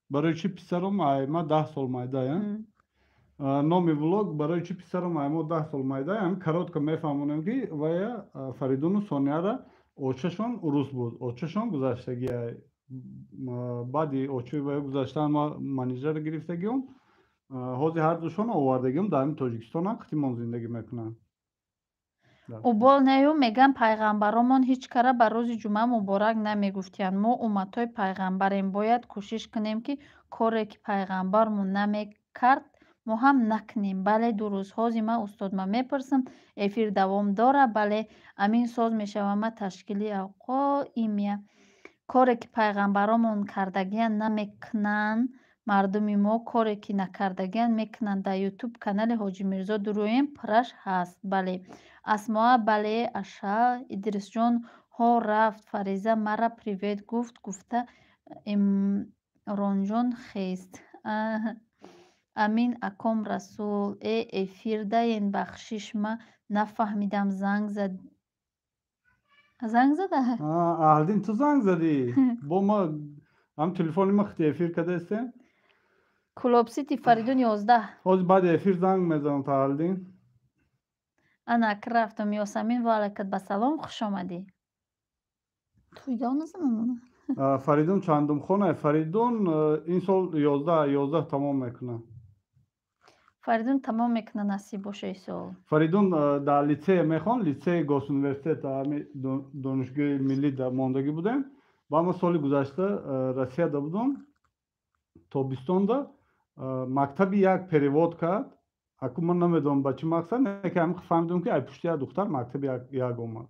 Барои чи писаром ай ма 10 сол майда, я? Номи влог барои чи писаром ай мо 10 сол майда, ам коротко мефаҳмонем ки вая Фаридуну Сонияра очашон урус буд. Очашон гузаштагӣ ай. Баъди очои вая гузаштан ма манижаро гирифтагиём. Ҳозир ҳардушон овардагиём дар ҳамин Тоҷикистон қитимон зиндагӣ мекунанд. Убол нею меган пайғамбаромон ҳеҷ кара ба рӯзи ҷумъа муборак намегуфтиянд. Мо умматҳои пайғамбарем, бояд кӯшиш кунем, ки коре ки пайғамбармон намекард, мо ҳам накунем. Бале, дуруст. Ҳозир ман устодма мепурсам, эфир давом дора. Бале, амин соз мешавам. Ма ташкили авқо имя. Коре ки пайғамбаромон кардагиянд намекунанд, мардуми мо коре ки накардагиянд мекунанд. Дар ютуб канали Ҳоҷи Мирзо дуруем, пурраш ҳаст. Бале, Асмоа, бале, аша Идрисҷон ҳо рафт. Фариза мара привет гуфт, гуфта Имронҷон хест. Амин аком Расул. Э, эфир даен, бахшиш, ма нафаҳмидам, занг зад. Занг зада? Аҳлдин, ту занг задӣ? Бо ма ҳам телефони ма хити эфир кадаистем. Кулобсити Фаридун 11. Ҳозир баъди эфир занг мезанам та Аҳлдин. Ана ак рафтам. Ёсамин, ва алайкат ба салом, хуш омадӣ. Туйда назанам. Фаридун чандум хона? Фаридун ин сол 11 тамом мекунад. Фаридун тамом мекунад, насиб боша ин сол. Фаридун дар литсея мехон, литсеи госуниверситет, ҳами донишгоҳи миллӣ дар мондагӣ будем. Ба ма соли гузашта Россияда будум. Тобистонда мактаби як перевод кард. Аку ман намедонам ба чӣ мақсад, не ки ҳамин фаҳмидум ки ай пушти як духтар мактаби як омад.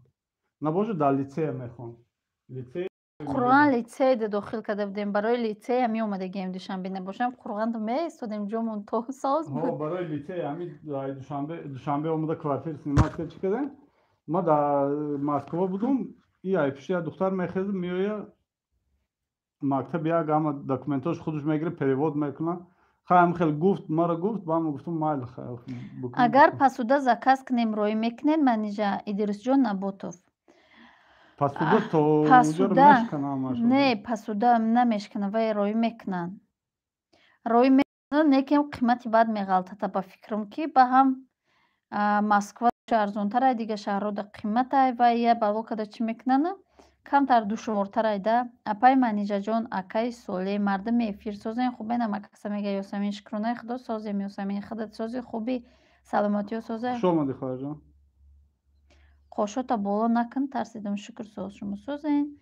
Набошад, дар литсея мехон. Литсея Қуръон литсейда дохил карда будем. Барои литсея меомадагием Душанбе, набошам Қуръонда меистодем, ҷомон то соз буд. Барои литсея ҳамин Душанбе омада квартира снимать чӣ кардем. Ма дар Москва будум, и ай пушти як духтар мехезад, меоя мактаби як, ҳама документҳош худаш мегирад, перевод мекунад. Хайм хел гуфт, мара гуфт, ба ман гуфтум майл. Агар пасуда заказ кунем, роӣ мекунед, Манижа? Идрисҷон Наботов. Пасуда то пасуда не, пасуда намешканад, вай роӣ мекунанд. Роӣ мекунанд, некем қимати бад меғалтада ба фикрам, ки ба ҳам Москва арзонтарай, дигар шаҳрҳода қиматай, вай я бало када чӣ мекунанд? Камтар душвортарай да. Апай Манижаҷон, акаи Соле, мардуми эфир созен хубен, амакаса мега Ёсамин, шукронаи худо созем, Ёсамин, худат сози хуби, саломатиё созай. Хуш омадӣ, хоҳарҷон. Қошота боло накун, тарсидам, шукр соз, шумо созен.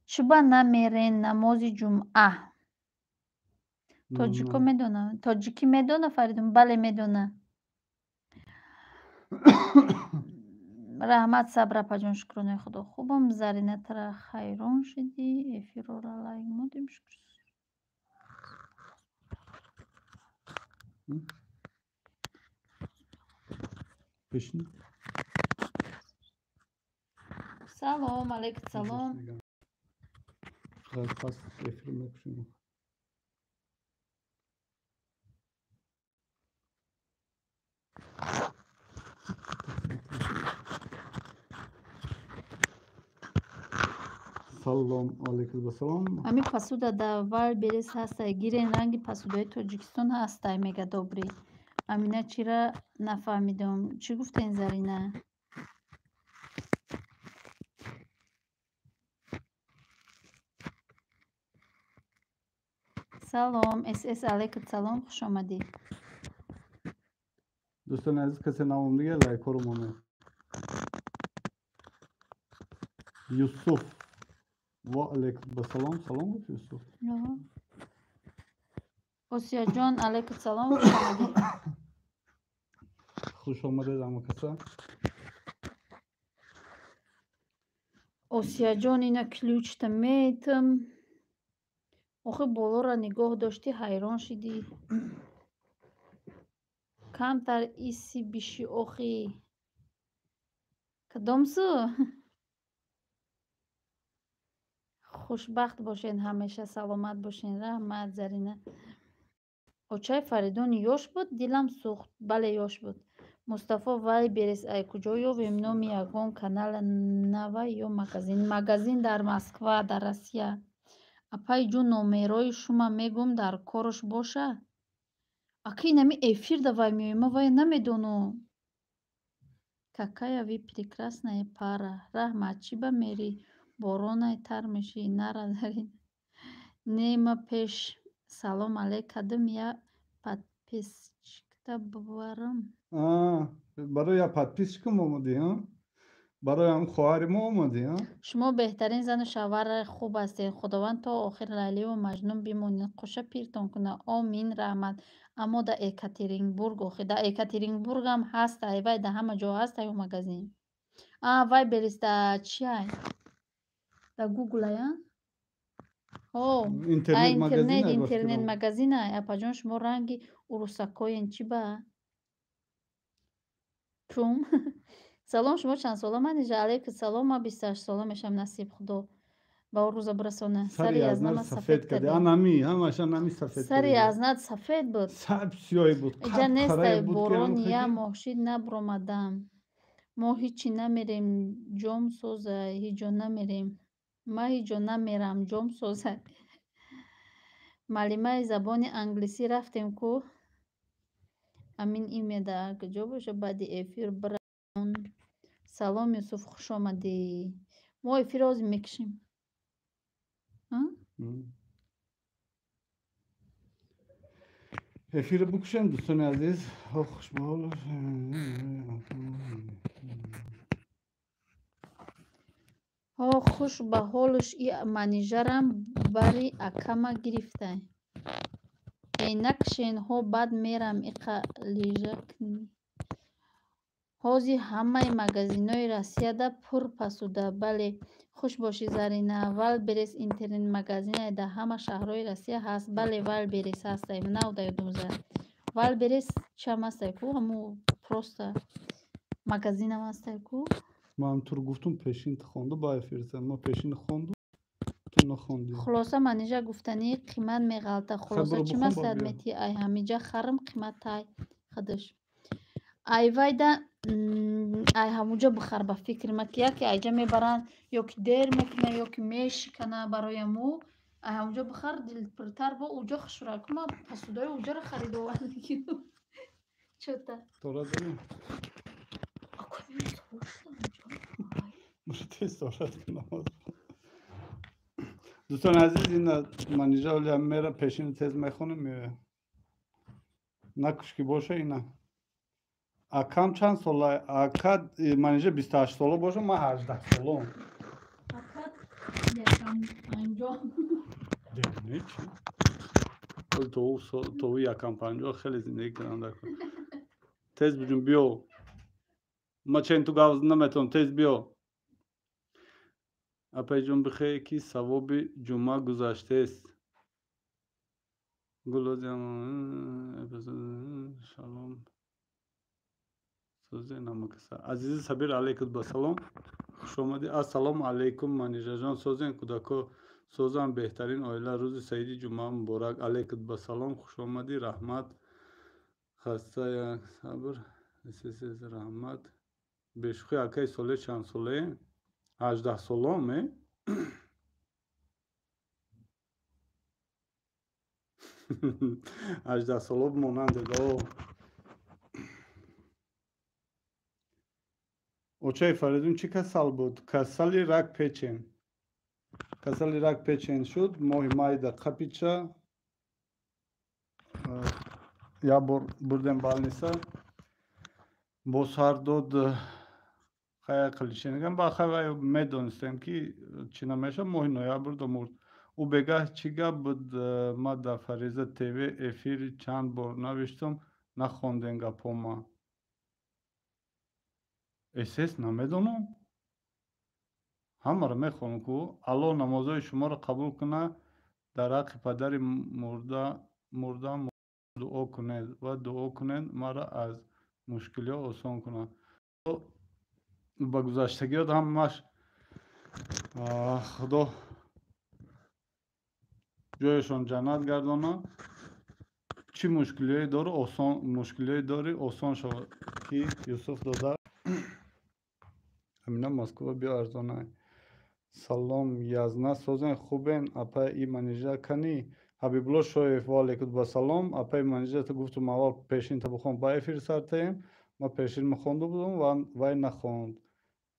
Чуба намерен намози ҷумъа? Тоҷико медона. Тоҷикӣ медона Фаридун? Бале, медона. Раҳмат, Сабр апаҷон, шукронаи худо хубам. Зарина тара хайрон шидӣ, эфирора лайк модем, шукр. Пешни? Салом, алейкум салом. Пас эфир мекушем. Салом алейкум салом. Ами посуда дар Вайлдберриз ҳастай. Гирен, ранги посудаи Тоҷикистон ҳастай, мега добрӣ. Амина, чира нафаҳмидум. Чӣ гуфтен, Зарина? Салом, СС, алейкум салом, хуш омадӣ. Дӯстони азиз, касе навом дига лайкҳоро монед. Юсуф, ва алейкум салом. Салом гуфт Юсуф. Осиёҷон, алейкум салом, хуш омадӣ. Хуш омадед ҳама каса. Осиёҷон, ина ключта метам. Охи болоро нигоҳ доштӣ, ҳайрон шидӣ. Камтар иси биши охи. Кадом су? Хушбахт бошед ҳамеша, саломат бошед. Раҳмат, Зарина. Очаи Фаридун ёш буд, дилам сӯхт. Бале, ёш буд. Мустафо, Вайлдберриз ай куҷо ёбем? Номи ягон канала нава ё магазин? Магазин дар Москва, дар Россия. Апаи ҷун, номерои шума мегӯм, дар корш боша? Ака, инами эфир да вай меоем, ман вая намедонам. Какая вы прекрасная пара. Раҳмат, чӣ ба мери? Боронай тар мешӣ, нара Зарина. Не, ма пеш салом алейк кардам, я подписчикта бубарам. Барои я подписчикам омадӣ, а? Барои ҳам хоҳари мо омадӣ, а? Шумо беҳтарин зану шавҳари хуб ҳастед. Худованд то охир Лайливу Маҷнун бимонед, қуша пиртон кунад. Омин, раҳмат. Аммо дар Екатеринбург, охи дар Екатеринбургам ҳаст, ай вай дар ҳама ҷо ҳаст аю магазин. А Вайлдберриз дар чиай? Дар Гугл ая? Ҳо, интернет интернет магазин ай. Апаҷон, шумо ранги урусакоен, чӣ ба? Чум? Салом, шумо чанд сола, Манижа? Алейкум салом, ман 28 сола мешавам, насиб Худо. Ба он рӯза бирасона. Сари язнад сафед кардӣ. Анами, ҳамааш анами сафед. Сари язнад сафед буд. Саб сиёҳ буд. Иҷа нестай борон я моҳ шид набуромадам. Мо ҳичи намерем, ҷом созай, ҳиҷо намерем. Ман ҳиҷо намерам, ҷом созай. Маълимаи забони англисӣ рафтем ку. Амин имеда куҷо боша баъди эфир бирон. Салом, Юсуф, хуш омадӣ. Мо эфирро ҳозир мекушем. Эфирро бикушем, дӯстони азиз. Хушбаҳол. Ҳо, хуш ба ҳолуш и манижарам бари акама гирифтай. Э, накушен, ҳо, баъд мерам иқа лижа кунӣ. Ҳозир ҳамаи магазинҳои Россияда пур пасуда. Бале, хуш бошӣ, Зарина. Вайлдберриз интернет-магазине дар ҳама шаҳрҳои Россия ҳаст. Бале, Вайлдберриз ҳастай. Нав да ёдум зад. Вайлдберриз чам ҳастай ку? Ҳаму просто магазинам ҳастай ку? Ман тур гуфтум, пешин хонду ба эфир. Ма пешин хонду, ту нахондӣ. Хулоса, Манижа гуфтанӣ қимат меғалта. Хулоса, чӣ маслиҳат метиҳӣ? Ай ҳамиҷа харам, қиматтай худаш. Ай вайда ай ҳамуҷа бихар, ба фикри ман, ки яке айҷа мебаранд, ё ки дер мекунад, ё ки мешикана. Барои ҳаму ай ҳамуҷа бихар, дилпуртар бо уҷа хушрӯ ку. Ман посудаи уҷаро харида овардам. Чота. Тора дорем. Тез торат кунам. Дӯстони азиз, ина Манижа оли мера пешини тез мехонем, меояд. Накуш ки боша ина. Акам чанд сола? Ака Манижа 28 сола боша, ман 18 солам. Акат якам панҷоҳ. Чи? То якам панҷоҳ хеле зиндагӣ кардам дар кор. Тез биҷун, биё. Ма чен ту гав наметавонам, тез биё. Апайҷон, бихе ки савоби ҷумъа гузаштест. Гулозиам шалом. Сӯзе намакаса. Азизи Сабир, алейкум ба салом. Хуш омадӣ. Ассалому алайкум, Манижаҷон, созен, кӯдако созам, беҳтарин оила. Рӯзи саиди ҷумъа муборак. Алейкум ба салом, хуш омадӣ, раҳмат. Хаста як сабр. Раҳмат. Бешӯхӣ, акаи соле чанд солае? 18 солом, е? 18 сола монандед. Очаи Фаридун чӣ касал буд? Касали рак печен. Касали рак печен шуд. Моҳи майда қапича. Як бор бурдем балниса. Боз ҳар дод хая қилишенигам. Ба хай медонистем ки чӣ намешавад. Моҳи ноябр мурд. Ӯ бегаҳ чӣ гап буд? Ма дар Фариза ТВ эфири чанд бор навиштам, нахондем гапҳома. Эсэс намедонам. Ҳамаро мехонам ку. Аллоҳ намозҳои шуморо қабул кунад, дар ҳаққи падари мурдаам дуо кунед ва дуо кунед маро аз мушкилиҳо осон кунад. Ба гузаштагиёт ҳамаш Худо ҷояшон ҷаннат гардонад. Чӣ мушкилиҳое дорӣ, осон мушкилиҳое дорӣ, осон шавад ки Юсуф дода. Амина Москва биё арзона. Салом язна созен хубен апай и манижа кани. Ҳабибулло Шоев ва алейкум ба салом. Апай манижа ту гуфтум аввал пешин та бихон ба эфир сартаем. Ма пешин мехонда будум ва вай нахонд.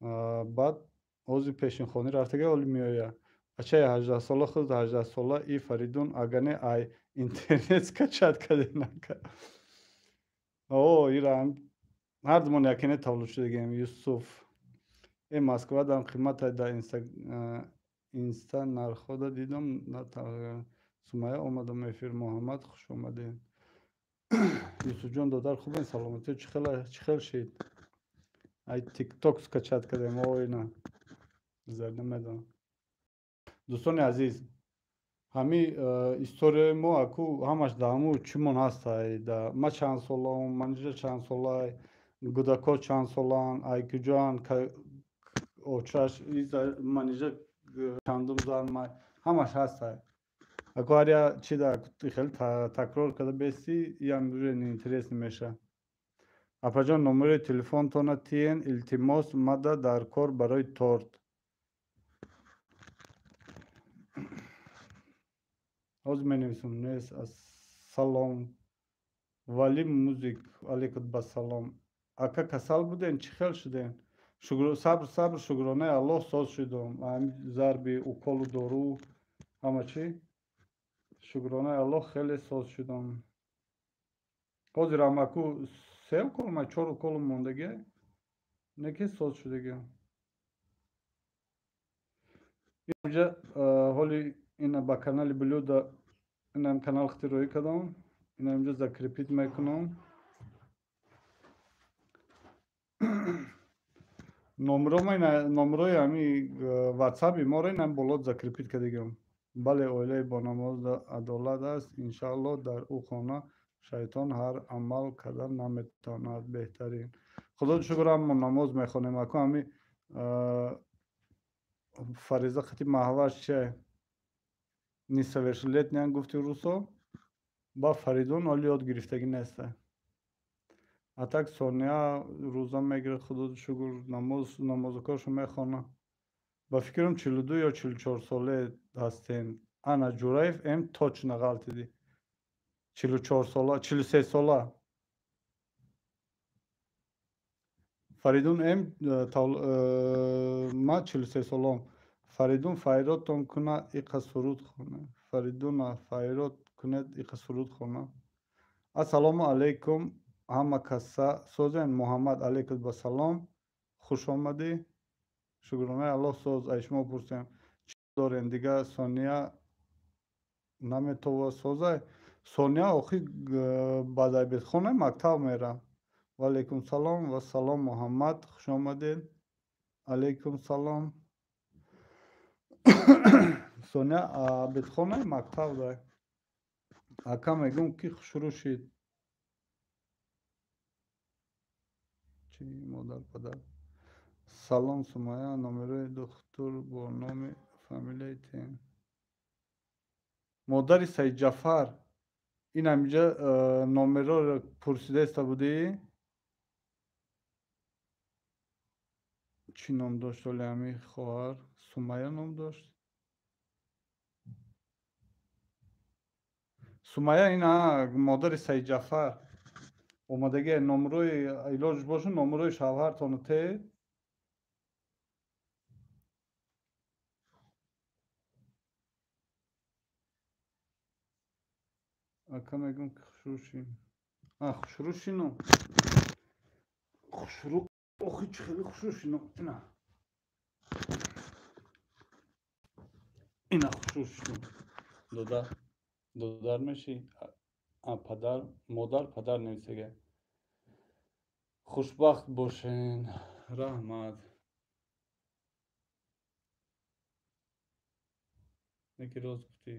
Баъд ҳозир пешинхонӣ рафтага оли меоя. Бачаи 18 сола худ 18 сола и Фаридун агане ай интернет скачать карденака. О, ира ҳардумон якине тавлуд шудагем. Юсуф Москва дар қимата дар инста нархода дидам. Сумая омадам эфир. Муҳаммад хуш омадед. Юсуфҷон додар хубен, саломатӣ чӣ хел шид? Ай тикток скачать кардем. Ой на зар намедонам. Дӯстони азиз, ҳами историяи мо аку ҳамаш дар ҳаму чимон ҳастай. Ма чанд солаам, манижа чанд солай, гудако чанд солаанд, ай куҷоанд, очаш манижа чандум зан май, ҳамаш ҳастай. Аку ҳар я чи да хеле такрор карда бести, иам уже неинтересный меша. Апаҷон, номери телефонтона тиен, илтимос, мада дар кор барои торт. Ҳозир менависам. Нест. Ассалом. Вали музик алейкум ба салом. Ака касал будем, чӣ хел шудем? Сабр, сабр, шукронаи Аллоҳ соз шудам. Зарби уколу дору ҳама чӣ. Шукронаи Аллоҳ хеле соз шудам. Ҳозир амаку се укол ма чор уколу мондагӣ, не ки соз шудагӣ. Инҷа ҳоли ина ба канали Блюда, инам канал хати роӣ кардам, ина инҷа закрепить мекунам. Номерои ҳами ватсапи моро инам боло закрепить кардагиам. Бале, оилаи бонамоз адолат аст. Иншааллоҳ дар ӯ хона шайтон ҳар амал карда наметавонад. Беҳтарин. Худо шукр, ҳамон намоз мехонем. Аку ҳами Фариза хати маҳваш че несовершеннолетнян гуфти русо, ба Фаридун оли ёд гирифтагӣ неста. А так Сония рӯза мегирад, худо шукр, намозукоршо мехона. Ба фикрам 42 ё 44 соле ҳастем. Ана Ҷураев м точно ғалтидӣ. 44 сола, 43 сола. Фаридун м ма 43 солам. Фаридун файродтон куна иқа суруд хона. Фаридуна файрод кунед иқа суруд хона. Ассалому алайкум ҳама каса созен. Муҳаммад алейкум ба салом. Хуш омадӣ. Шукронаи Аллоҳ соз. Ай шумо пурсем чӣ дорем дига? Сония наметова созай. Сония охи бадайбедхона мактаб мера. Ва алейкум салом ва салом Муҳаммад, хуш омадед. Алейкум салом. Сония бедхона мактаб дай. Ака мегум ки хушрӯ шид. Чӣ модар падар. Салом Сумая, номерои духтур бо номи фамилияи тен. Модари Саидҷафар, ин ҳаминҷа номероро пурсидаиста будӣ? Чӣ ном дошт оли ҳамин хоҳар? Сумая ном дошт? Сумайя ина модари Саид Ҷафар омадагӣ, номрои илоҷ боша, номрои шавҳартону те. Ака мегӯм ки хушрӯ шин. Хушрӯ шину. Хушрӯ, охи чӣ хеле хушрӯ шину. Ина. Ина хушрӯ шину. Додар. Додар мешӣ? Падар, модар, падар нависага. Хушбахт бошен. Раҳмат. Неки рост гуфтӣ.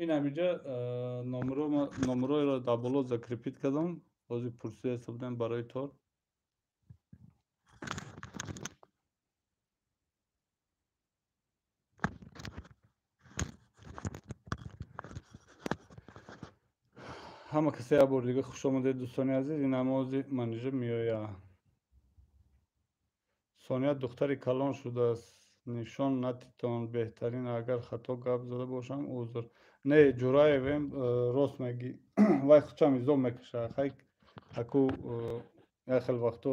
Ин ҳаминҷа номроеро дар боло закрепить кардам. Ҳозир пурсида ҳисоб барои тор. Ҳама касе як бор дига хуш омадед, дӯстони азиз. Ин намози Манижа меояд. Сония духтари калон шудааст. Нишон натитон беҳтарин. Агар хато гап зада бошам, узр. Не, Ҷураевем, рост мегӣ. Вай худшам изо мекашад. Хай аку як хел вақто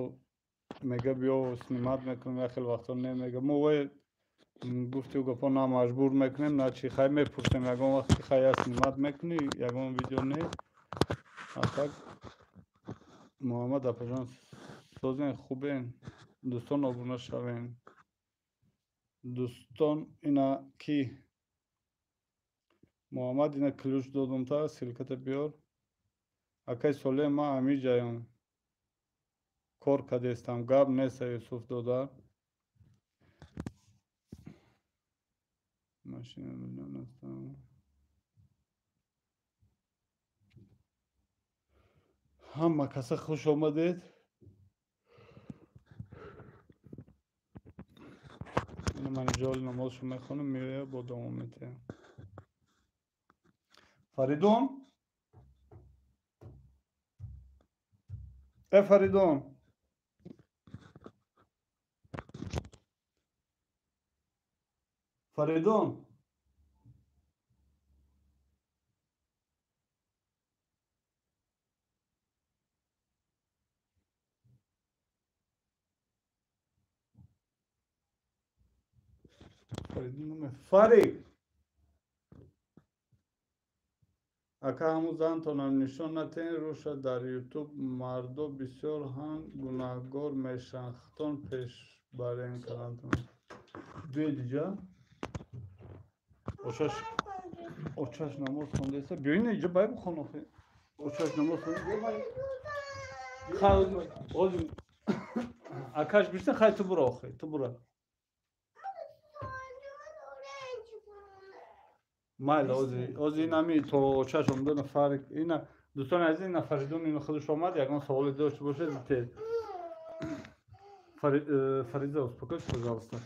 мега биё снимать мекунем, як хел вақто не мега. Мо вай гуфти гапо на маҷбур мекунем, на чи, хай мепурсем ягон вақт ки хай я снимать мекунӣ, ягон видео не. А так Муҳаммад апаҷон созен, хубен. Дӯстон обуна шавен. Дӯстон ина ки Муҳаммад ина ключ додум та ссылка та биёр. Акай Солеҳ ман ҳамиҷаям. Кор кардестам. Гап неста Юсуф додар. Машина миллион астам. Ҳама каса хуш омадед. Ина ман ҷоли намозшо мехонам, меоя бо давом метиҳам. Фаридун? Э Фаридун? Фаридун? Фарид! Ака ҳамун зантонам нишон натен рӯша дар ютуб мардо бисёр ҳам гунаҳгор мешаванд. Хитон пеш барен кардантон. Биёед иҷа. Очаш намоз хондаеста. Биё ина иҷа бай бихон охи. Очаш намоз хонда. Хай ҳозир акаш бишта, хай ту бура охи, ту бура. Майли, ҳозир инами то очаш омадана фарқ ина дӯстони азиз, ина Фаридун ина худаш омад, ягон саволе дошта бошед те. Фариза, успокойся, пожалуйста.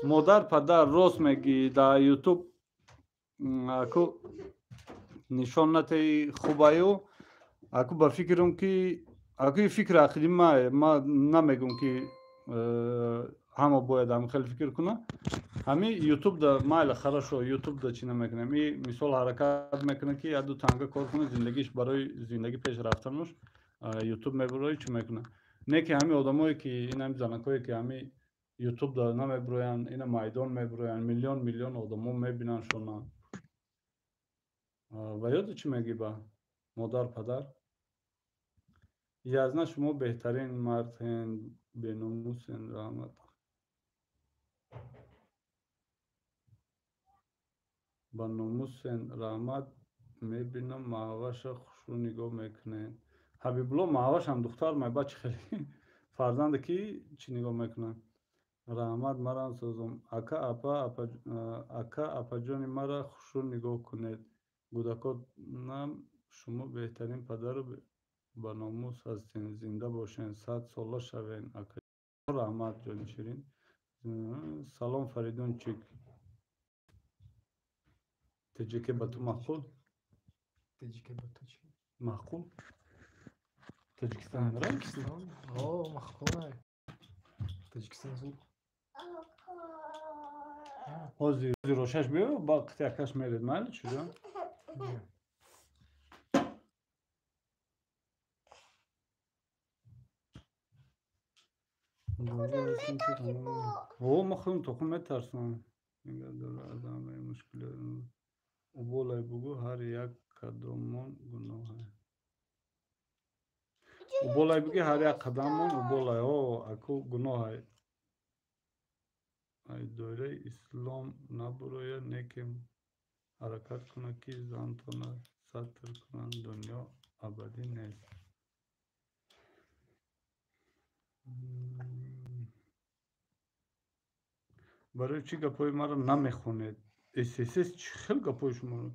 Модар, падар, рост мегӣ, дар ютуб аку нишон натеи хубаю. Аку ба фикрам ки аку и фикри ақиди мае, ма намегӯм ки ҳама бояд ҳамин хеле фикр кунад. Ҳами ютуб да майла, хорошо, ютуб да чӣ намекунем. И мисол ҳаракат мекунад ки як ду танга кор кунад, зиндагиш барои зиндагӣ пеш рафтануш ютуб мебурои чӣ мекунад. Не ки ҳами одамое ки ин ҳами занакое ки ҳами ютуб да намебуроянд, ина майдон мебуроянд, миллион миллион одамо мебинанд шона. Ва ёди чӣ мегӣ ба модар, падар? Язна шумо беҳтарин мардҳен, беномусен, раҳмат. Ба номусен, раҳмат. Мебинам маҳваша хушрӯ нигоҳ мекунед. Ҳабибулло маҳвашам духтар май, ба чӣ хеле фарзанде ки чӣ нигоҳ мекунад. Раҳмат, марам созум. Ака апа, ака апаҷони мара хушрӯ нигоҳ кунед. Кӯдаконам шумо беҳтарин падару ба номус ҳастен. Зинда бошен, 100 сола шавен. Ака раҳмат, ҷони ширин. Салом Фаридунчик. Теҷике ба ту маъқул? Теҷике ба ту чӣ? Маъқул? Тоҷикистон Тоҷикистон? О, маъқул. Тоҷикистон зуд. Ҳозир рошаш биё, ба қитякаш меред, майли чуҷо? О, ма худам то хун метарсам. Нигоҳ дора аз ҳамаи мушкилот. Уболай бугӯ, ҳар як қадамон гуноҳе. Уболай буги, ҳар як қадамон уболай. О, аку гуноҳай. Ай доираи ислом набурояд, некем ҳаракат кунад, ки зантона сатр кунанд. Дунё абадӣ нест. Барои чӣ гапҳои маро намехонед? ССС чӣ хел гапҳои шуморо?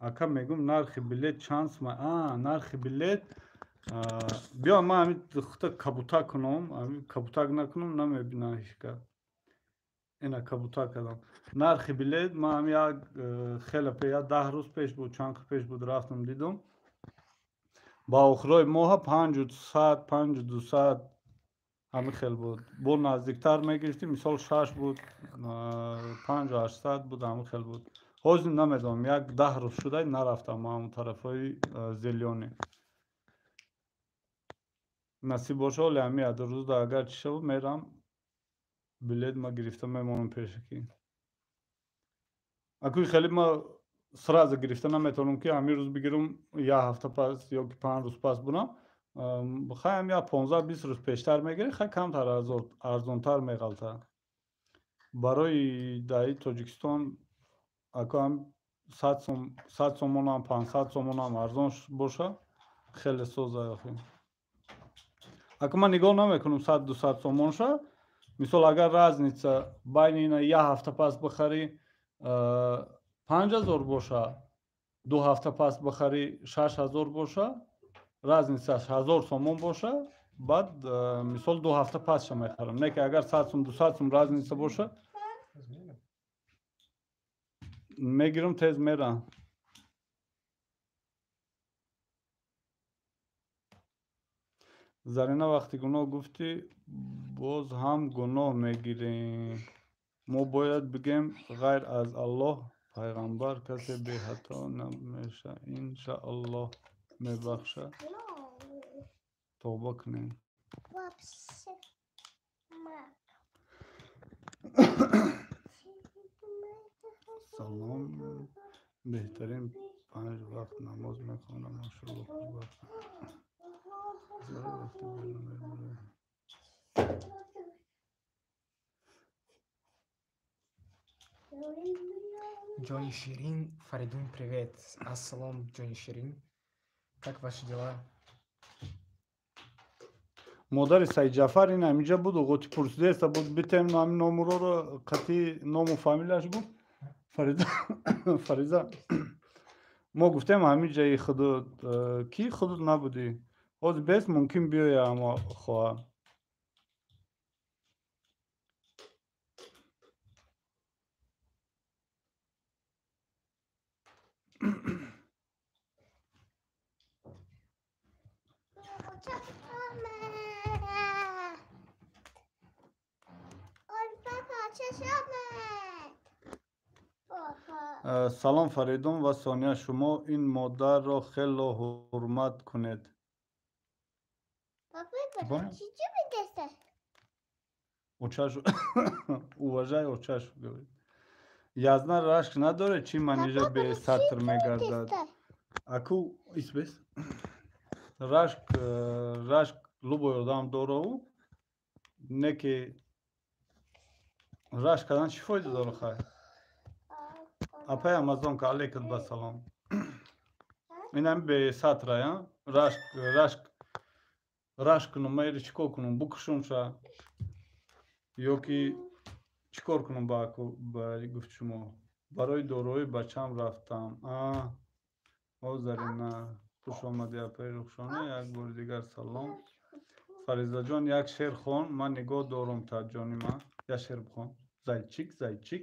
Ака мегӯм, нархи билет чанд сум? А, нархи билет биё ман ҳамин худта кабутак кунам, ҳамин кабутак накунам намебинам ҳеҷ кас. Ина кабутак кардам. Нархи билет ман ҳамин як хеле пеш, як 10 рӯз пеш буд, чанд қи пеш буд, рафтам дидам. Ба охирои моҳа 500, 5200 ҳамин хел буд. Бо наздиктар мегирифтим, мисол 6 буд, 5800 буд, ҳамин хел буд. Ҳозир намедонам, як 10 рӯз шуда нарафтам ман ҳамон тарафҳои Зелёни. Насиб боша, ҳоле ҳамин як рӯзда агар чӣ шавад, мерам билет ма гирифта мемонам пешакӣ. Акӯи хеле ма сразу гирифта наметавонам, ки ҳамин рӯз бигирам, як ҳафта пас ё ки 5 рӯз пас бурам. Хай ҳам як 15-20 рӯз пештар мегирӣ, хай камтар арзонтар меғалтад. Барои даи Тоҷикистон аку ҳам 100 сомонам, 500 сомонам арзон боша, хеле соза охи. Аку ман нигоҳ намекунам 100-200 сомонша. Мисол агар разница байни ина як ҳафта пас бихарӣ 5000 боша, 2 ҳафта пас бихарӣ 6000 боша, разницаш 1000 сомон боша, баъд мисол 2 ҳафта пасша мехарам. Не ки агар 100 сум, 200 сум разница боша, мегирам, тез мерам. Зарина, вақти гуноҳ гуфтӣ, боз ҳам гуноҳ мегирем. Мо бояд бигем, ғайр аз Аллоҳ пайғамбар касе бехато намеша. Иншааллоҳ мебахшад. Тавба кунем. Салом. Беҳтарин 5 вақт намоз мехонам. Машаллоҳ, хуб аст. Джонни Ширин, Фаридун, привет. Ассалом, Джонни Ширин. Как ваши дела? Модари Саидҷафар ин ҳаминҷа буд, оғоти пурсидеста буд, битем ҳамин номуроро қатъи ному фамилияш гуфт. Фариза, мо гуфтем ҳамин ҷаи худут, ки худут набудӣ. Ҳозир бес мумкин биёя, аммо хоҳа. Салом Фаридун ва Сония, шумо ин модарро хело ҳурмат кунед. Уважай очашу, говорит. Язна рашк надоред, чӣ манижа бесатр мегардад? Аку исбес. Рашк любой одам дораву, не ки рашк кардан чӣ фоида дора хай? Апай Амазонка, алейкум ба салом. Инам бесатра, я? Рашк кунум, майри чӣ кор кунум, букушумша ё ки чӣ кор кунум ба гуфт шумо? Барои дорои бачам рафтам. Озарина, хуш омадӣ апаи Рухшона, як бори дигар салом. Фаризаҷон, як шеър хон, ман нигоҳ дорум та ҷони ман. Як шеър бихон. Зайчик, зайчик.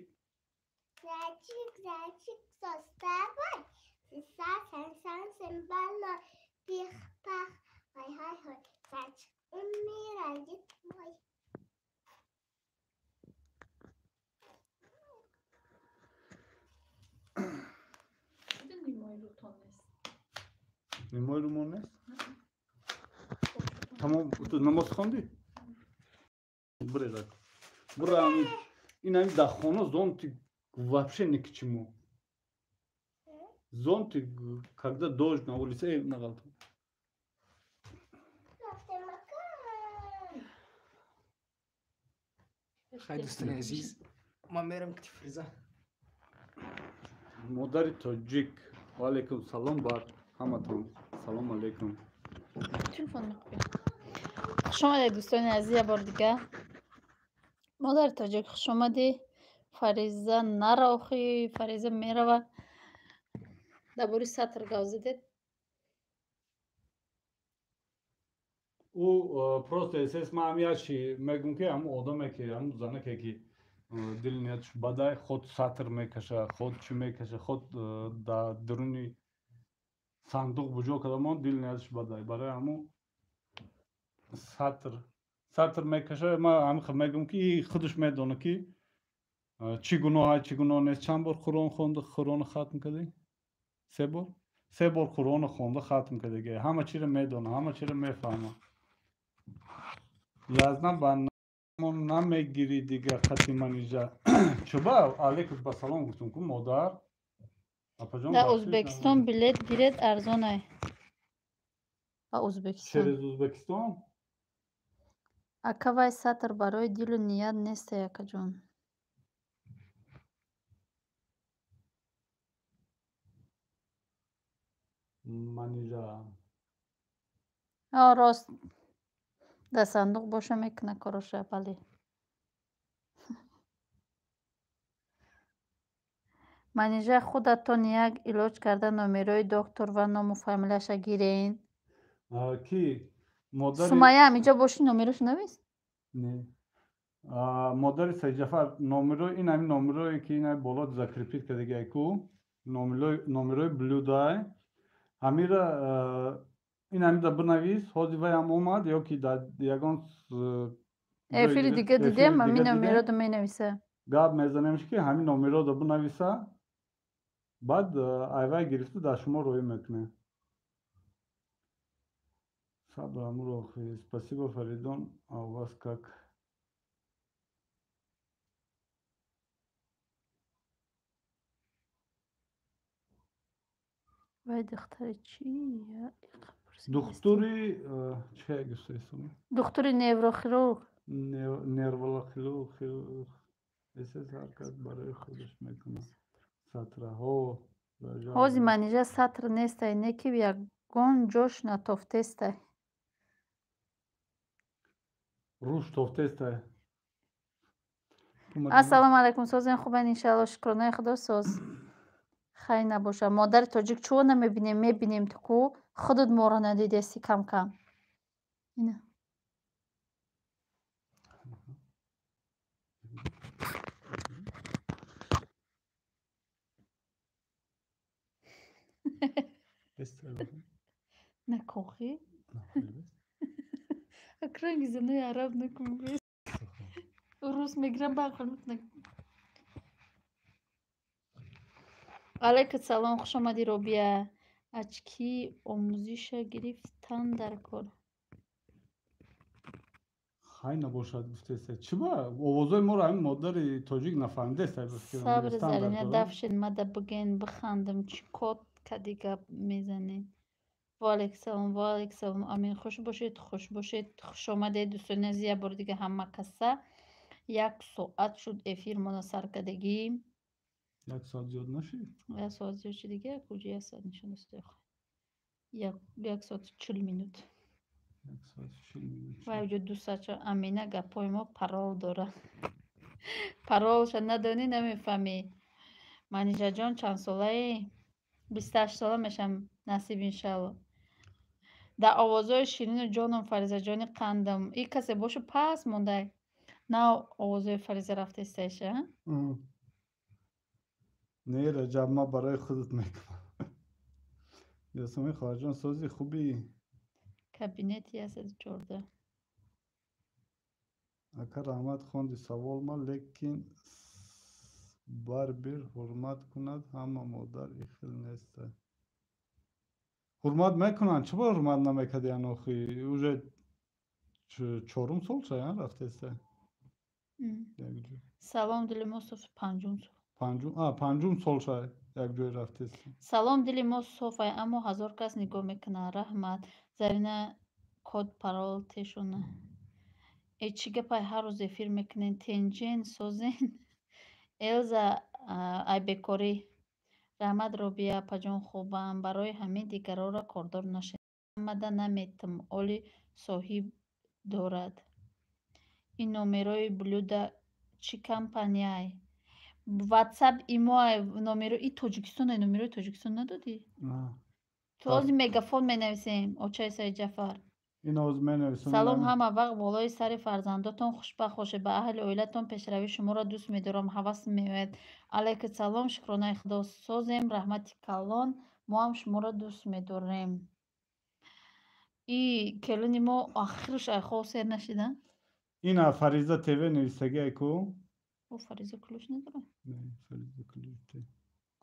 Зайчик, зайчик, составай. Сиса, сан, сан, симбало, пих, пах, хай, хай, хай. Зайчик умирает мой. рутон нест. Нимои румон нест? Тамом, ту намоз хондӣ? Бурерак. Бура ин ҳами дар хона зонтик вообще ни к чему. Зонтик, когда дождь на улице, эй, нағалт. Хай, дӯстони азиз, ман мерам ки Фариза. Модари тоҷик, ва алайкум салом бар ҳаматон. Салом алайкум. Телефон мекунӣ. Хуш омадед, дӯстони азиз, як бор дига. Модари тоҷик, хуш омадӣ. Фариза нара, охи Фариза мерава. Дар бори сатр гап задед. Ӯ просто эҳсос ман ҳам як чи мегӯм, ки ҳамун одаме ки, ҳамун занаке ки дили нияташ бадай, худ сатр мекаша, худ чӣ мекаша, худ дар дуруни сандуқ буҷо карда монд, дили нияташ бадай, барои ҳамун сатр мекаша. Ман ҳамин хел мегӯм, ки худаш медонад, ки чӣ гуноҳ, чӣ гуноҳ нест. Чанд бор Қуръон хонда, Қуръоно хатм кардӣ? Се бор, се бор Қуръоно хонда, хатм кардагӣ. Ҳама чиро медона, ҳама чиро мефаҳма. Язна ба намегирӣ дига қати манижа чуба. Алейкум ба салом гуфтум ку, модар, апаҷон. Дар Ӯзбекистон билет гиред, арзонай ба Ӯзбекистон. Через Узбекистон. Ака, вай сатр барои дилу ният нестай, акаҷон. Манижа. О, рост, дар сандуқ боша, мекуна короша, бале. Манижа, худатон як илоҷ карда, номерои доктор ва ному фамилияша гирен. Ки модари Сумая, ҳаминҷо боши, номерош навис. Не, модари Сайҷафар, номеро ин ҳамин номерое ки ин боло закрепить кардагиай ку, номерои блюдай, ҳамира ин ҳамида бинавис. Ҳозир вай ҳам омад ё ки дар ягон эфири дига дидем, ҳамин номероро менависа. Гап мезанемш, ки ҳамин номероро бинависа, баъд айвай гирифта дар шумо роҳӣ мекунем. Сабр Амуров, спасибо, Фаридун, а у вас как? Вай духтари чи? Духтури чи гуфтаистум? Духтури неврохирург. Нерволохирург. Эсэс ҳар кас барои худаш мекунад сатраҳо. Ҳози Манижа сатр нестай, не ки ягон ҷош натофтестай. Руш тофтестай. Ассалому алайкум, созен, хубен, иншалло, шукронаи Худо, соз хай набоша. Модари тоҷик, чӯ намебинем? Мебинем, ту ку худат моро надидеси кам кам. Ина. Накохи акранги занои араб накун, рус мегирам, бахл. Алайкум салом, хуш омадӣ, Робия. Очки омӯзиша гирифтан дар кор. Хай набошад гуфтеста. Чиба овозои моро ҳамин модари тоҷик нафаҳмидеста? Сабр, Зарина, дафшед мада, биген, бихандам. Чӣ код кади гап мезанед? Ваалайкум, ваалайкум, амин. Хуш бошед, хуш бошед, хуш омадед, дӯстони азиз, як бори дига ҳама каса. Як соат шуд эфир мона сар кардагӣ. Як соат зиёд нашид? Як соат зиёд шуд дига, куҷо як соат нишон дошта? Як соату 40 минут. Як соату 40 минут. Вай уҷо 2 соат шуд. Амина, гапҳои мо парол дорад, паролша надонӣ, намефаҳмӣ. Манижаҷон, чандсолаи? 28 сола мешам, насиб, иншалло. Дар овозҳои ширину ҷоном, Фаризаҷони қандам, и касе бошу пас мондай, на овозҳои Фариза рафтаистаиша. Не, Раҷаб, ман барои худат мекунам. Ёсумин хоҳарҷон, сози, хубӣ? Кабинети 114. Ака, раҳмат, хонди саволма, лекин барбир ҳурмат кунад, ҳама модар ихел неста. Ҳурмат мекунанд, чӣ бо ҳурмат намекардиян охи? Уже чорум сол шаян рафтеста. Салом дили мо соф, панҷум сол. Панҷум сол шай як ҷой рафтеста. Салом дили мо софай, аммо ҳазор кас нигоҳ мекунад. Раҳмат. Зарина код парол тешона. Э чӣ гапай, ҳар рӯз эфир мекунен, тенҷен созен. Элза ай бекорӣ. Раҳмат Робия апаҷон, хубам. Барои ҳамин дигарора кордор нашед. Омада наметам, оли соҳиб дорад. Ин номерои блюда чӣ компанияй? Ватсап имоай номеро и Тоҷикистон, номерои Тоҷикистон надодӣ? Ту ози мегафон менависем, очаи Саидҷафар. Салом, ҳама вақт болои сари фарзандотон хушбахт бошед, ба аҳли оилатон пешравии шуморо дӯст медорам, ҳавас меояд. Алайкум салом, шукронаи худо созем, раҳмати калон, мо ҳам шуморо дӯст медорем. И келини мо ахирш айхов сер нашида? Ина Фариза ТВ нависагиай ку? О, Фариза ключ надорад? Не, Фариза ключ те.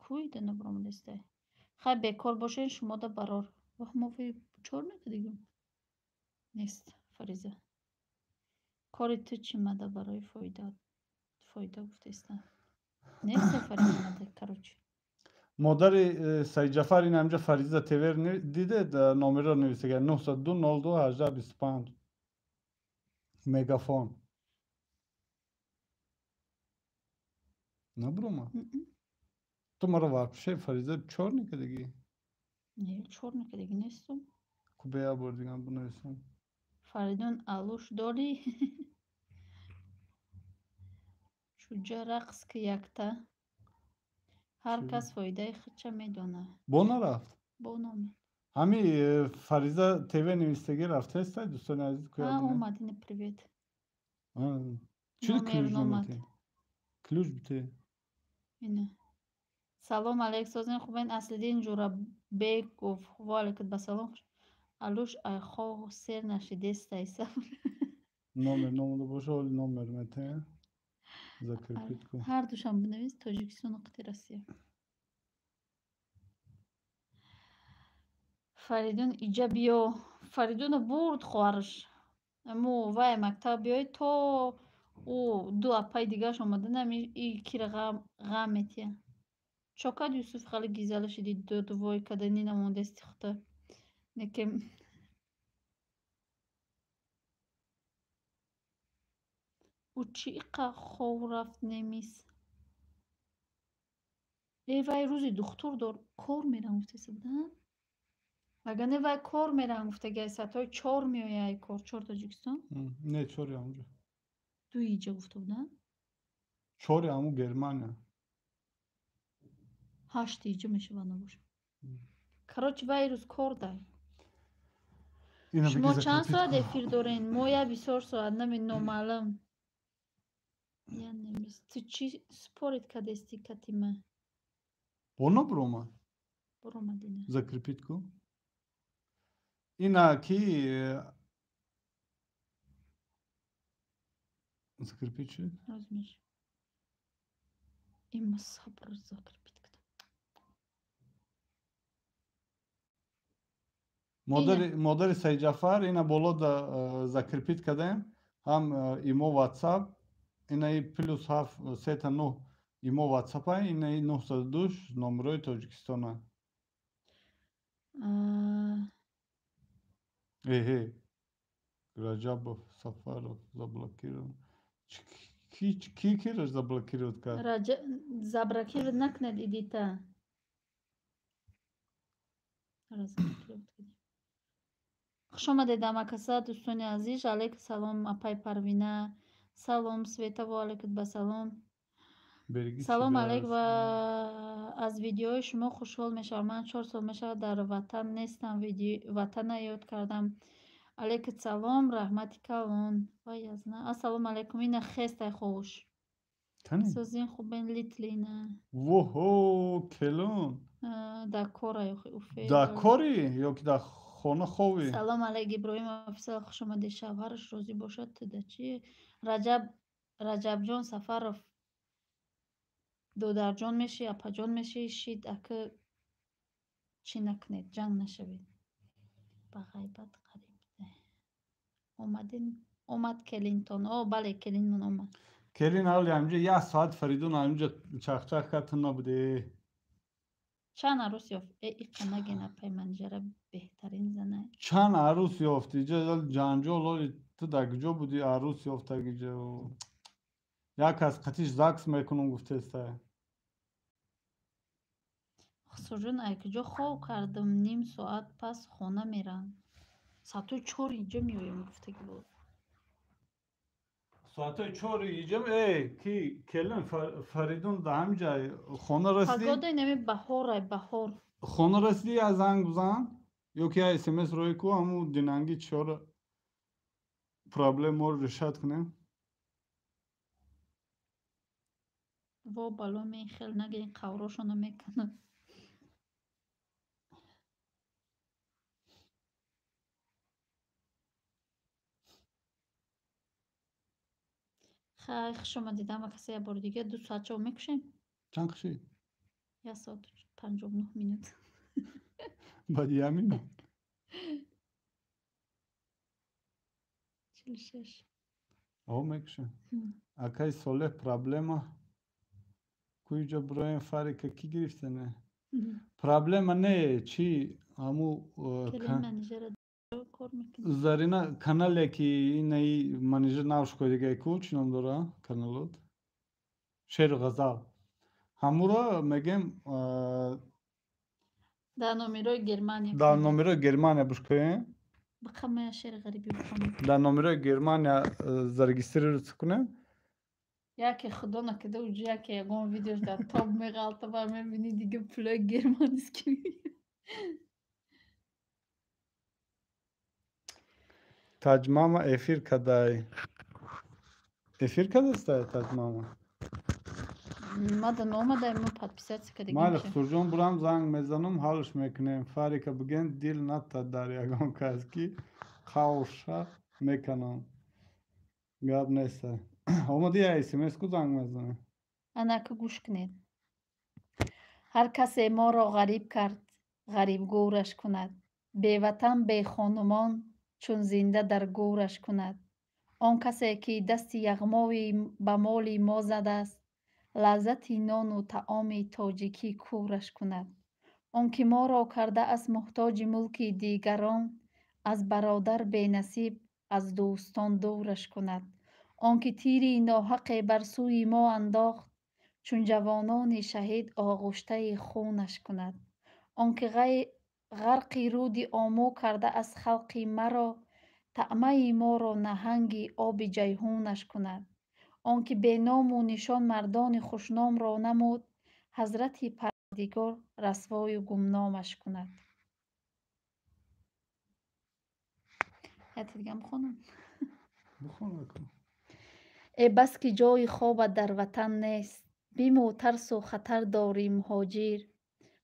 Ку ида набаромадестай? Хай бекор бошед, шумо да барор. Вах, мо чор накардигим? Нест, Фариза. Кори ту чӣ мада барои фоида? Фоида гуфтеста. Нест Фариза мада, короче. Модари Саидҷафар ин ҳамҷа Фариза ТВ дидед, номеро нависага 902 02 18 25. Мегафон. Набуромад? Ту маро вообще Фариза чор накардагӣ? Не, чор накардагӣ нестум. Кубея бор дигам бинависам. Фаридун алуш дорӣ? Чуҷа рақс ки якта. Ҳар кас фоидаи худша медонад. Бо нарафт? Бо номед. Ҳами Фариза ТВ нависагӣ рафтаеста, дӯстони азиз? Омад, ина привет. Чӣ ключ наметӣ? Ключ бите. Ина. Салом алейк, созен хубен, Аслиддин Ҷурабеков. Ва алейкум басалом. Алуш айхов сер нашидестай. Номер номада боша, оли номер мете. Закрепить ку. Ҳар душам бинавис Тоҷикистон нуқти Россия. Фаридун иҷа биё. Фаридуна бурд хоҳараш. Аммо вай мактаб биёй то ӯ ду апаи дигараш омадан, и кира ғам метия. Чокад Юсуф хали гизала шиди додвой кадани намондести хута. Некем ӯ чӣ иқа хов рафт немис? Э вай рӯзи духтур дор кор мерам гуфтеса буда? Агар не вай кор мерам гуфтагиай, соатҳои чор меояй кор, чор Тоҷикистон? Не, чори ҳамҷо. Ду иҷа гуфта буда? Чори ҳаму Германия. Ҳашт иҷа мешавад набошад. Короче, вай рӯз кор дай. Шумо чанд соат эфир дорен? Мо я бисёр соат, нами номаълум. Я немис. Ту чӣ спорит кардести катима? Бо набуромад? Буромад ина. Закрепить ку? Ина ки закрепить чи? Разумеш. Има сабр закрепить кардам. Модари Саидҷафар ина боло да закрепить кардем. Ҳам имо WhatsApp, ина и плюс ҳафт сета нӯҳ имо WhatsApp-а, ина и 902 номерои Тоҷикистона. Эҳе, Раҷабов Сафаров заблокирован. Ки киро заблокировать кард? Заблокировать накунед идита. Заблокировать кардем. Хуш омадед амакаса, дӯстони азиз. Алейкум салом, апай Парвина. Салом Света, ва алейкум басалом. Салом алейк ва аз видеои шумо хушҳол мешавам. Ман 4 сол мешавад дар ватан нестам, ватана ёд кардам. Алейкум салом, раҳмати калон. Вай язна. Ассалому алейкум, ина хестай ховуш. Созин хубен литлина. Воҳо, келон. Дар кора ё уфе. Дар кори ё ки дар хона ховӣ? Салом алейк Иброҳим офисал, хуш омадед. Шавҳараш розӣ бошад, ту да чӣ? Раҷабҷон Сафаров додарҷон мешӣ, апаҷон мешӣ, шид ака Чӣ накунед, ҷанг нашавед. Ба ғайбат қариб омадин, омад келинтон. О, бале, келинмон омад. Келин ҳали ҳаминҷа як соат Фаридун ҳаминҷа чахчах кард, ту набудӣ. Чанд арӯс ёфт? Э, иқа наген, апай Манижара беҳтарин зана. Чанд арӯс ёфт? Иҷа ҷанҷол оли, ту дар куҷо будӣ, арӯс ёфтагиҷа? Як кас қатиш ЗАГС мекунам гуфтеста. Хусурҷон, ай куҷо хов кардам, ним соат пас хона мерам. Соатҳои 4 инҷо меоем гуфтагӣ буд. Соатҳои 4 иҷа э ки келин Фаридун да ҳаминҷа хона расидӣ? Погода инами баҳорай, баҳор. Хона расидӣ, я занг бизан ё ки я смс рӯй ку, ҳамун динанги чиёро проблемаро решать кунем. Во бало мехел наген, қаврошоно мекунад. Хай, хуш омадед ҳама каса як бори дига. 2 соат чо мекушем? Чанд кушид? 1 соату 59 минут. Баъди як минут? 46. О, мекушем. Акай Солеҳ, проблема куҷо бироем, Фарика ки гирифтане? Проблема не, чи ҳаму Келин Манижара кор мекунад. Зарина канале ки инаи Манижа нав шукоидагай ку, чӣ ном дора каналот? Шеру ғазал. Ҳамуро мегем дар номерои Германия. Дар номерои Германия бушкоем. Бақамая шери ғарибӣ бихонам. Дар номерои Германия зарегистрироваться кунем. Яке худо накарда уҷо яке ягон видеош дар топ меғалта ва мебинӣ, дига пулои германский. Таҷмама эфир кадай. Эфир кадастай Таҷмама? Мада наомадай, мо подписаться кардагим. Майли, Хусурҷон, бурам занг мезанам, ҳалш мекунем. Фарика биген, дил ната дар ягон кас ки қавша меканам. Гап неста. Омади я смс ку, занг мезанем. Анака гӯш кунед. Ҳар касе моро ғариб кард, ғарибгӯраш кунад. Беватан, бехонумон чун зинда дар гӯраш кунад. Он касе ки дасти яғмои ба моли мо задааст, лаззати нону таоми тоҷикӣ кӯраш кунад. Он ки моро кардааст муҳтоҷи мулки дигарон, аз бародар бенасиб, аз дӯстон дураш кунад. Он ки тири ноҳақе бар сӯи мо андохт, чун ҷавонони шаҳид оғуштаи хунаш кунад. Он ки ғарқи руди Омӯ кардааст халқи маро, таъмаи моро наҳанги оби ҷайҳунаш кунад. Он ки беному нишон мардони хушномро намуд, ҳазрати Парвардигор расвою гумномаш кунад. Яте дигам бихонам? Бихон. Э бас ки ҷои хобат дар ватан нест, биму тарсу хатар дорӣ муҳоҷир.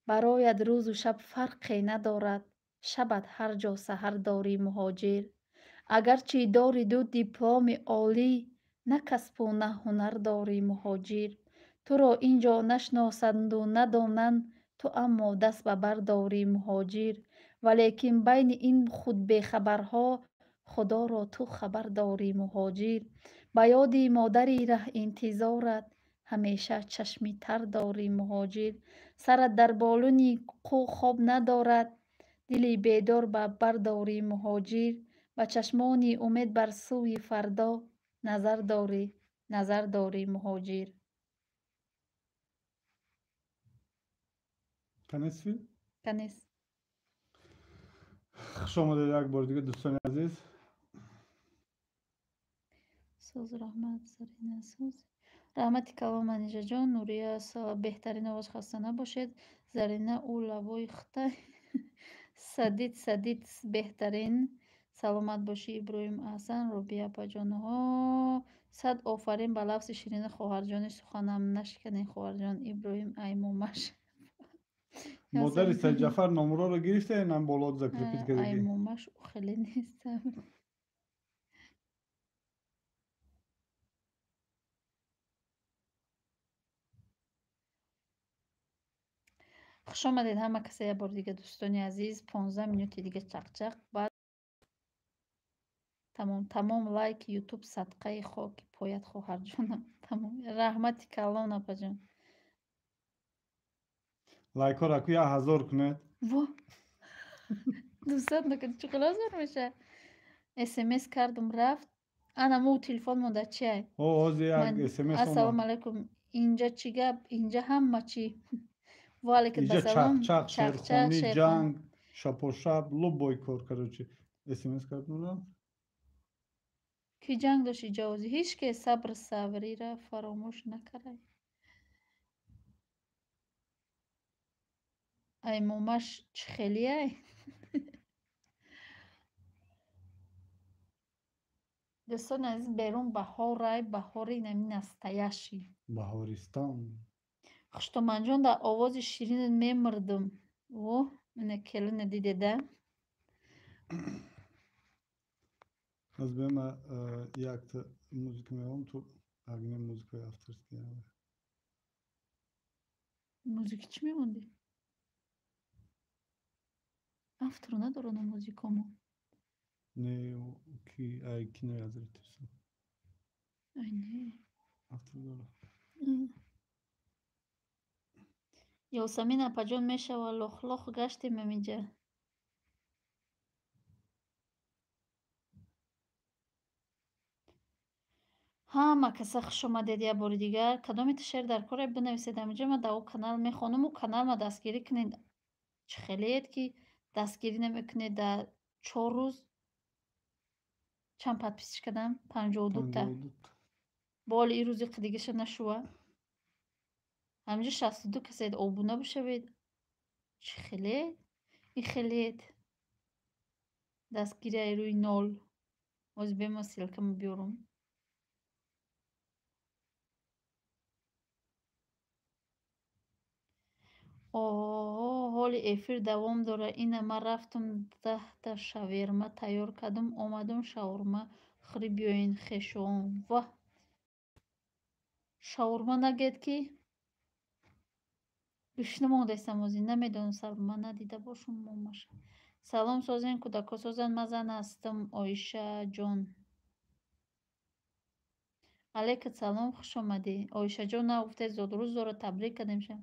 Бароят рӯзу шаб фарқе надорад, шабат ҳар ҷо саҳар дорӣ муҳоҷир. Агарчи дори ду дипломи олӣ, на касбу на ҳунар дорӣ муҳоҷир. Туро ин ҷо нашносанду надонанд, ту аммо даст ба бар дорӣ муҳоҷир. Валекин байни ин худбехабарҳо Худоро ту хабар дорӣ муҳоҷир. Ба ёди модари раҳинтизорат ҳамеша чашми тар дорӣ муҳоҷир. Сарат дар болуни қӯ хоб надорад, дили бедор ба бар дорӣ муҳоҷир. Ба чашмони умед бар сӯи фардо назар дорӣ, назар дорӣ муҳоҷир. Конец филм? Конец. Хуш омадед як бори дига, дӯстони азиз. Соз, раҳмат, Зарина, соз. Раҳмати калом, Манижаҷон. Нурия, беҳтарин овоз, хаста набошед. Зарина, ӯ лавои хитай. Садид, садид, беҳтарин. Саломат бошӣ, Иброҳим Аҳсан, Рубия апаҷонҳо. Сад офарин ба лафзи ширини хоҳарҷони, суханам нашиканед, хоҳарҷон. Иброҳим аймомаш. Модари Сайдҷафар, номроро гирифта, инам боло закрепить кардагӣ. Аймомаш ӯ хеле нестам. Хуш омадед ҳама каса як бор дига, дӯстони азиз. 15 минути дига чақчақ, баъд тамом. Тамом, лайк, ютуб садқаи хоки поят, хоҳарҷонам. Тамом, раҳмати калон, апаҷон. Лайкҳоро ку 1000 кунед. Во, 200 накунед, чӣ хел ҳазор меша? СМС кардум, рафт. Ана мо телефон монда чиай? О, ҳозир як СМС. Ассалому алайкум. Инҷа чӣ гап? Инҷа ҳама чӣ? Ва алайкум ассалом. Чақчақ, шерхонӣ, ҷанг, шапошап, любой кор, короче. СМС кардум, рафт. Ки ҷанг дошт иҷа ҳозир? Ҳеҷ ке сабр саврира фаромӯш накарай. Ай момаш чӣ хелиай? Дӯстони азиз, берун баҳорай, баҳори нами настоящий. Баҳористон. Хуштоманҷон, дар овози ширинат мемурдум. О, ина келина дидеда? Аз бема якта музыка меом, ту агне музыкаи авторский. Музыки чӣ мемондӣ? Автору надорад музикамо. Не, ки ай кинои Ҳазрати Юсуф. Ай не. Автор дорад. Ёсамин апаҷон, мешава, лохлох гаштем аминҷа. Ҳама каса хуш омадед як бори дигар. Кадомета шеър дар коре, бинависед аминҷа, ман дар о канал мехонам. Ӯ канал ма дастгирӣ кунед. Чӣ хелеед, ки дастгирӣ намекунед? Дар 4 рӯз чанд подписчик кардам? 52-та. Бо ҳоли ин рӯзи қидигаша нашува. Ҳаминҷа 62 касед, обуна бишавед. Чӣ хелеед? Ин хелеед. Дастгирӣ ай рӯи нол. Ҳозир бема ссылкамо биёрам. Оҳо, ҳоли эфир давом дорад. Ина ман рафтам, 10-та шаверма тайёр кардам, омадам, шаурма хӯрӣ, биёен, хешовон. Воҳ! Шаурма нагӯед, ки гӯшна мондаистам ҳозир. Намедонам, сабр, ман надида бошам момаша. Салом, созен, кӯдако созанд, ман зан ҳастам, Оишаҷон. Алайкум салом, хуш омадӣ. Оишаҷон нагуфтед, зодрӯз дорад, табрик кардемша.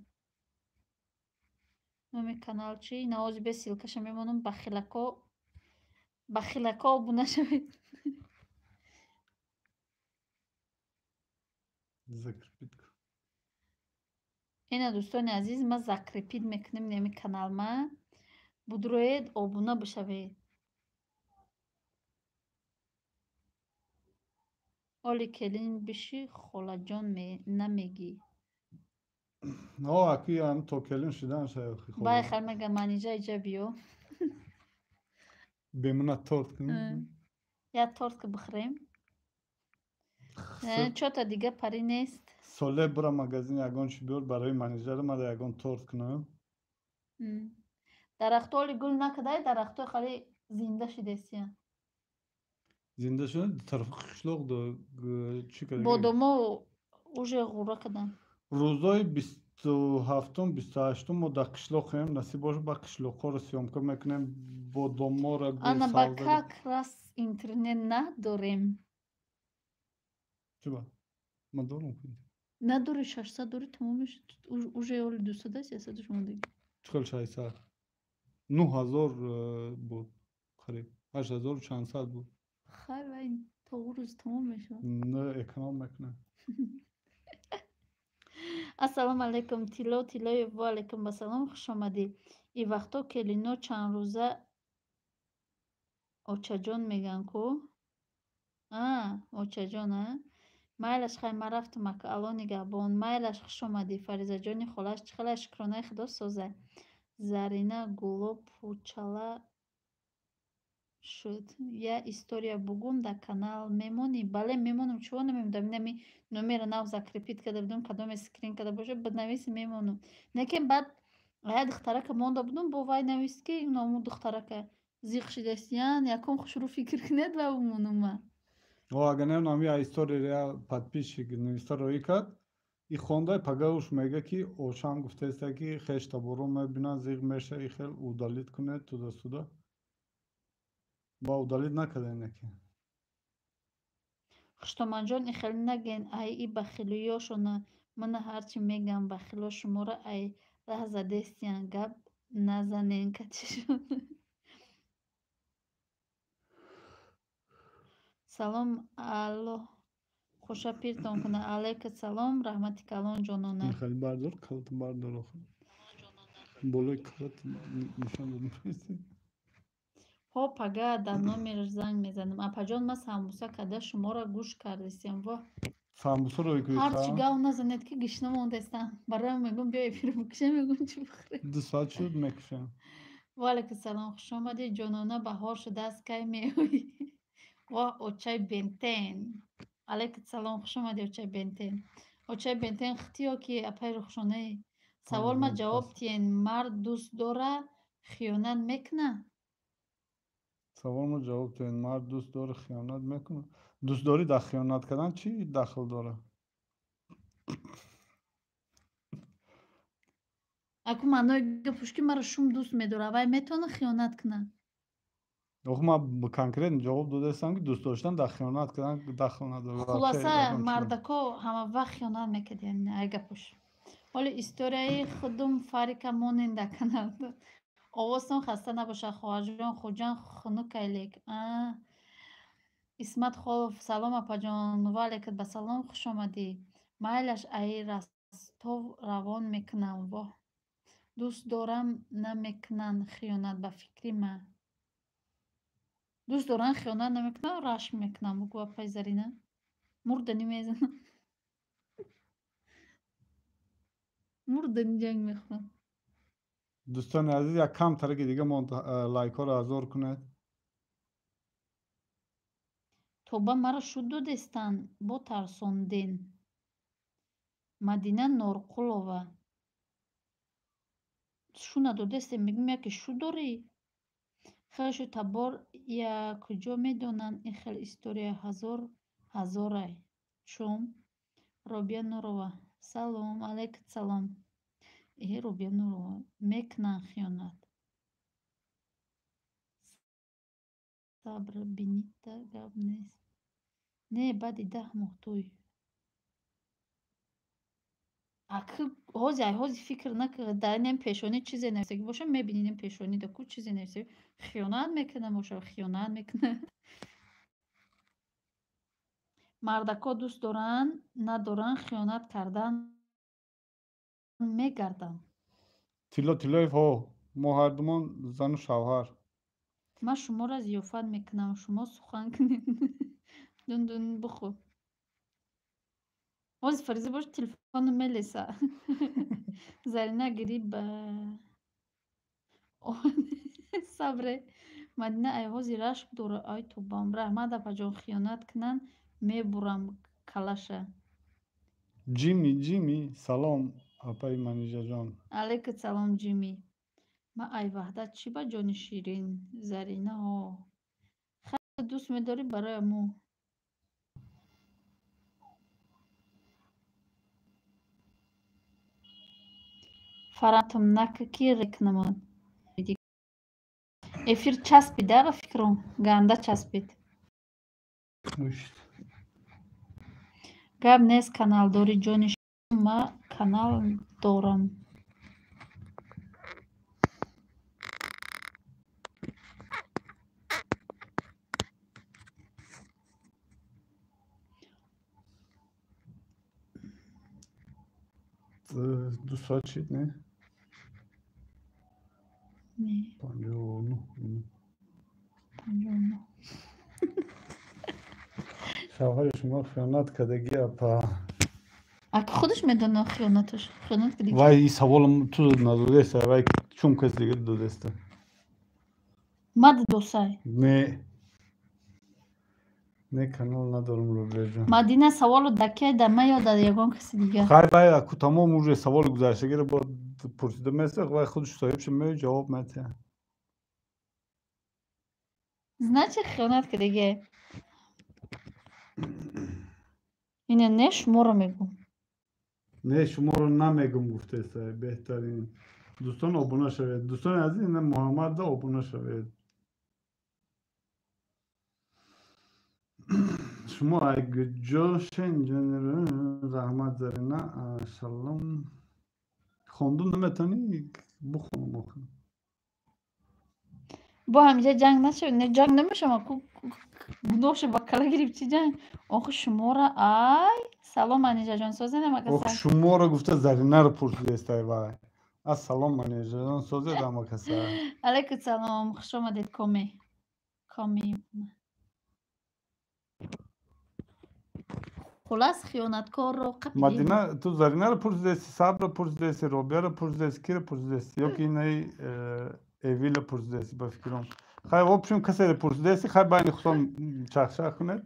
Номи канал чӣ? Навози бе ссылкаша мемонам, бахилако, бахилако обуна шавед. Закрепить. Ина, дӯстони азиз, ман закрепить мекунем неми канал ма. Будроед, обуна бишавед. Оли келин биши, холаҷон намегӣ. О, аки ам то келин шудан шаяхи. Бай хал мега, манижа, иҷа биё. Бемона торт кунем. Як торт ки бихӯрем. Чота дига парӣ нест. Соле бура магазин, ягон чи биёр барои манижара, мада ягон торт кунам. Дарахто оли гул накардай, дарахто хали зинда шидестиян. Зинда шуда, тарафи қишлоқ чӣ карда? Бодомо уже ғура карданд. Рӯзои 27-ум, 28-ум мо дар қишлоқем, насиб бошад, ба қишлоқҳоро съёмка мекунем, бодоморо. Ана ба как раз интернет надорем. Чиба? Ман дорам. Надори, 600 дори, тамомиш уже оли 200 аст, 100 шумодаги. Чӣ хел 600? 9000 буд, қариб 8000 чандсад буд. Хай, вай то ӯ рӯз тамом мешавад. Не, эконом мекунем. Ассалому алайкум, Тилло Тиллоев. Ва алайкум ассалом, хуш омадӣ. И вақто келино чанд рӯза очаҷон мегӯянд ку? А, очаҷон, а? Майлаш, хай, ман рафтам, ака, Алло нигаҳбон. Майлаш, хуш омадӣ, Фаризаҷони холаш. Чӣ хелай, шукронаи Худо, созай. Зарина гуло пучала шуд. Я история бугум, дар канал мемонӣ? Бале, мемонам, чиво намемонам? Инами номера нав закрепить карда будам, кадоме скрин карда бошад, бинависи, мемонам. Лекин баъд як духтарака монда будам, бо вай навист, ки иному духтарака зиқ шидастиян, якум хушрӯ фикр кунед ва бимонам ман. О, агар намедонам, я история я подписчик нависта роӣ кард. И хондай пагауш мега ки ошам гуфтеста ки хеш таборо мебинад, зиғ меша, и хел удалить кунед туда-сюда. Ба удалить накарда ки. Хуштоманҷон, и хел наген, ай и бахилиёшона мана ҳарчи мегам, бахило шуморо ай раҳ задестиян, гап назанен катишон. Салом, алло хуша пиртон куна. Алайка салом, раҳмати калон ҷонона. Хеле бардор, калат бардор охир. Болои калат нишон додем. Ҳо, пага дар номераш занг мезанам. Апаҷон, ман самбуса када шуморо гӯш кардистем. Воҳ. Самбусаро Ҳарчи гав назанед ки гишна мондастам. Бароям мегӯм биё эфир бикушем, мегӯм чӣ бихӯрем. 2 соат шуд мекушам. Ва алайкум салом, хуш омадӣ ҷонона, баҳор шудааст, кай меоӣ? Воҳ, очай Бентен. Алайкум салом, хуш омадӣ очай Бентен. Очай Бентен хитиё ки апай Рухшонаи. Савол ма ҷавоб тиен, мард дӯст дора хиёнат мекуна? Савол ма ҷавоб тиен, мард дӯст дора хиёнат мекуна? Дӯстдорӣ дар хиёнат кардан чӣ дахл дора? Аку маънои гапуш ки маро шум дӯст медора, вай метавона хиёнат куна? Ох, ман конкретно ҷавоб додаистам ки дӯст доштан дар хиёнат кардан дахл надорад. Хулоса, мардако ҳама вақт хиёнат мекардиян, ай гапуш. Ҳоли историяи худум Фарика монен дар канал. Овозтон хаста набошад, хоҳарҷон, Хуҷанд хунукайлек. Исмат Холов, салом апаҷон, ва алайкум ба салом, хуш омадӣ. Майлаш ай Ростов равон мекунам. Воҳ, дӯст дорам намекунанд хиёнат ба фикри ман. Дӯст доранд хиёнат намекунанд, рашм мекунам. Бугӯ апай Зарина. Мурдани мезанам. Мурдани ҷанг мехӯрам. Дӯстони азиз, як кам тараки дига монд, лайкҳоро азор кунед. Тоба маро шуд додестан, бо тарсонден. Мадина Норқулова. Шу надодестем, мегӯм яке шу дорӣ? Хеле табор я куҷо медонанд ин хел история ҳазор ҳазорай. Чум? Робия Нурова. Салом, алайкум салом. Э, Робия Нурова. Мекунанд хиёнат. Сабр бинита гап нест. Не, баъди 10 моҳ тӯй. Аки ҳози ай ҳози фикр накард, дар инам пешонӣ чизе нависагӣ боша, мебинӣ инам пешонӣ да ку чизе нависагӣ. Хиёнат мекунад боша, хиёнат мекунад. Мардако дӯст доранд, надоранд, хиёнат кардан мегарданд. Тилло Тиллоев, ҳо, мо ҳардумон зану шавҳар. Ман шуморо зиёфат мекунам, шумо сухан кунед. Дун-дун бихӯр. Ҳозир Фариза бош телефону мелеса. Зарина гириб ба сабре. Мадина ай ҳозир рашк дора, ай тобам. Раҳмат апаҷон, хиёнат кунанд, мебурам калаша. Ҷими, Ҷими, салом апаи Манижаҷон. Алайкум салом, Ҷими. Ман ай Ваҳдат чӣ ба ҷони ширин, Зарина ҳо. Хеле дӯст медорӣ барои мо. Фаратум нака ки рекнамон. Эфир часпид, да, ба фикрум? Ганда часпид. Гап нест, каналдори ҷони ма канал дорам. 2 соат шид, не? Не. 59. 59. Шавҳари шумо хиёнат кардагӣ, апа? Аки худаш медонад хиёнаташ. Хиёнат кардагӣ. Вай, ин саволам ту надодеста, вай чун кас дига додеста. Ма додосай. Не. Не, канал надорам, Рубияҷон. Мадина саволу да кия, да ма ё да ягон каси дигар? Хай, вай, аку тамом уже саволи гузаштагиро бо пурсида места, вай худаш соҳибша меояд, ҷавоб метиҳад. Значит, хиёнат кардагӣ. Ина не, шуморо мегӯм. Не, шуморо намегум гуфтеста, беҳтарин. Дӯстон обуна шавед. Дӯстони азиз, ина Муҳаммадда обуна шавед. Шумо айгҷошен раҳмат Зарина. Салом. Хонду наметавонӣ бухонам охир. Бо ҳамиҷа ҷанг нашавед. Не, ҷанг намешавам. Гуноҳшо ба кала гирифт, чӣ ҷанг? Охи шуморо ай салом Манижаҷон созед амака. Ох шуморо гуфта Заринаро пурсидестай вай. Ассалом Манижаҷон созед амакаса. Алайкум салом, хуш омадед коми. Коми. Хулас хиёнаткорро қапидем. Мадина, ту Заринаро пурсидеси, Сабро пурсидеси, Робияро пурсидеси, киро пурсидеси? Ё ки инаи Эвила пурсидеси ба фикрам. Хай, в общем, касеро пурсидеси, хай байни худтон чахчах кунед.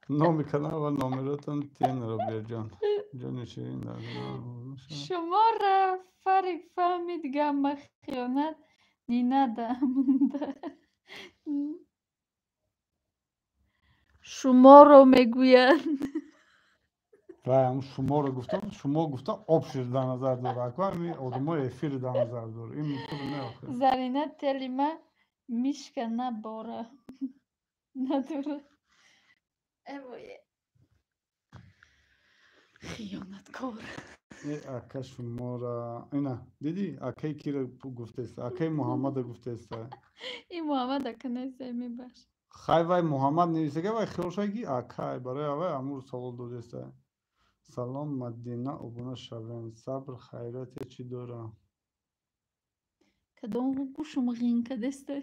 Номи канал ва номеротон тен Робияҷон. Ҷони ширин дар Шуморо фарик фаҳмид гамма хиёнат не надо. Шуморо мегӯянд. Вай, ҳам шуморо гуфтам, шумо гуфта обшир дар назар дора. Аку ҳами одамои эфир дар назар дора. Ин туро не охир. Зарина телима мишка набора. Надора. Эвое. Хиёнаткор. Э, ака шумора. Ина, дидӣ? Акаи киро гуфтеста? Акаи Муҳаммада гуфтеста. Ин Муҳаммад ака нест, мебахш. Хай вай Муҳаммад нависага, вай хиёл шавад ки акай, барои авай амур савол додеста. Салом Мадина, обуна шавем. Сабр хайрате чӣ дора? Кадом гӯшум ғин кадестай?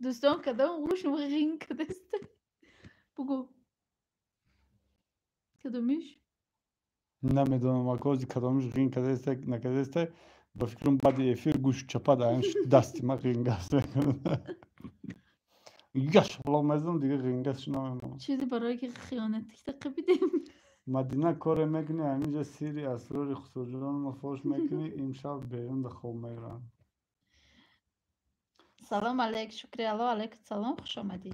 Дӯстон, кадом гӯшум ғин кадестай? Бугӯ. Кадомиш? Намедонам, акози кадомиш ғин кадестай, накадестай. Ба фикрам баъди эфир гӯш чапад, аян дасти ма ғингас мекунад. Яш ҳоло мезанам, дига ғингасш намемонад. Чизе барое ки хиёнатикта қабидем. Мадина коре мекунӣ, ҳаминҷа сирри асрори хусурҷонро фош мекунӣ, имшаб берун да хоб меравам. Салом алейк, шукри Алло, алейкум салом, хуш омадӣ.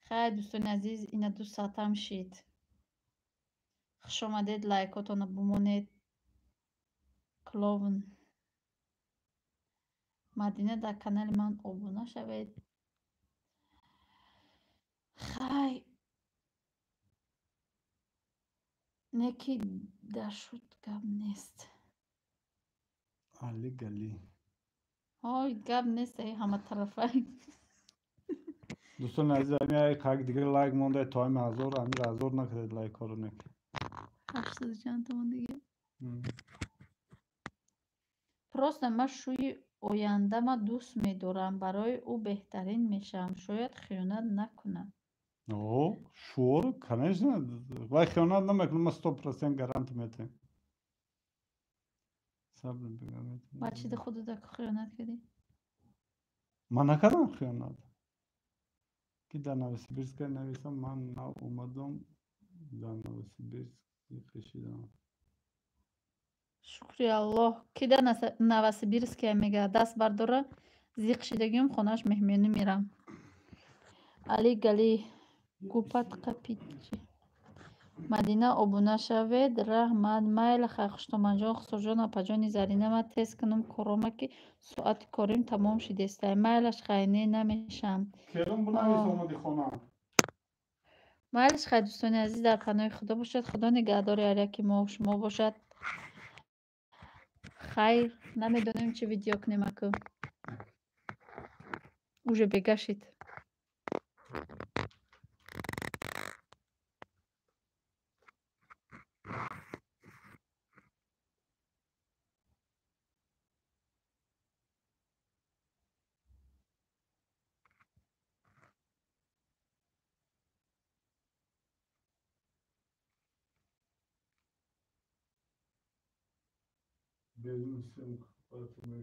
Хайр, дӯстони азиз, ина 2 соатам шид. Хуш омадед, лайкотонро бумонед. Клоун. Мадина дар канали ман обуна шавед. Хай. Не ки дашуд гап нест. Али гали. Ой, гап нест, эй ҳаматарафа. Дӯстони азиз, ами ай қак дигар лайк монда, то ами ҳазор, ами ҳазор накардед лайкҳоро нек. 800 чанд томон дига. Просто ман шӯи ояндама дӯст медорам, барои ӯ беҳтарин мешавам, шояд хиёнат накунам. О, шуор, конечно, вай хиёнат намекунам, ман 100% гарант метиҳам. Сабр бигам. Ба чӣ худата хиёнат кардӣ? Ман накардам хиёнат. Ки дар Новосибирска нависам, ман нав омадам, дар Новосибирск кашидам. Шукри Аллоҳ. Ки дар Новосибирске мега даст бардора, зиқ шидагиам хонааш меҳмонӣ мерам. Али Гали гупат қапичи. Мадина обуна шавед, раҳмат, майла хай хуштоманҷон, хусурҷон, апаҷони Зарина, ман тез кунам корома ки соати корим тамом шидестай. Майлаш хай, не намешам. Керум бунавис омади хона. Майлаш хай, дӯстони азиз, дар паноҳи Худо бошад. Худо нигаҳдори ҳар яки мо шумо бошад. Хайр, намедонем чӣ видео кунем аку. Уже бегашид. Берун съемка поэтому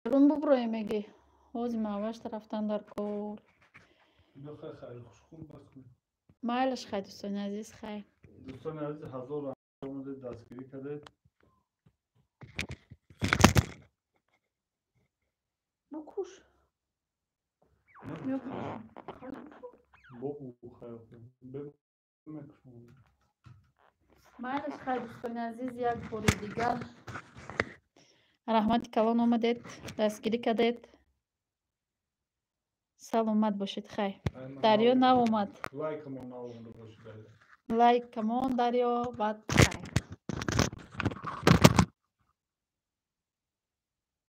Берун буброем меги. Ҳозир мавашта рафтан дар кор. Бихай хайр, хушхун бас кун. Майлаш хай, дӯстони азиз, хайр. Дӯстони азиз, ҳазор омадед, дастгирӣ кардед. Букуш. Бобу хайр. Мекушам. Майлаш, хай, дӯстони азиз, як бори дигар раҳмати калон, омадед, дастгирӣ кардед, саломат бошед. Хай, Дарё наомад. Лайкамон наомада бошед. Лайкамон, Дарё, баъд хай.